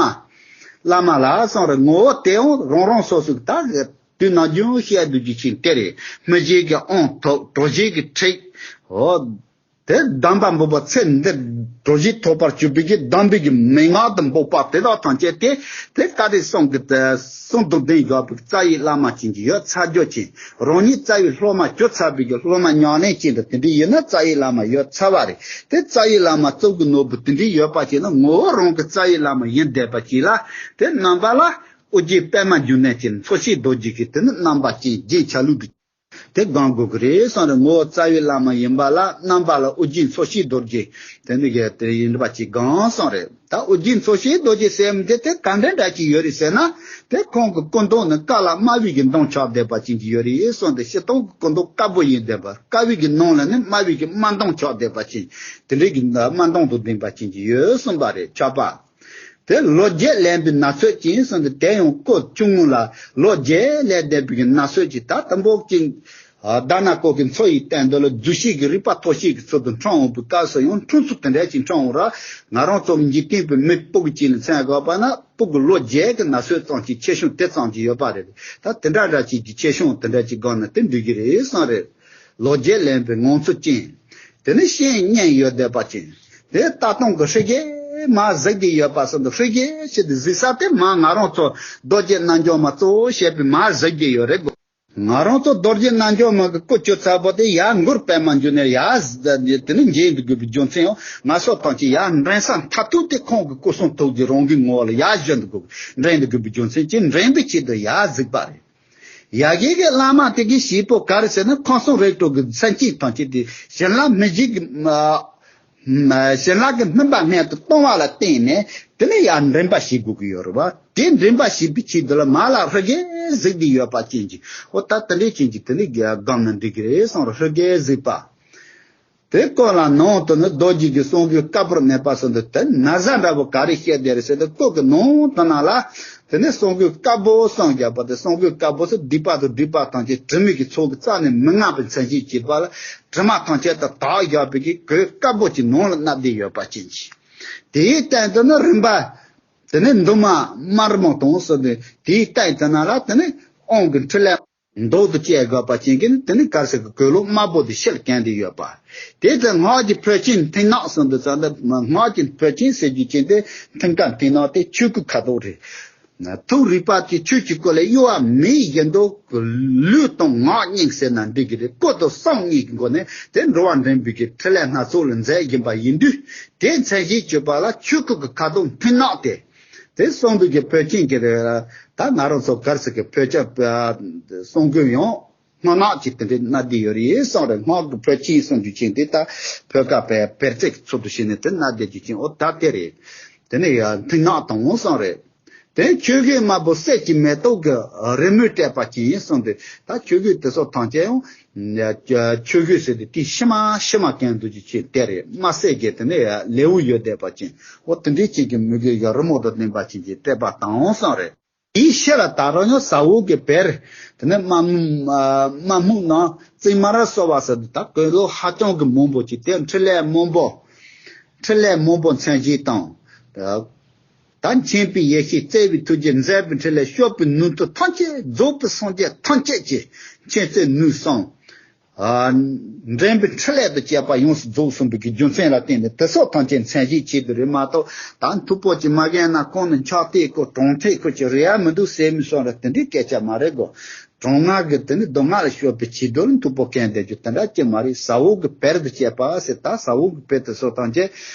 བླ་མ་ལ་གསུངས་རེད། ངོ་བོ་དེའང་རང་རང་སོ་སོའི་ད་དུས་ནམ་རྒྱུན་བཤད་སྡོད་རྒྱུ་ཅན་དེ་རེད། སྨིན་བྱེད་ཀྱི་དབང་ཐོབ། གྲོལ་བྱེད་ཀྱི་ཁྲིད། འོ། དེ་སྡོམ་པ་འབོགས་པ་ཚེ་འདིར་གྲོལ་བྱེད་ཐོབ་པར་གྱུར་པའི་གི་སྡོམ་པའི་གི་མན་ངག་ཏུ་འབོགས་པ་དེ་དག་ཐམས་ཅད་དེ། དེ་ཀ་རི་གསུང་གི་གསུང་དང་ལྡན་བཞག་པའི་རྩ་བའི་བླ་མ་ཅན་གྱི་ཡོད་ཚད་རྒྱུ་ཅན། རང་ཉིད་རྩ་བའི་སློབ་མ་གྱུར་ཚར་བའི་གི་སློབ་མ་ཉམས་ལེན་ཅན་དུ་དེ་འདྲ་ཡིན་ན་རྩ་བའི་བླ་མ་ཡོད་ཚར་བ་རེད། དེ་རྩ་བའི་བླ་མ་གཙུག་གི་ནོར་བུ་དེ་འདྲ་ཡོད་པ་ཅིག་ན། ངོ་བོ་རང་གི་རྩ་བའི་བླ་མ་ཡིན་བསྡད་པ་ཅིག་ལ། དེ་རྣམ་པ་ལ་ཨོ་རྒྱན་པད་མ་འབྱུང་གནས་ཀྱི་འཚོ་བྱེད་རྡོ་རྗེ་གི་དེ་ནི་རྣམ་པ་ཅན་རྒྱན་ཆ་ལུགས་དེ། དེ་སྒོམ་དགོས་ཀྱི་རེད་གསུངས་རེད། ངོ་བོ་རྩ་བའི་བླ་མ་ཡིན་པ་ལ་རྣམ་པ་ལ་ཨོ་རྒྱན་འཚོ་བྱེད་རྡོ་རྗེ་དེ་ནི་གི་དེ་ཡིན་པ་ཅིག་སྒོམ་གསུངས་རེད། ད་ཨོ་རྒྱན་འཚོ་བྱེད་རྡོ་རྗེ་ཟེར་མི་དེ་དེ་ག་འདྲ་འདྲ་ཅིག་ཡོད་རེད་ཟེར་ན། དེ་ཁོང་གི་སྐུ་མདོག་ནི་དཀར་ལ་དམར་བའི་གི་མདོངས་ཆགས་བསྡད་པ་ཅན་གྱི་ཡོད་རེད་གསུངས་ཏེ། སྤྱིར་བཏང་གི་སྐུ་མདོག་དཀར་པོ་ཡིན་བསྡད་པ། དཀར་བའི་གི་ནང་ལ་ནི་དམར་བའི་གི་དམར་མདོངས་ཆགས་བསྡད་པ་ཅན། དེ་འདྲའི་གི་དམར་མདོངས་དང་ལྡན་པ་ཅན་གྱི་ཡོད་གསུངས་པ་རེད། ཆགས་པ། དེ་ལོ་བརྒྱད་ལེན་པའི་ན་ཚོད་ཅན་གསུངས་ཏེ། དེ་ཡང་སྐུ་ཆུང་ངུ་ལ་ལོ་བརྒྱད་ལེན་བསྡད་པའི་ན་ཚོད་ཅིག་ད་དུམ་བུ་ཅིག་དྷ་ན་ཀོ་གི་མཚོ་ཡི་སྟེང་དུ་ལ་རྫུས་ཤིང་གི་རིག་པ་མཐོ་ཤོས་ཀྱི་ཚུལ་དུ་འཁྲུངས་འོང་བའི་སྐབས་སུ་ཡང་འཁྲུངས་ཚུལ་དེ་འདྲ་ཅིག་འཁྲུངས་འོང་ར། ང་རང་ཚོ་འཇིག་རྟེན་པའི་མི་སྤུ་གུ་ཅིག་ལ་མཚོན་དགོས་པ་ན་སྤུ་གུ་ལོ་བརྒྱད་ཀྱི་ན་ཚོད་ཙམ་ཅིག་ཆེ་ཆུང་དེ་ཙམ་ཅིག་ཡོད་པ་རེད། ད་དེ་འདྲ་འདྲ་ཅིག་གི་ཆེ་ཆུང་དེ་འདྲ་ཅིག་སྒང་ན་དེ་འགྲིག་གི་རེད་གསུངས་རེད། ལོ་བརྒྱད་ལེན་པའི་ངང་ཚུལ་ཅན། དེ་ནི་བཤེས་གཉེན་ཡོད་བསྡད་པ་ཅན། དེ་ལྟ་སྟངས་ཀྱི་ཧྲི་གེ་མར་གཟིགས་བསྡད་ཡོད་པ་སོགས་འདི། ཧྲི་གེ་ཞེས་དེ་གཟིགས་ས་དེ་མར་ང་རང་ཚོ་རྡོ་རྗེ་རྣལ་འབྱོར་མ་གཙོ་བོ་བྱས་པའི་མར་གཟིགས་བསྡད་ཡོད་རེད་གོ། ང་རང་ཚོ་རྡོ་རྗེ་རྣལ་འབྱོར་མ་གི་སྐུ་གྱུར་ཚར་བ་དེ་ཡར་མགུར་པད་མ་འབྱུང་གནས་ཡར་དེ་ནི་མཇལ་འདུག་དགོས་པའི་རྒྱུ་མཚན་ཡང་། ང་ཚོ་ཐམས་ཅད་ཡར་འདྲེན་ས་མཐར་ཐུག་དེ་ཁོང་གི་སྐུ་གསུང་ཐུགས་ཀྱི་རང་གི་ངོ་བོ་ལ་ཡར་བཞུགས་འདུག་དགོས། འདྲེན་འདུག་དགོས་པའི་རྒྱུ་མཚན་གྱིས་འདྲེན་པའི་ཆེད་དུ་ཡར་གཟིགས་པ་རེད། ཡ་གི་གི་བླ་མ་དེ་གི་བྱེད་པོ་ག་རེ་ཟེར་ན། ཁམས་གསུམ་རིགས་དྲུག་གི་སེམས་ཅན་ཐམས་ཅད་དེ་བྱིན་རླབས་སྨིན་བྱེད་ཀྱི་མ་མ་བྱིན་རླབས་ཀྱི་སྨིན་པ་སྔོན་དུ་གཏོང་བ་ལ་བརྟེན་ནས་དེ་ནས་ཡར་འདྲེན་པ་བྱེད་དགོས་ཀྱི་ཡོད་རེད་བ། དེ་འདྲེན་པ་བྱེད་པའི་ཆེད་དུ་ལ་མར་ལ་ཧྲི་གེ་གཟིགས་བསྡད་ཡོད་པ་ཅན་གྱི། འོ་ད་དེ་འདྲའི་ཅན་གྱི་དེ་ནས་སྒོམ་ན་འགྲིག་གི་རེད་གསུངས་རེད། ཧྲི་གེ་གཟིགས་པ། དེ་སྐོར་ལ་ནང་དུ་ནི་རྡོ་རྗེ་གི་གསང་སྒོའི་ཀ་པུར་མེད་པ་སོགས་འདི་དེ་ན་བཟའ་འདྲ་པོ་ག་རེ་བཤད་བསྡད་རེད་ཟེར་ཏེ། སྐུ་གི་ནང་དུ་ན་ལ་དེ་ནས་གསང་སྒོའི་ཀ་པུར་གསུངས་བཞག་པ་དེ། གསང་སྒོའི་ཀ་པུར་སུ་སྡིག་པ་དང་སྒྲིབ་པ་ཐམས་ཅད་དྲི་མའི་གི་ཚོགས་ཀྱི་རྩ་ནས་མི་མངའ་བའི་མཚན་ཅན་བྱེད་པ་ལ། དྲི་མ་ཐམས་ཅད་དུ་དག་བཞག་པའི་གི་གོས་དཀར་པོ་ཅིག་ནང་ལ་མནབས་བསྡད་ཡོད་པ་ཅན་གྱི། དེའི་སྟེང་དུ་ནི་རིམ་པ་དེ་ནས་མདུང་མ་དམར་མོ་དང་ཟེར་ཏེ། དེའི་སྟེང་དུ་ན་ལ་དེ་ནས་དབང་གི་འཕྲིན་ལས། མདོག་ཏུ་བཅད་དགོས་པ་ཅན་གྱི་ནི་དེ་ནི་གར་ཟེར་གི་གོས་ལོག་དམར་པོ་དེ་ཕྱིར་གྱོན་ཏེ་ཡོད་པ། དེ་ལྟར་སྔགས་ཀྱི་ཕོད་ཆེན་མཐིང་ནག་གསུངས་འདུག་ཙང་ད་སྔགས་ཀྱི་ཕོད་ཆེན་ཟེར་རྒྱུ་ཅན་དེ་མཐིང་ག་མཐིང་ནག་དེ་ཆོས་སྐུ་ཁ་དོག་རེད། ཐུགས་རིག་པ་གི་ཆོས་ཀྱི་སྐུ་ལས་གཡོ་བ་མེད་བཞིན་དུ་ལུས་དང་ངག་སྙིང་ཟེར་ན་འགྲིག་གི་རེད། སྐུ་དང་གསུང་གཉིས་ཀྱི་སྒོ་ནས་དེ་འགྲོ་བ་འདྲེན་པའི་གི་ཕྲིན་ལས་སྣ་ཚོགས་ལ་མཛད་བཞིན་པ་ཡིན་དུས། དེ་མཚན་གཞི་བཅོས་པ་ལ་ཆོས་སྐུ་གི་ཁ་དོག་མཐིང་ནག་དེ། དེ་གསུངས་འདུག་གི་ཕོད་ཆེན་གྱི་རེད། ད་ང་རང་ཚོ་གར་ཟེར་གི་ཕོད་ཆེན་གསུང་དགོས་ཡང་སྔགས་ནག་ཅིག་དེ་འདྲའི་སྣ་བསྡད་ཡོད་རེད་གསུངས་རེད། སྔགས་ཀྱི་ཕོད་ཆེན་གསུང་རྒྱུ་ཅན་དེ་ད་ཕོད་ཀ་བེར་བེར་རྩེ་གི་ཚུལ་དུ་བྱས་ནས་དེ་སྣ་བསྡད་རྒྱུ་ཅན་འོ་ད་དེ་རེད། དེ་ནས་ཡ་མཐིང་ནག་དང་གསུངས་རེད། དེ་ཆོས་གོས་དམར་པོ་གསེར་གྱི་མེ་ཏོག་གི་རི་མོས་སྤྲས་པ་ཅན་ཡིན་གསུངས་ཏེ། ད་ཆོས་གོས་དེ་ཚོ་ཐམས་ཅད་ཡང་ཆོས་གོས་ཟེར་ཏེ་དེའི་ཕྱི་མ་ཕྱི་མ་གྱོན་འདུག་རྒྱུ་ཅན་དེ་རེད། དམར་སེར་གྱི་དེ་ནས་ལེའུ་ཡོད་བསྡད་པ་ཅན་འོ་དེ་འདྲའི་ཅན་གྱི་མོས་གོས་ཡ་རི་མོ་དང་ལྡན་པ་ཅན་གྱིས་སྤྲས་པ་དང་གསུངས་རེད། དེའི་ཕྱི་ལ་ད་རུང་ཡང་ཟ་འོག་གི་བེར། དེ་ནས་དམར་དམར་སྨུག་ནང་རྩིབས་དམར་སོལ་བ་ཟེར་དུས་ད་གོས་ལོག་ཧ་ཅང་གི་མང་པོ་ཅིག་དེ་འཕྲིན་ལས་མང་པོ། འཕྲིན་ལས་མང་པོ་མཚན་གཞི་དང་། ད་མཁྱེན་པའི་ཡེ་ཤེས་བརྩེ་བའི་ཐུགས་རྗེ་མཛད་པའི་འཕྲིན་ལས་སྤྱོད་པའི་ནུས་མཐུ་ཐམས་ཅད་རྫོགས་པའི་སངས་རྒྱས་ཐམས་ཅད་ཀྱི་མཁྱེན་བརྩེ་ནུས་གསུམ། འདྲེན་པའི་འཕྲིན་ལས་དང་བཅས་པ་ཡོངས་སུ་རྫོགས་གསུངས་པའི་རྒྱུ་མཚན་ལ་བརྟེན་ནས་དེ་སོགས་ཐམས་ཅད་མཚན་གཞི་ཆེད་དུ་རེད་མ་གཏོགས། ད་མཐུ་པོ་ཅིག་མ་བཞེངས་ན་ཁོང་ནི་ཕྱག་དེ་ཁོ་གྲོང་ཐེག་ཁོ་ཅིག་རེད་ཡ་མི་འདུག་ཟེར་མི་སོང་ར་དེ་འདྲའི་སྐད་ཆ་མ་རེད་གོ། གྲང་ངར་གྱི་དེ་ནི་སྡུག་བསྔལ་ལ་སྐྱོབ་པའི་ཆེད་དུ་ལ་མཐུ་པོ་གྱོན་བསྡད་རྒྱུ་དེ་འདྲ་ཅིག་མ་རེད། ཟ་འོག་གི་བེར་དང་བཅས་པ་ཟེར་ད་ཟ་འོག་གི་བེར་དེ་སོགས་ཐམས་ཅད་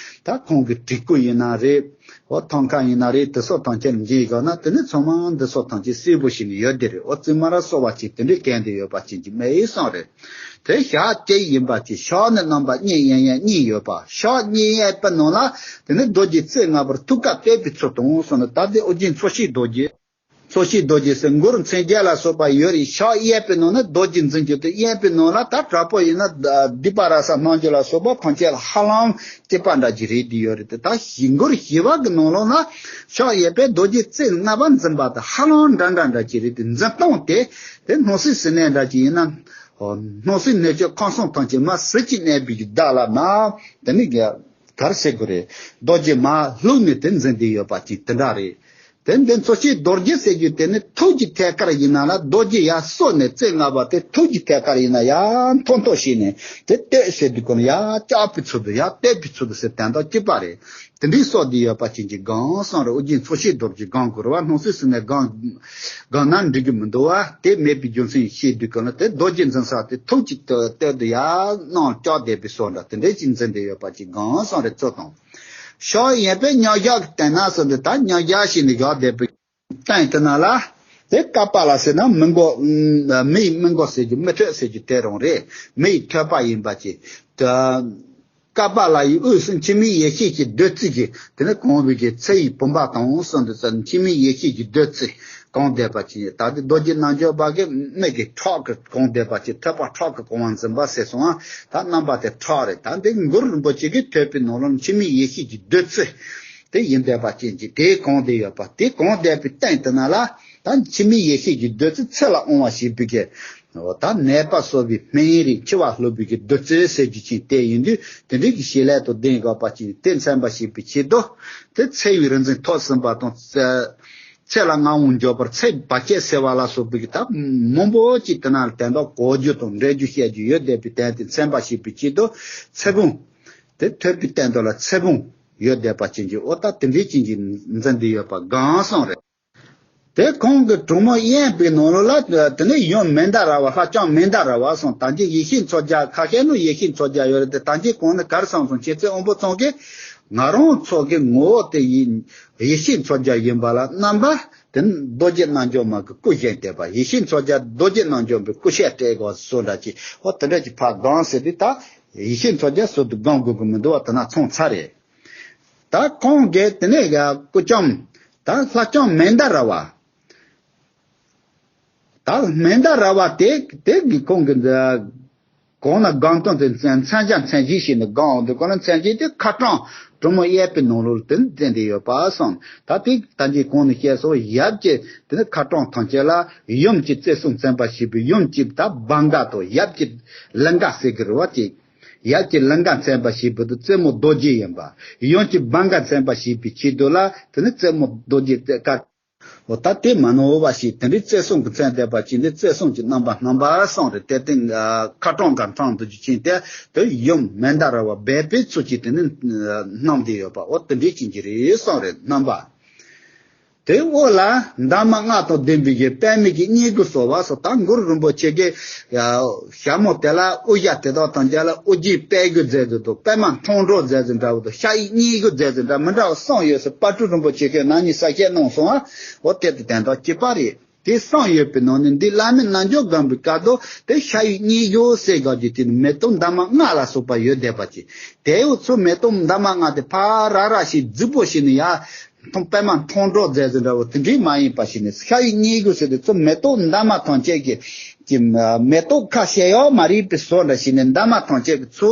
ད་ཁོང་གི་གྲི་གུ་ཡིན་ན་རེད། འོ་ཐང་ཁ་ཡིན་ན་རེད། དེ་སོགས་ཐམས་ཅད་ལ་འཇིགས་དགོས་ན་དེ་ནི་ཚང་མ་འདི་སོགས་ཐམས་ཅད་གསལ་པོ་ཞིག་ནི་ཡོད་དེ་རེད། འོ་རྩིབས་དམར་སོལ་བ་ཅིག་དེ་འདྲའི་གྱོན་བསྡད་ཡོད་པ་ཅན་གྱི་མི་ཡིན་གསུངས་རེད། དེ་ཞག་གཅིག་ཡིན་པ་ཅིག་ཞག་ནི་རྣམ་པ་གཉིས་ཡན་ཡན་གཉིས་ཡོད་པ། ཞག་གཉིས་ཡོད་པའི་ནང་ལ་དེ་ནི་རྡོ་རྗེ་རྩེ་ལྔ་པར་ཐུགས་ཀ་གཏད་པའི་ཚུལ་དུ་འོང་གསུངས་ནས། ད་དེ་ཨོ་རྒྱན་འཚོ་བྱེད་རྡོ་རྗེ། འཚོ་བྱེད་རྡོ་རྗེ་ཟེར་མགུར་མཚན་བརྒྱད་ལ་སོགས་པ་ཡོད་རེད། ཞག་གཡས་པའི་ནང་ན་རྡོ་རྗེ་འཛིན་རྒྱུ་དེ། གཡོན་པའི་ནང་ལ་ད་དྲག་པོ་ཡིན་ན་སྡིག་པ་ར་ས་རྣལ་འབྱོར་ལ་སོགས་པ་ཐམས་ཅད་ལ་ཧ་ལམ་གཅིག་པ་འདྲ་ཅིག་རེད་དེ་ཡོད་རེད་དེ། ད་ཞི་མགུར་ཞི་བ་གི་ནང་ལོགས་ན་ཞག་གཡས་པའི་རྡོ་རྗེ་རྩེ་ལྔ་པ་འཛིན་པ་དང་ཧ་ལམ་འདྲ་འདྲ་འདྲ་ཅིག་རེད་དེ། འཛིན་སྟངས་དེ་དེ་སྣང་སྲིད་ཟིལ་གནོན་འདྲ་ཅིག་ཡིན་ན། སྣང་སྲིད་གནོད་བྱེད་ཁམས་གསུམ་ཐམས་ཅད་མར་ཟིལ་གྱིས་གནོན་པའི་བརྡ་ལ་ན་དེ་ནི་ག་རེ་ཟེར་དགོས་རེད། རྡོ་རྗེ་མར་བླུགས་ནས་དེ་འཛིན་བསྡད་ཡོད་པ་ཅིག་དེ་འདྲ་རེད། དེ་འདི་འཚོ་བྱེད་རྡོ་རྗེ་ཟེར་རྒྱུ་དེ་ནི་ཐུགས་ཀྱི་ཐད་ཀར་ཡིན་ན་ལ་རྡོ་རྗེ་ཡར་སོན་ནས་རྩེ་ལྔ་པ་དེ་ཐུགས་ཀྱི་ཐད་ཀར་ཡིན་ན་ཡར་མཐོ་མཐོ་བྱས་ནས་དེ་གཏད་ཟེར་དུས་ཀུན་ཡར་བཀྱག་པའི་ཚུལ་དུ་ཡར་གཏད་པའི་ཚུལ་དུ་ཟེར་དོན་དག་གཅིག་པ་རེད། དེ་འདྲའི་སོགས་འདི་ཡོད་པ་ཅན་གྱི་སྒང་གསུངས་རེད། ཨོ་རྒྱན་འཚོ་བྱེད་རྡོ་རྗེ་སྒང་དགོས་རེད་བ། སྣང་སྲིད་ཟིལ་གནོན་སྒང་སྒང་ན་འགྲིག་གི་མི་འདུག་བ། དེ་མེད་པའི་རྒྱུ་མཚན་ཤེས་དུས་ཀུན་ལ་དེ་རྡོ་རྗེ་འཛིན་ས་དེ་ཐུགས་ཀྱི་གཏད་དུ་ཡར་གནང་བཀྱག་བསྡད་པའི་བཟོ་འདྲ་དེ་འདྲའི་ཅིག་འཛིན་བསྡད་ཡོད་པ་ཅིག་སྒང་གསུངས་རེད། གཙོ་དང་ཞག་གཡོན་པའི་མཉམ་བཞག་གི་སྟེང་ན་ཟེར་འདི་ད་མཉམ་བཞག་བྱས་ནས་བཞག་བསྡད་པའི་སྟེང་དེ་ན་ལ་དེ་ཀ་པཱ་ལ་ཟེར་ན་མི་མགོ་མི་ཡི་མི་མགོ་ཟེར་རྒྱུ་མི་ཐོད་ཟེར་རྒྱུ་དེ་རང་རེད། མི་ཡི་ཐོད་པ་ཡིན་པ་ཅིག་ད་ཀ་པཱ་ལ་ཡི་དབུས་སུ་འཆི་མེད་ཡེ་ཤེས་ཀྱི་བདུད་རྩི་གིས་དེ་ནས་གང་བའི་གི་ཚེ་ཡི་བུམ་པ་དང་གསུངས་འདུག་ཟེར། འཆི་མེད་ཡེ་ཤེས་ཀྱི་བདུད་རྩི་གང་བསྡད་པ་ཅིག་ད་དེ་རྡོ་རྗེ་རྣལ་འབྱོར་པ་གི་མིག་གི་ཁྲག་གི་གང་བསྡད་པ་ཅིག་ཐོད་པ་ཁྲག་གི་གང་བ་འཛིན་པ་ཟེར་སོང་ཨ། ད་རྣམ་པ་དེ་ཁྲག་རེད། ད་འདི་མགུར་རིན་པོ་ཆེ་གི་ཐོད་པའི་ནང་ལ་འཆི་མེད་ཡེ་ཤེས་ཀྱི་བདུད་རྩི་དེ་ཡིན་བསྡད་པ་ཅན་གྱི་དེ་གང་བསྡད་ཡོད་པ་དེ་གང་བསྡད་པའི་སྟེང་དེ་ན་ལ་ད་འཆི་མེད་ཡེ་ཤེས་ཀྱི་བདུད་རྩི་ཚེ་ལ་དབང་བ་ཞེས་པའི་གི་ད་ནད་པ་གསོ་བའི་སྨན་རིགས། འཆི་བ་སློབ་པའི་གི་བདུད་རྩི་ཟེར་རྒྱུ་ཅན་དེ་ཡིན་དུས་དེ་འདྲའི་གི་བྱེད་ལས་དང་ལྡན་དགོས་པ་ཅིག་དེ་མཚོན་པ་ཞེས་པའི་ཆེད་དུ་དེ་ཚེ་བའི་རིག་འཛིན་ཐོབ་ཟིན་པ་དང་། ཚེ་ལ་མངའ་དབང་འབྱོར་པར་ཚེ་བར་ཆད་སེལ་བ་ལ་སོགས་པའི་གི་ད་མང་པོ་ཅིག་དེ་ན་ལ་དོན་དག་གོ་རྒྱུ་དང་འགྲེལ་རྒྱུ་བཤད་རྒྱུ་ཡོད་བསྡད་པའི་དོན་དེ་མཚོན་པ་ཞེས་པའི་ཆེད་དུ་ཚེ་བུམ་དེ་ཐོད་པའི་སྟེང་དུ་ལ་ཚེ་བུམ་ཡོད་བསྡད་པ་ཅན་གྱི་ཨོ་ད་དེ་འདྲའི་ཅན་གྱི་འཛིན་བསྡད་ཡོད་པ་སྒང་གསུངས་རེད། དེ་ཁོང་གི་གྲོགས་མོ་གཡོན་པའི་ནང་ལོགས་ལ་དེ་ནས་ཡུམ་མནྡ་ར་བ། ལྷ་ལྕམ་མནྡ་ར་བ་སོང་། ད་གིན་ཡེ་ཤེས་མཚོ་རྒྱལ་ཁ་ཤས་ནི་ཡེ་ཤེས་མཚོ་རྒྱལ་ཡོད་རེད་དེ། ད་གིན་གོང་ནས་ག་རེ་གསུངས་སོང་། ཁྱེད་ཚོས་དབང་པོ་ཚང་གིས་ང་རང་ཚོ་གི་ངོ་བོ་དེ་ཡེ་ཡེ་ཤེས་མཚོ་རྒྱལ་ཡིན་པ་ལ་རྣམ་པ་དེ་ནི་རྡོ་རྗེ་རྣལ་འབྱོར་མ་གི་སྐུ་བཞེངས་བསྡད་པ། ཡེ་ཤེས་མཚོ་རྒྱལ་རྡོ་རྗེ་རྣལ་འབྱོར་པའི་སྐུ་ཞབས་སྤྲད་དགོས་སོ་འདྲ་ཅིག་ཨོ་དེ་འདྲ་ཅིག་ཕར་སྒང་ཟེར་དུས་ད་ཡེ་ཤེས་མཚོ་རྒྱལ་ཟུར་དུ་སྒང་དགོས་གི་མི་འདུག་བ། དེ་ན་ཚང་ཚར་རེད། ད་ཁོང་གིས་དེ་ནས་ཡ་སྐུ་ལྕམ་ད་ལྷ་ལྕམ་མནྡ་ར་བ། ད་མནྡ་ར་བ་དེ་དེ་གི་ཁོང་གི་འདི་གོང་ན་སྒང་སྟེང་དེ་མཚན་མཚན་བྱང་མཚན་གཞི་ཞེས་ནས་སྒང་འོང་དུས་གོང་ན་མཚན་གཞི་དེ་ཁ་གྲངས་གྲོགས་མོ་གཡས་པའི་ནང་ལོགས་དེ་འཛིན་བསྡད་ཡོད་པ་སོང་། ད་དེ་ད་གིན་གོང་ནས་བཤད་སོང་། ཡབ་ཀྱི་དེ་ནི་ཁ་གྲངས་ཐམས་ཅད་ལ་ཡུམ་གྱི་བརྩེ་སེམས་མཚོན་པ་ཞེས་པའི་ཡུམ་གྱི་ད་བྷ་ག་དང་ཡབ་ཀྱི་ལིང་ག་ཟེར་གི་རེད་བ་ཅིག་ཡབ་ཀྱི་ལིང་ག་མཚོན་པ་ཞེས་པ་དེ་རྩེ་མོ་རྡོ་རྗེ་ཡིན་པ། ཡུམ་གྱི་བྷ་ག་མཚོན་པ་ཞེས་པའི་ཆེད་དུ་ལ་དེ་ནི་རྩེ་མོ་རྡོ་རྗེ་དཀར་ འོ་ད་དེ་མ་ནོར་བ་ཞིག་དེ་འདྲའི་བརྩེ་སེམས་ཀྱི་མཚན་བསྡད་པ་ཅིག་ནི་བརྩེ་སེམས་ཀྱི་རྣམ་པ་སྣང་བ་སོང་རེད། དེ་སྟེང་ཁ་གྲངས་ག་གྲངས་འདུག་རྒྱུ་ཅན་དེ་དེ་ཡུམ་མན་དཱ་ར་བ་སྦས་པའི་ཚུལ་གྱིས་དེ་ནི་སྣང་བསྡད་ཡོད་པ། འོ་དེ་འདྲའི་ཅན་གྱི་རེད་སོང་རེད། རྣམ་པ། དེ་འོག་ལ་འདབ་མ་ལྔ་དང་ལྡན་པའི་གི་པདྨའི་གི་སྙིང་གི་གསོལ་བ་སོགས། ད་གུ་རུ་རིན་པོ་ཆེ་གིས་ཡ་ཞྭ་མོ་དེ་ལ་དབུ་ཞྭ་དེ་དག་ཐམས་ཅད་ལ་དབུ་རྒྱན་པད་གོས་མཛད་ཟིན་འདུག་པད་མ་མཐོང་གྲོལ་མཛད་ཟིན་འདྲ་བོ་དང་ཤ་ཡི་སྙིང་གོ་མཛད་ཟིན་འདྲ་མི་འདྲ་བ་གསུམ་ཡོད་ཟེར། དཔལ་སྤྲུལ་རིན་པོ་ཆེ་གིས་ནག་ཉེས་གསལ་བཤད་གནང་སོང་ཨ། འོ་དེ་དེ་དོན་དག་གཅིག་པ་རེད། དེ་གསུམ་ཡོད་པའི་ནང་ནས་འདི་བླ་མེད་རྣལ་འབྱོར་སྒོམ་པའི་སྐབས་དུ་དེ་ཤ་ཡི་སྙིང་གོ་ཟེར་དགོས་རྒྱུ་དེ་ནི་མེ་ཏོག་འདབ་མ་ལྔ་ལ་སོགས་པ་ཡོད་བསྡད་པ་ཅིག་དེའུ་ཚོ་མེ་ཏོག་འདབ་མ་ལྔ་དེ་ཕར་ར་ར་ཞིག་རྫིག་པོ་ཞིག་ནི་ཡ། མཐོང་པད་མ་མཐོང་གྲོལ་མཛད་ཟིན་འདྲ་བོ་དེ་འདྲའི་མ་ཡིན་པ་ཞིག་ནི་ཤ་ཡི་སྙིང་གོ་ཟེར་དེ་ཚོ་མེ་ཏོག་འདབ་མ་ཐམས་ཅད་ཀྱི་ཀྱི་མེ་ཏོག་ཁ་ཤས་ཡོད་མ་རེད་པའི་བཟོ་འདྲ་ཞིག་ནི་འདབ་མ་ཐམས་ཅད་ཀྱི་ཚོ་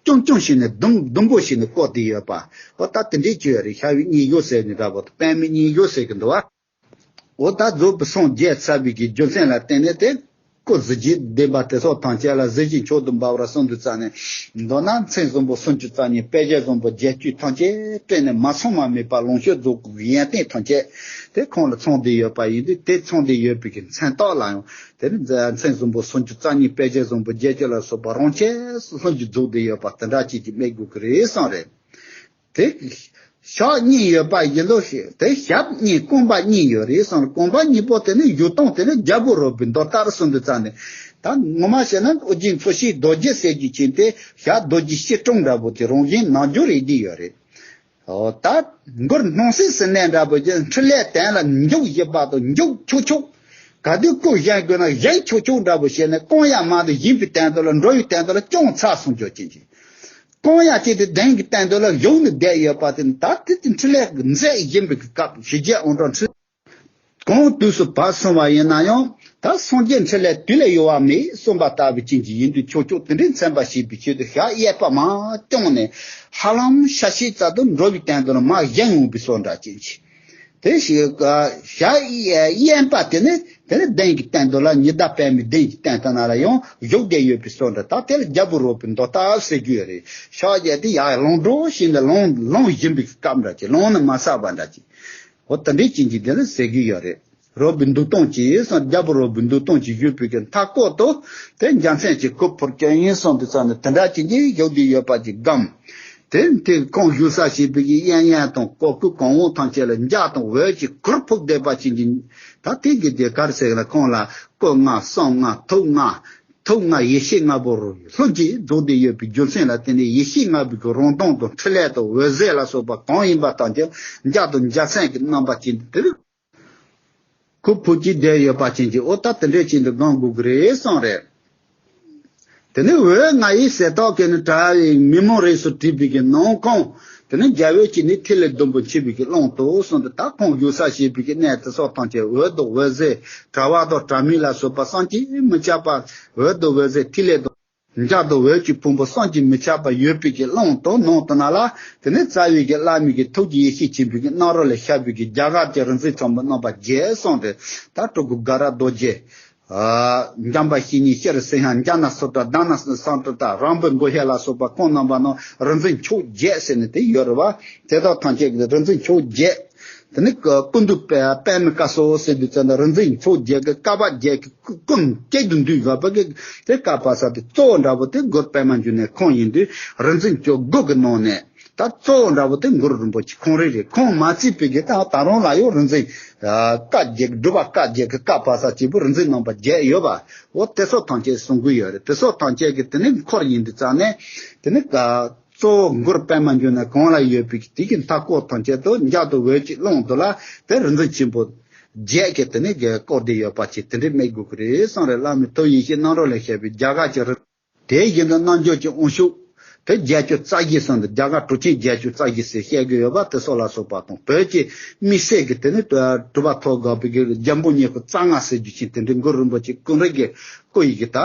ཅུང་ཅུང་ཞིག་ནི་ཟླུམ་ཟླུམ་པོ་ཞིག་ནི་བཀོད་དེ་ཡོད་པ། འོ་ད་དེ་འདྲའི་ཅིག་ཡོད་རེད། ཤ་ཡི་སྙིང་གོ་ཟེར་ནི་འདྲ་བོ་དང་པད་མའི་སྙིང་གོ་ཟེར་གི་འདུག་བ། འོ་ད་རྫོགས་པའི་སངས་རྒྱས་ཚར་བའི་གི་རྒྱུ་མཚན་ལ་བརྟེན་ནས་དེ་སྐུ་གཟི་བརྗིད་ལྡན་པ་དེ་སོགས་ཐམས་ཅད་ལ་གཟི་བརྗིད་མཆོག་ཏུ་འབར་བར་གསུངས་དུས་ཙམ་ནས། མདོར་ན་མཚན་གསུམ་པོ་སུམ་ཅུ་རྩ་གཉིས་དཔེ་བྱད་བཟང་པོ་བརྒྱད་ཅུ་ཐམས་ཅད་སྤྲད་ནས་མ་ཚང་བ་མེད་པ་ལོངས་སྤྱོད་རྫོགས་སྐུ་གི་ཡོན་ཏན་ཐམས་ཅད་དེ་ཁོང་ལ་ཚང་བསྡད་ཡོད་པ་ཡིན་དུས། དེ་ཚང་བསྡད་ཡོད་པའི་གི་མཚན་རྟགས་ལ་ཡང་དེ་ནི་མཚན་གསུམ་པོ་སུམ་ཅུ་རྩ་གཉིས་དཔེ་བྱད་བཟང་པོ་བརྒྱད་ཅུ་ལ་སོགས་པ་རང་ཆས་སུ་ལྷུན་གྱིས་རྫོགས་བསྡད་ཡོད་པ་དེ་འདྲ་ཅིག་ཅིག་སྨྲས་དགོས་ཀྱི་རེད་བསམ་རེད། དེ་ཞག་གཉིས་ཡོད་པ་ཡིན་ལོ་ཞེས། དེ་ཞབས་གཉིས་རྐང་པ་གཉིས་ཡོད་རེད་གསུངས། རྐང་པ་གཉིས་པོ་དེ་ནི་བཞུགས་སྟངས་དེ་ནི་རྒྱལ་པོ་རོལ་པའི་མདོ་ལྟར་གསུངས་དུས་ཙམ་ནས། ད་ངོ་མ་བཤད་ན་ཨོ་རྒྱན་འཚོ་བྱེད་རྡོ་རྗེ་ཟེར་རྒྱུ་ཅན་དེ་ཞག་རྡོ་རྗེ་སྐྱིལ་ཀྲུང་འདྲ་པོ་དེ་རང་བཞིན་ནང་འཇོག་རེད་བསྡད་ཡོད་རེད། འོ་ད་མགུར་སྣང་སྲིད་ཟེར་ནས་འདྲ་པོ་ཅན་འཕྲིན་ལས་དོན་ལ་འཇུག་བཞིན་པ་དང་འཇུག་ཆོག་ཆོག་ག་དུས་སྐུ་བཞེངས་དགོས་ན་བཞེངས་ཆོག་ཆོག་འདྲ་པོ་བྱས་ནས་རྐང་ཡང་མ་དུ་བཞིན་པའི་སྟེང་དུ་ལ་འགྲོ་བའི་སྟེང་དུ་ལ་ཅུང་ཚ་སོང་འཇོག་ཅན་གྱི། རྐང་ཡང་གཅིག་དེ་གདན་གྱི་སྟེང་དུ་ལ་བཞུགས་ནས་བསྡད་ཡོད་པ་དེ་ནི་ད་དེ་དེ་འཕྲིན་ལས་ཀྱི་མཛད་བཞིན་པའི་སྐབས་ཞི་རྒྱས་དབང་དྲག་འཕྲིན་གང་དུས་སུ་བབས་སོང་བ་ཡིན་ན་ཡང་ད་སངས་རྒྱས་འཕྲིན་ལས་དུས་ལས་གཡོ་བ་མེད་གསུངས་པ་ལྟ་བུ་ཅན་གྱི་ཡིན་དུས་ཆོག་ཆོག་དེ་འདྲའི་མཚན་པ་ཞེས་པའི་ཆེད་དུ་ཞག་གཡས་པ་མར་བརྐྱངས་ནས་ཧ་ལམ་ཤ་ཤེད་ཙམ་དུ་འགྲོ་བའི་སྟེང་དུ་ལ་མར་བཞེངས་ཡོང་པའི་བཟོ་འདྲ་ཅན་གྱི། དེ་ཞིག་ཞག་གཡས་པ་དེ་ནི་དེ་ནི་གདན་གྱི་སྟེང་དུ་ལ་ཉི་ཟླ་པདྨའི་གདན་གྱི་སྟེང་དུ་ན་ལ་ཡང་བཞུགས་བསྡད་ཡོད་པའི་བཟོ་འདྲ། ད་དེ་ལ་རྒྱལ་པོ་རོལ་པའི་མདོ་ལྟར་ཟེར་རྒྱུ་ཡོད་རེད། ཞག་བརྒྱད་དེ་ཡར་ལངས་འགྲོ་ཞིག་ནས་ལངས་ལངས་བཞིན་པའི་སྐབས་འདྲ་ཅིག་ལངས་ནས་མ་བསགས་པ་འདྲ་ཅིག་འོ་དེ་འདྲའི་ཅན་གྱི་དེ་ལ་ཟེར་རྒྱུ་ཡོད་རེད། རོལ་པའི་འདུག་སྟངས་ཀྱིས་སོང་། རྒྱལ་པོ་རོལ་པའི་འདུག་སྟངས་ཀྱིས་བཞུགས་པའི་གི་མཐའ་སྐོར་དུ་དེ་འཇའ་ཚོན་གྱི་གུར་ཕུབ་ཀྱང་ཡིན་སོང་དུས་ཙམ་ནས་དེ་འདྲ་ཅན་གྱི་བཞུགས་བསྡད་ཡོད་པ་ཅིག་སྒོམ། དེ་དེ་ཁོང་བཞུགས་ས་ཞེས་པའི་གི་གཡས་གཡོན་དང་སྐོར་ཁུལ་གང་བོ་ཐམས་ཅད་ལ་འཇའ་དང་འོད་ཀྱི་གུར་ཕུབ་བསྡད་པ་ཅན་གྱི། ད་དེ་གི་དེ་གར་ཟེར་ན་ཁོང་ལ་སྐུ་ལྔ་གསུང་ལྔ་ཐུགས་ལྔ། ཐུགས་ལྔ་ཡེ་ཤེས་ལྔ་པོ་རུ་ལྷུན་གྱིས་རྫོགས་ཏེ་ཡོད་པའི་རྒྱུ་མཚན་ལ་བརྟེན་ནས་ཡེ་ཤེས་ལྔ་པོའི་གི་རང་གདངས་དང་འཕྲིན་ལས་དང་འོད་ཟེར་ལ་སོགས་པ་གང་ཡིན་པ་ཐམས་ཅད་འཇའ་དང་འཇའ་ཚོན་གྱི་རྣམ་པ་ཅན་དེ་རུ་གུར་ཕུབ་ཀྱིས་བསྡད་ཡོད་པ་ཅན་གྱི། འོ་ད་དེ་འདྲའི་ཅན་དུ་སྒོམ་དགོས་ཀྱི་རེད་གསུངས་རེད། དེ་ནས་འོད་ལྔ་ཡི་ཟེར་ཐོག་གི་ནི་དྲ་བའི་མེ་མོ་རིས་སུ་བྲིས་པའི་གི་ནང་ཁོང་། དེ་ནས་རྒྱལ་བོས་ཀྱི་ནི་ཐིག་ལེ་ཟླུམ་པོ་འཁྱིལ་བའི་གི་ཀློང་དུ་སོང་སྟེ། ད་ཁོང་བཞུགས་ས་ཞེས་པའི་གི་གནས་དེ་སོགས་ཐམས་ཅད་འོད་དང་འོད་ཟེར་དྲ་བ་དང་དྲ་མིག་ལ་སོགས་པ་བསམ་གྱིས་མི་ཁྱབ་པ། འོད་དང་འོད་ཟེར་ཐིག་ལེ་དང་། འཇའ་དང་འོད་ཀྱི་ཕུང་པོ་བསམ་གྱིས་མི་ཁྱབ་པ་ཡོད་པའི་གི་ཀློང་དུ་ནང་དུ་ན་ལ། དེ་ནས་རྩ་བའི་གི་བླ་མའི་གི་ཐུགས་ཀྱི་ཡེ་ཤེས་ཆེན་པོའི་གི་སྣང་རུང་ལས་ཤར་བའི་གི་རྒྱ་གར་གྱི་རིག་འཛིན་ཚོམ་བུ་རྣམ་པ་བརྒྱད་གསུངས་ཏེ། ད་སྤྲུལ་སྐུ་དགའ་རབ་རྡོ་རྗེ། འཇམ་དཔལ་བཤེས་གཉེན་ཤྲཱི་སིང་ཧ་ཛྙཱ་ན་སུ་ཏྲ་དྷ་ན་སཾ་ཏྲ་ཏ་རང་བུ་མགོ་ཤེས་ལ་སོགས་པ་ཁོང་རྣམ་པ་རྣམས་རིག་འཛིན་མཆོག་བརྒྱད་ཟེར་ནས་དེ་ཡོད་རེད་བ། དེ་དག་ཐམས་ཅད་ཀྱི་རིག་འཛིན་མཆོག་བརྒྱད། དེ་ནི་ཀུན་འདུས་པདྨའི་སྐུ་གསུམ་ཟེར་དུས་ཙམ་ན་རིག་འཛིན་མཆོག་བརྒྱད་ཀྱི་བསྐལ་པ་བརྒྱད་ཀྱི་ཀུན་གཅིག་ཏུ་འདུས་ཡོད་པ་གི་དེ་བསྐལ་པ་ས་དེ་གཙོ་བོ་འདྲ་པོ་དེ་གུ་རུ་པདྨ་འབྱུང་གནས་ཁོང་ཡིན་དུས་རིག་འཛིན་བཅུ་དགུ་གི་ནང་ནས། ད་གཙོ་བོ་འདྲ་པོ་དེ་གུ་རུ་རིན་པོ་ཆེ་ཁོང་རང་རེད། ཁོང་མ་བརྩིས་པའི་གི་ད་ད་རུང་ལ་ཡང་རིག་འཛིན་བསྐལ་བརྒྱད་ཀྱི་སྒྲུབ་པ་བསྐལ་བརྒྱད་ཀྱི་བསྐལ་པ་ས་གཅིག་པུ་རིག་འཛིན་རྣམ་པ་བརྒྱད་ཡོད་པ། འོ་དེ་ཚོ་ཐམས་ཅད་གསུང་གི་ཡོད་རེད། དེ་ཚོ་ཐམས་ཅད་ཀྱི་དེ་ནི་འཁོར་ཡིན་དུས་ཙམ་ནས་དེ་ནི་ག་གཙོ་བོ་གུ་རུ་པདྨ་འབྱུང་གནས་གང་ལ་ཡོད་པའི་དེ་གི་མཐའ་སྐོར་ཐམས་ཅད་དུ་འཇའ་དང་འོད་ཀྱི་ཀློང་དུ་ལ་དེ་རིག་འཛིན་ཆེན་པོ་བརྒྱད་ཀྱི་དེ་ནི་གི་བསྐོར་ཏེ་ཡོད་པ་ཅིག་དེ་འདྲའི་སྨྲས་དགོས་ཀྱི་རེད་གསུངས་རེད། བླ་མའི་ཐུགས་ཡེ་ཤེས་སྣང་རུང་ལས་ཤར་བའི་རྒྱ་གར་གྱི་རིག་དེ་བཞིན་དུ་རྣལ་འབྱོར་གྱི་དབང་ཕྱུག་དེ་བརྒྱད་ཅུ་རྩ་བཞི་གསུངས་འདུག་རྒྱ་གར་གྲུབ་ཆེན་བརྒྱད་ཅུ་རྩ་བཞི་ཟེར་བཤད་ཀྱི་ཡོད་པ་དེ་སོགས་ལ་སོགས་པ་དང་། བོད་ཀྱི་དམིགས་བསལ་གྱི་དེ་ནི་གྲུབ་པ་ཐོབ་དགོས་པའི་གི་རྒྱལ་པོ་ཉི་ཤུ་རྩ་ལྔ་ཟེར་རྒྱུ་ཅན་དེ་འདྲའི་གུ་རུ་རིན་པོ་ཆེ་ཀུན་རིག་གི་སྐུ་ཡི་གི་ད་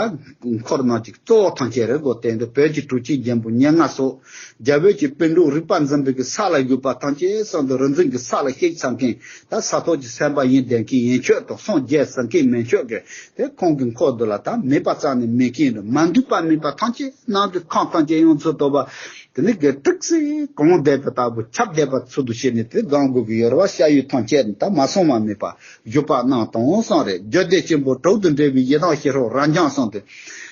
འཁོར་རྣམས་ཀྱི་གཙོ་བོ་ཐམས་ཅད་རེད་གོ། དེ་འདི་བོད་ཀྱི་གྲུབ་ཆེན་རྒྱལ་པོ་ཉེར་ལྔ་སོགས། རྒྱ་བོད་ཀྱི་པཎ་གྲུབ་རིག་པ་འཛིན་པའི་གི་ས་ལ་བཞུགས་པ་ཐམས་ཅད་གསུམ་དུ་རིག་འཛིན་གྱི་ས་ལ་གཤེགས་ཚར་མཁན། ད་ས་ཐོབ་ཀྱི་སེམས་དཔའ་ཡིན་བསྡད་མཁན་ཡན་ཆོད་དང་སངས་རྒྱས་ཟེར་མཁན་མན་ཆོད་ཀྱི་དེ་ཁོང་གི་འཁོར་དུ་ལ་ད་མེད་པ་རྩ་ནས་མེད་མཁན་རེད། མ་འདུས་པ་མེད་པ་ཐམས་ཅད་སྣང་དུས་ཁམས་ཐམས་ཅད་ཡོངས་སུ་དག་པ། དེ་ནི་དགེ་ཕྲུག་ཚོས་གང་བསྡད་པ་ལྟ་བུ་ཁྱབ་བསྡད་པ་ཚུལ་དུ་བྱས་ནས་དེ་སྒང་དགོས་ཀྱི་ཡོད་རེད་བ། བྱ་ཡུལ་ཐམས་ཅད་ད་མ་སོང་བ་མེད་པ་བཞུགས་པ་གནང་དང་གསུངས་རེད། རྒྱུད་སྡེ་ཆེན་པོ་དྲུག་ཏུ་འབྲེལ་བའི་ཡི་དམ་ཞི་ཁྲོ་རབ་འབྱམས་གསུངས་ཏེ།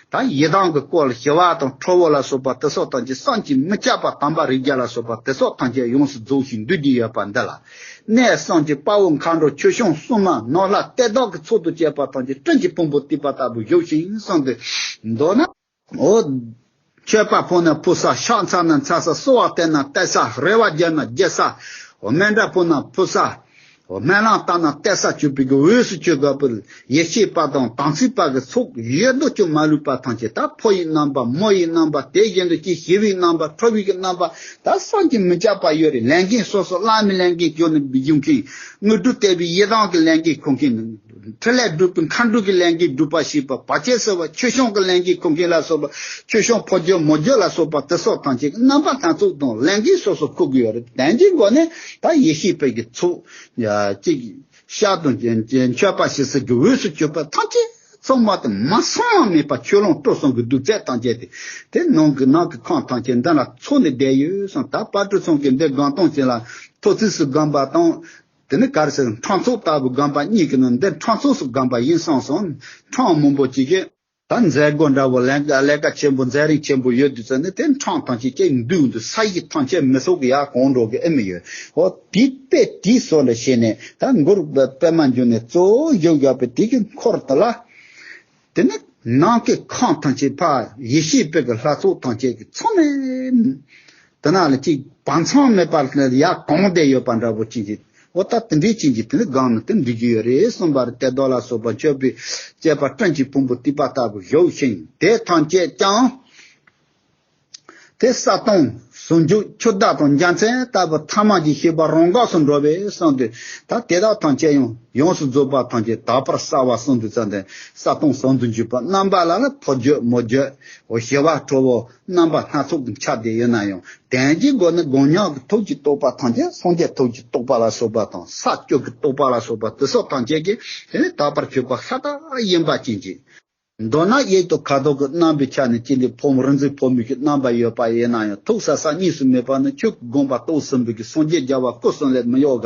ད་ཡི་དམ་གྱི་སྐོར་ལ་ཞི་བ་དང་ཁྲོ་བོ་ལ་སོགས་པ་དེ་སོགས་ཐམས་ཅད་བསམ་གྱིས་མི་ཁྱབ་པ་དམ་པ་རིགས་བརྒྱ་ལ་སོགས་པ་དེ་སོགས་ཐམས་ཅད་ཡོངས་སུ་རྫོགས་ཤིང་འདུས་ཏེ་ཡོད་པ་འདི་ལ། གནས་གསུམ་གྱི་དཔའ་བོ་མཁའ་འགྲོ་ཆོས་སྐྱོང་སྲུང་མ་ནོར་ལྷ་གཏེར་བདག་གི་ཚོགས་དང་བཅས་པ་ཐམས་ཅད་སྤྲིན་གྱི་ཕུང་པོ་གཏིབས་པ་ལྟ་བུ་བཞུགས་ཤིང་གསུངས་ཏེ། མདོར་ན། འོ། མཆོད་པ་ཕུལ་ན་ཕུལ་ས། ཕྱག་འཚལ་ན་འཚལ་ས། གསོལ་བ་འདེབས་ན་འདེབས་ས། རེ་བ་རྒྱབ་ན་རྒྱབ་ས། འོ། མཎྜལ་ཕུལ་ན་ཕུལ་ས། འོ། སྨོན་ལམ་བཏབ་ན་བཏབ་ས་གྱུར་པའི་གི་འོས་སུ་གྱུར་དགོས་པའི་ཡེ་ཤེས་པ་དང་དམ་ཚིག་པ་གི་ཚོགས་ཡོད་དོ་ཅོག་མ་ལུས་པ་ཐམས་ཅད། ད་ཕོ་ཡི་རྣམ་པ། མོ་ཡི་རྣམ་པ། དེ་བཞིན་དུ་ཅིག་ཞི་བའི་རྣམ་པ། ཁྲོ་བའི་གི་རྣམ་པ། ད་བསམ་གྱིས་མི་ཁྱབ་པ་ཡོད་རེད། ལས་མཁན་སོ་སོ་བླ་མའི་ལས་མཁན་གྱོན་ནས་བཞུགས་མཁན། དངོས་གྲུབ་སྟེར་བའི་ཡི་དམ་གྱི་ལས་མཁན་གྱོན་མཁན། འཕྲིན་ལས་སྒྲུབ་པའི་མཁའ་འགྲོ་གི་ལས་འགན་སྒྲུབ་པ་ཞེས་པ། བར་ཆད་སེལ་བ་ཆོས་སྐྱོང་གི་ལས་འགན་འཁུར་མཁན་ལ་སོགས་པ། ཆོས་སྐྱོང་ཕོ་རྒྱུད་མོ་རྒྱུད་ལ་སོགས་པ་དེ་སོགས་ཐམས་ཅད་ཀྱི་རྣམ་པ་སྣ་ཚོགས་དང་ལས་འགན་སོ་སོ་འཁུར་དགོས་ཡོད་རེད། དོན་གྱི་སྒོ་ནས་ད་ཡེ་ཤེས་དཔལ་གྱི་ཚོགས་ཡ་གཅིག་ཤར་དང་མཆོད་པ་ཞེས་སོགས་ཀྱི་འོས་སུ་གྱུར་པ་ཐམས་ཅད་ཚང་མ་དང་མ་སོང་བ་མེད་པ་ཆོས་ལོངས་སྤྲོ་གསུམ་གྱི་རྡུལ་རྫས་ཐམས་ཅད་དེ། དེ་ནང་གི་ནང་གི་ཁམས་ཐམས་ཅད་འདི་ལ་ཚོགས་ནས་བསྡད་ཡོད་གསུངས། ད་དཔལ་སྤྲུལ་ཚང་གིས་འདི་སྒང་སྟོང་ཅན་ལ་ཐོག་ཚིགས་སུ་བསྒོམ་པ་དང་། དེ་ནི་ག་རེ་ཟེར། འཕྲང་ཚོགས་ལྟ་བུ་སྒོམ་པ་གཉིས་ཀྱི་ནང་འདི་འཕྲང་ཚོགས་སུ་སྒོམ་པ་ཡིན་གསུངས་སོང་། འཕྲང་མང་པོ་ཅིག་གིས་ད་མཛད་སྒོ་འདྲ་བོ་ལས་ཀ་ལས་ཀ་ཆེན་པོ་མཛད་རིམ་ཆེན་པོ་ཡོད་དུས་ཙམ་ནས་དེ་འཕྲང་ཐམས་ཅད་ཀྱང་འདུས་འདུག་ས་གཞི་ཐམས་ཅད་མི་སྲོག་གི་ཡར་གང་འགྲོ་གི་ཨེ་མི་ཡོད། འོ་དེ་དཔེ་དེའི་བཟོ་འདྲ་བྱས་ནས་ད་མགུར་པདྨ་འབྱུང་གནས་གཙོ་བོ་བཞག་ཡོད་པའི་དེ་གི་འཁོར་དེ་ལ། དེ་ནི་ནང་གི་ཁམས་ཐམས་ཅད་ཕར་ཡེ་ཤེས་དཔལ་གྱི་ལྷ་ཚོགས་ཐམས་ཅད་ཀྱི་ཚང་མས་དེ་ན་ལ་ཅིག་བར་མཚམས་མེད་པར་ཡར་གང་བསྡད་ཡོད་པ་འདྲ་བོ་ཅིག་གིས། འོ་ད་དེ་འདྲའི་ཅིག་གིས་དེ་ནི་སྒང་ནས་དེ་འགྲིག་གི་ཡོད་རེད་གསུངས་པ་རེད། གཏེར་བདག་ལ་སོགས་པ་མཆོད་པའི་བཅས་པ་སྤྲིན་གྱི་ཕུང་པོ་གཏིབས་པ་ལྟ་བུ་བཞུགས་ཤིང་། དེ་ཐམས་ཅད་ཀྱང་དེ་ས་སྟོང་ཟུང་འཇུག་ཆུ་ཟླ་དང་རྒྱལ་མཚན་ལྟ་བུ་ཐ་མལ་གྱི་ཤེས་པ་རང་འགགས་སུ་འགྲོ་བས་གསུངས་ཏེ། ད་དེ་དག་ཐམས་ཅད་ཡང་ཡོངས་སུ་རྫོགས་པ་ཐམས་ཅད་དག་པར་གསལ་བར་གསུངས་དུས་ཙམ་དེ། ས་སྟོང་ཟུང་དུ་འཇུག་པ་རྣམ་པ་ལ་ལ་ཕོ་རྒྱུད་མོ་རྒྱུད་འོ་ཞི་བ་ཁྲོ་བོ་རྣམ་པ་སྣ་ཚོགས་ཀྱི་ཆ་དེ་ཡོད་ན་ཡང་། དོན་གྱི་སྒོ་ནས་དགོངས་ཉག་གི་ཐུགས་ཀྱི་རྟོགས་པ་ཐམས་ཅད་སངས་རྒྱས་ཐུགས་ཀྱི་རྟོགས་པ་ལ་སོགས་པ་དང་ས་བཅུ་གི་རྟོགས་པ་ལ་སོགས་པ་དེ་སོགས་ཐམས་ཅད་ཀྱིས་དེ་ནི་དག་པར་གྱུར་པ་ཤ་སྟག་ཡིན་པ་ཅན་གྱི། མདོར་ན་གཡས་དང་ཁ་དོག་གི་རྣམ་པའི་ཆ་ནས་ཅི་འདི་ཕོ་མོ་རིག་འཛིན་ཕོ་མོ་གི་རྣམ་པ་ཡོད་པ་ཡིན་ན་ཡང་ཐུག་ས་ས་གཉིས་སུ་མེད་པ་ནི་ཆོས་ཀྱི་དགོངས་པ་རྟོགས་ཟིན་པའི་གི་སངས་རྒྱས་རྒྱལ་བ་སྐུ་གསུམ་ལས་མི་གཡོ་ག་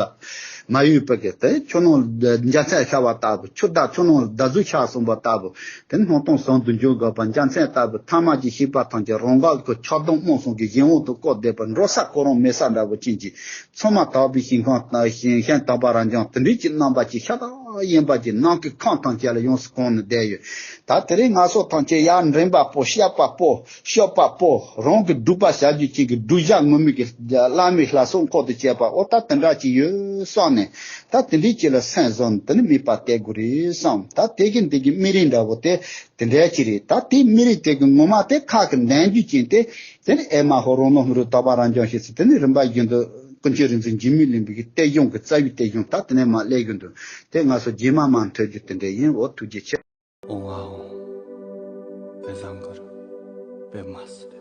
མ་གཡོས་པའི་གི་དེ་ཆུ་ནང་འཇའ་ཚོན་ཤར་བ་ལྟ་བུ། ཆུ་ཟླ་ཆུ་ནང་ཟླ་གཟུགས་ཤར་སོང་བ་ལྟ་བུ། དེ་སྣང་སྟོང་ཟུང་དུ་འཇུག་དགོས་པ་འཇའ་ཚོན་ལྟ་བུ་ཐ་མལ་གྱི་ཤེས་པ་ཐམས་ཅད་རང་འགག་གི་ཆགས་སྡང་རྨོངས་གསུམ་གྱི་གཞན་དབང་དུ་བཀོད་བསྡད་པ་འགྲོ་ས་ཁོ་རང་མེད་ས་འདྲ་བོ་ཅན་གྱི་ཚང་མ་དག་པའི་ཞིང་ཁམས་ཞིང་ཁམས་དག་པ་རབ་འབྱམས་དེ་འདྲའི་ཅིག་རྣམ་པ་ཅིག་ཤ་སྟག་ཡིན་པ་ཅིག་ནང་གི་ཁམས་ཐམས་ཅད་ལ་ཡོངས་སུ་གང་ནས་བསྡད་ཡོད། ད་དེ་རིང་ང་ཚོ་ཐམས་ཅད་ཡར་འདྲེན་པ་པོ་བཤགས་པ་པོ་སྐྱོབ་པ་པོ་རང་གི་སྒྲུབ་པ་བྱ་རྒྱུ་ཅིག་གི་སྒྲུབ་བྱ་ངོ་མ་གི་བླ་མའི་ལྷ་ཚོགས་འཁོར་དུ་བཅས་པ། འོ་ད་དེ་འདྲ་ཅིག་ཡོད་བསམ་ནས་ད་དེ་འདྲའི་ཅིག་ལ་སེམས་བཟུང་ནས་དེ་ནི་དམིགས་པ་གཏད་དགོས་རེད་བསམ། ད་དེ་གི་འདི་གི་དམིགས་རིམ་འདྲ་བོ་དེ་དེ་འདྲ་ཅིག་རེད། ད་དེ་དམིགས་རིམ་དེ་གི་ངོ་མ་དེ་ཁ་གི་ནང་རྒྱུ་ཅན་དེ། དེ་ནི་ཨེ་མ་ཧོ་རང་ལུགས་མི་རུ་དག་པ་རབ་འབྱམས་ཞེས་སུ། དེ་ནི་རིམ་པ་བཞིན་དུ་ཀུན་མཁྱེན་རིག་འཛིན་འཇིགས་མེད་གླིང་པའི་གི་གཏེར་གཞུང་གི་རྩ་བའི་གཏེར་གཞུང་ད་དེ་ནས་མར་སླེབས་ཀྱི་འདུག་དེ་ང་ཚོ་རྗེས་མ་མར་འཕྲོད་རྒྱུ་དེ་འདྲ་ཡིན། འོ་ཐུགས་རྗེ་ཆེ། ཨོང་ཨ་ཨོང་། པད་བཟང་གུ་རུ་པདྨ་སིདྡྷི།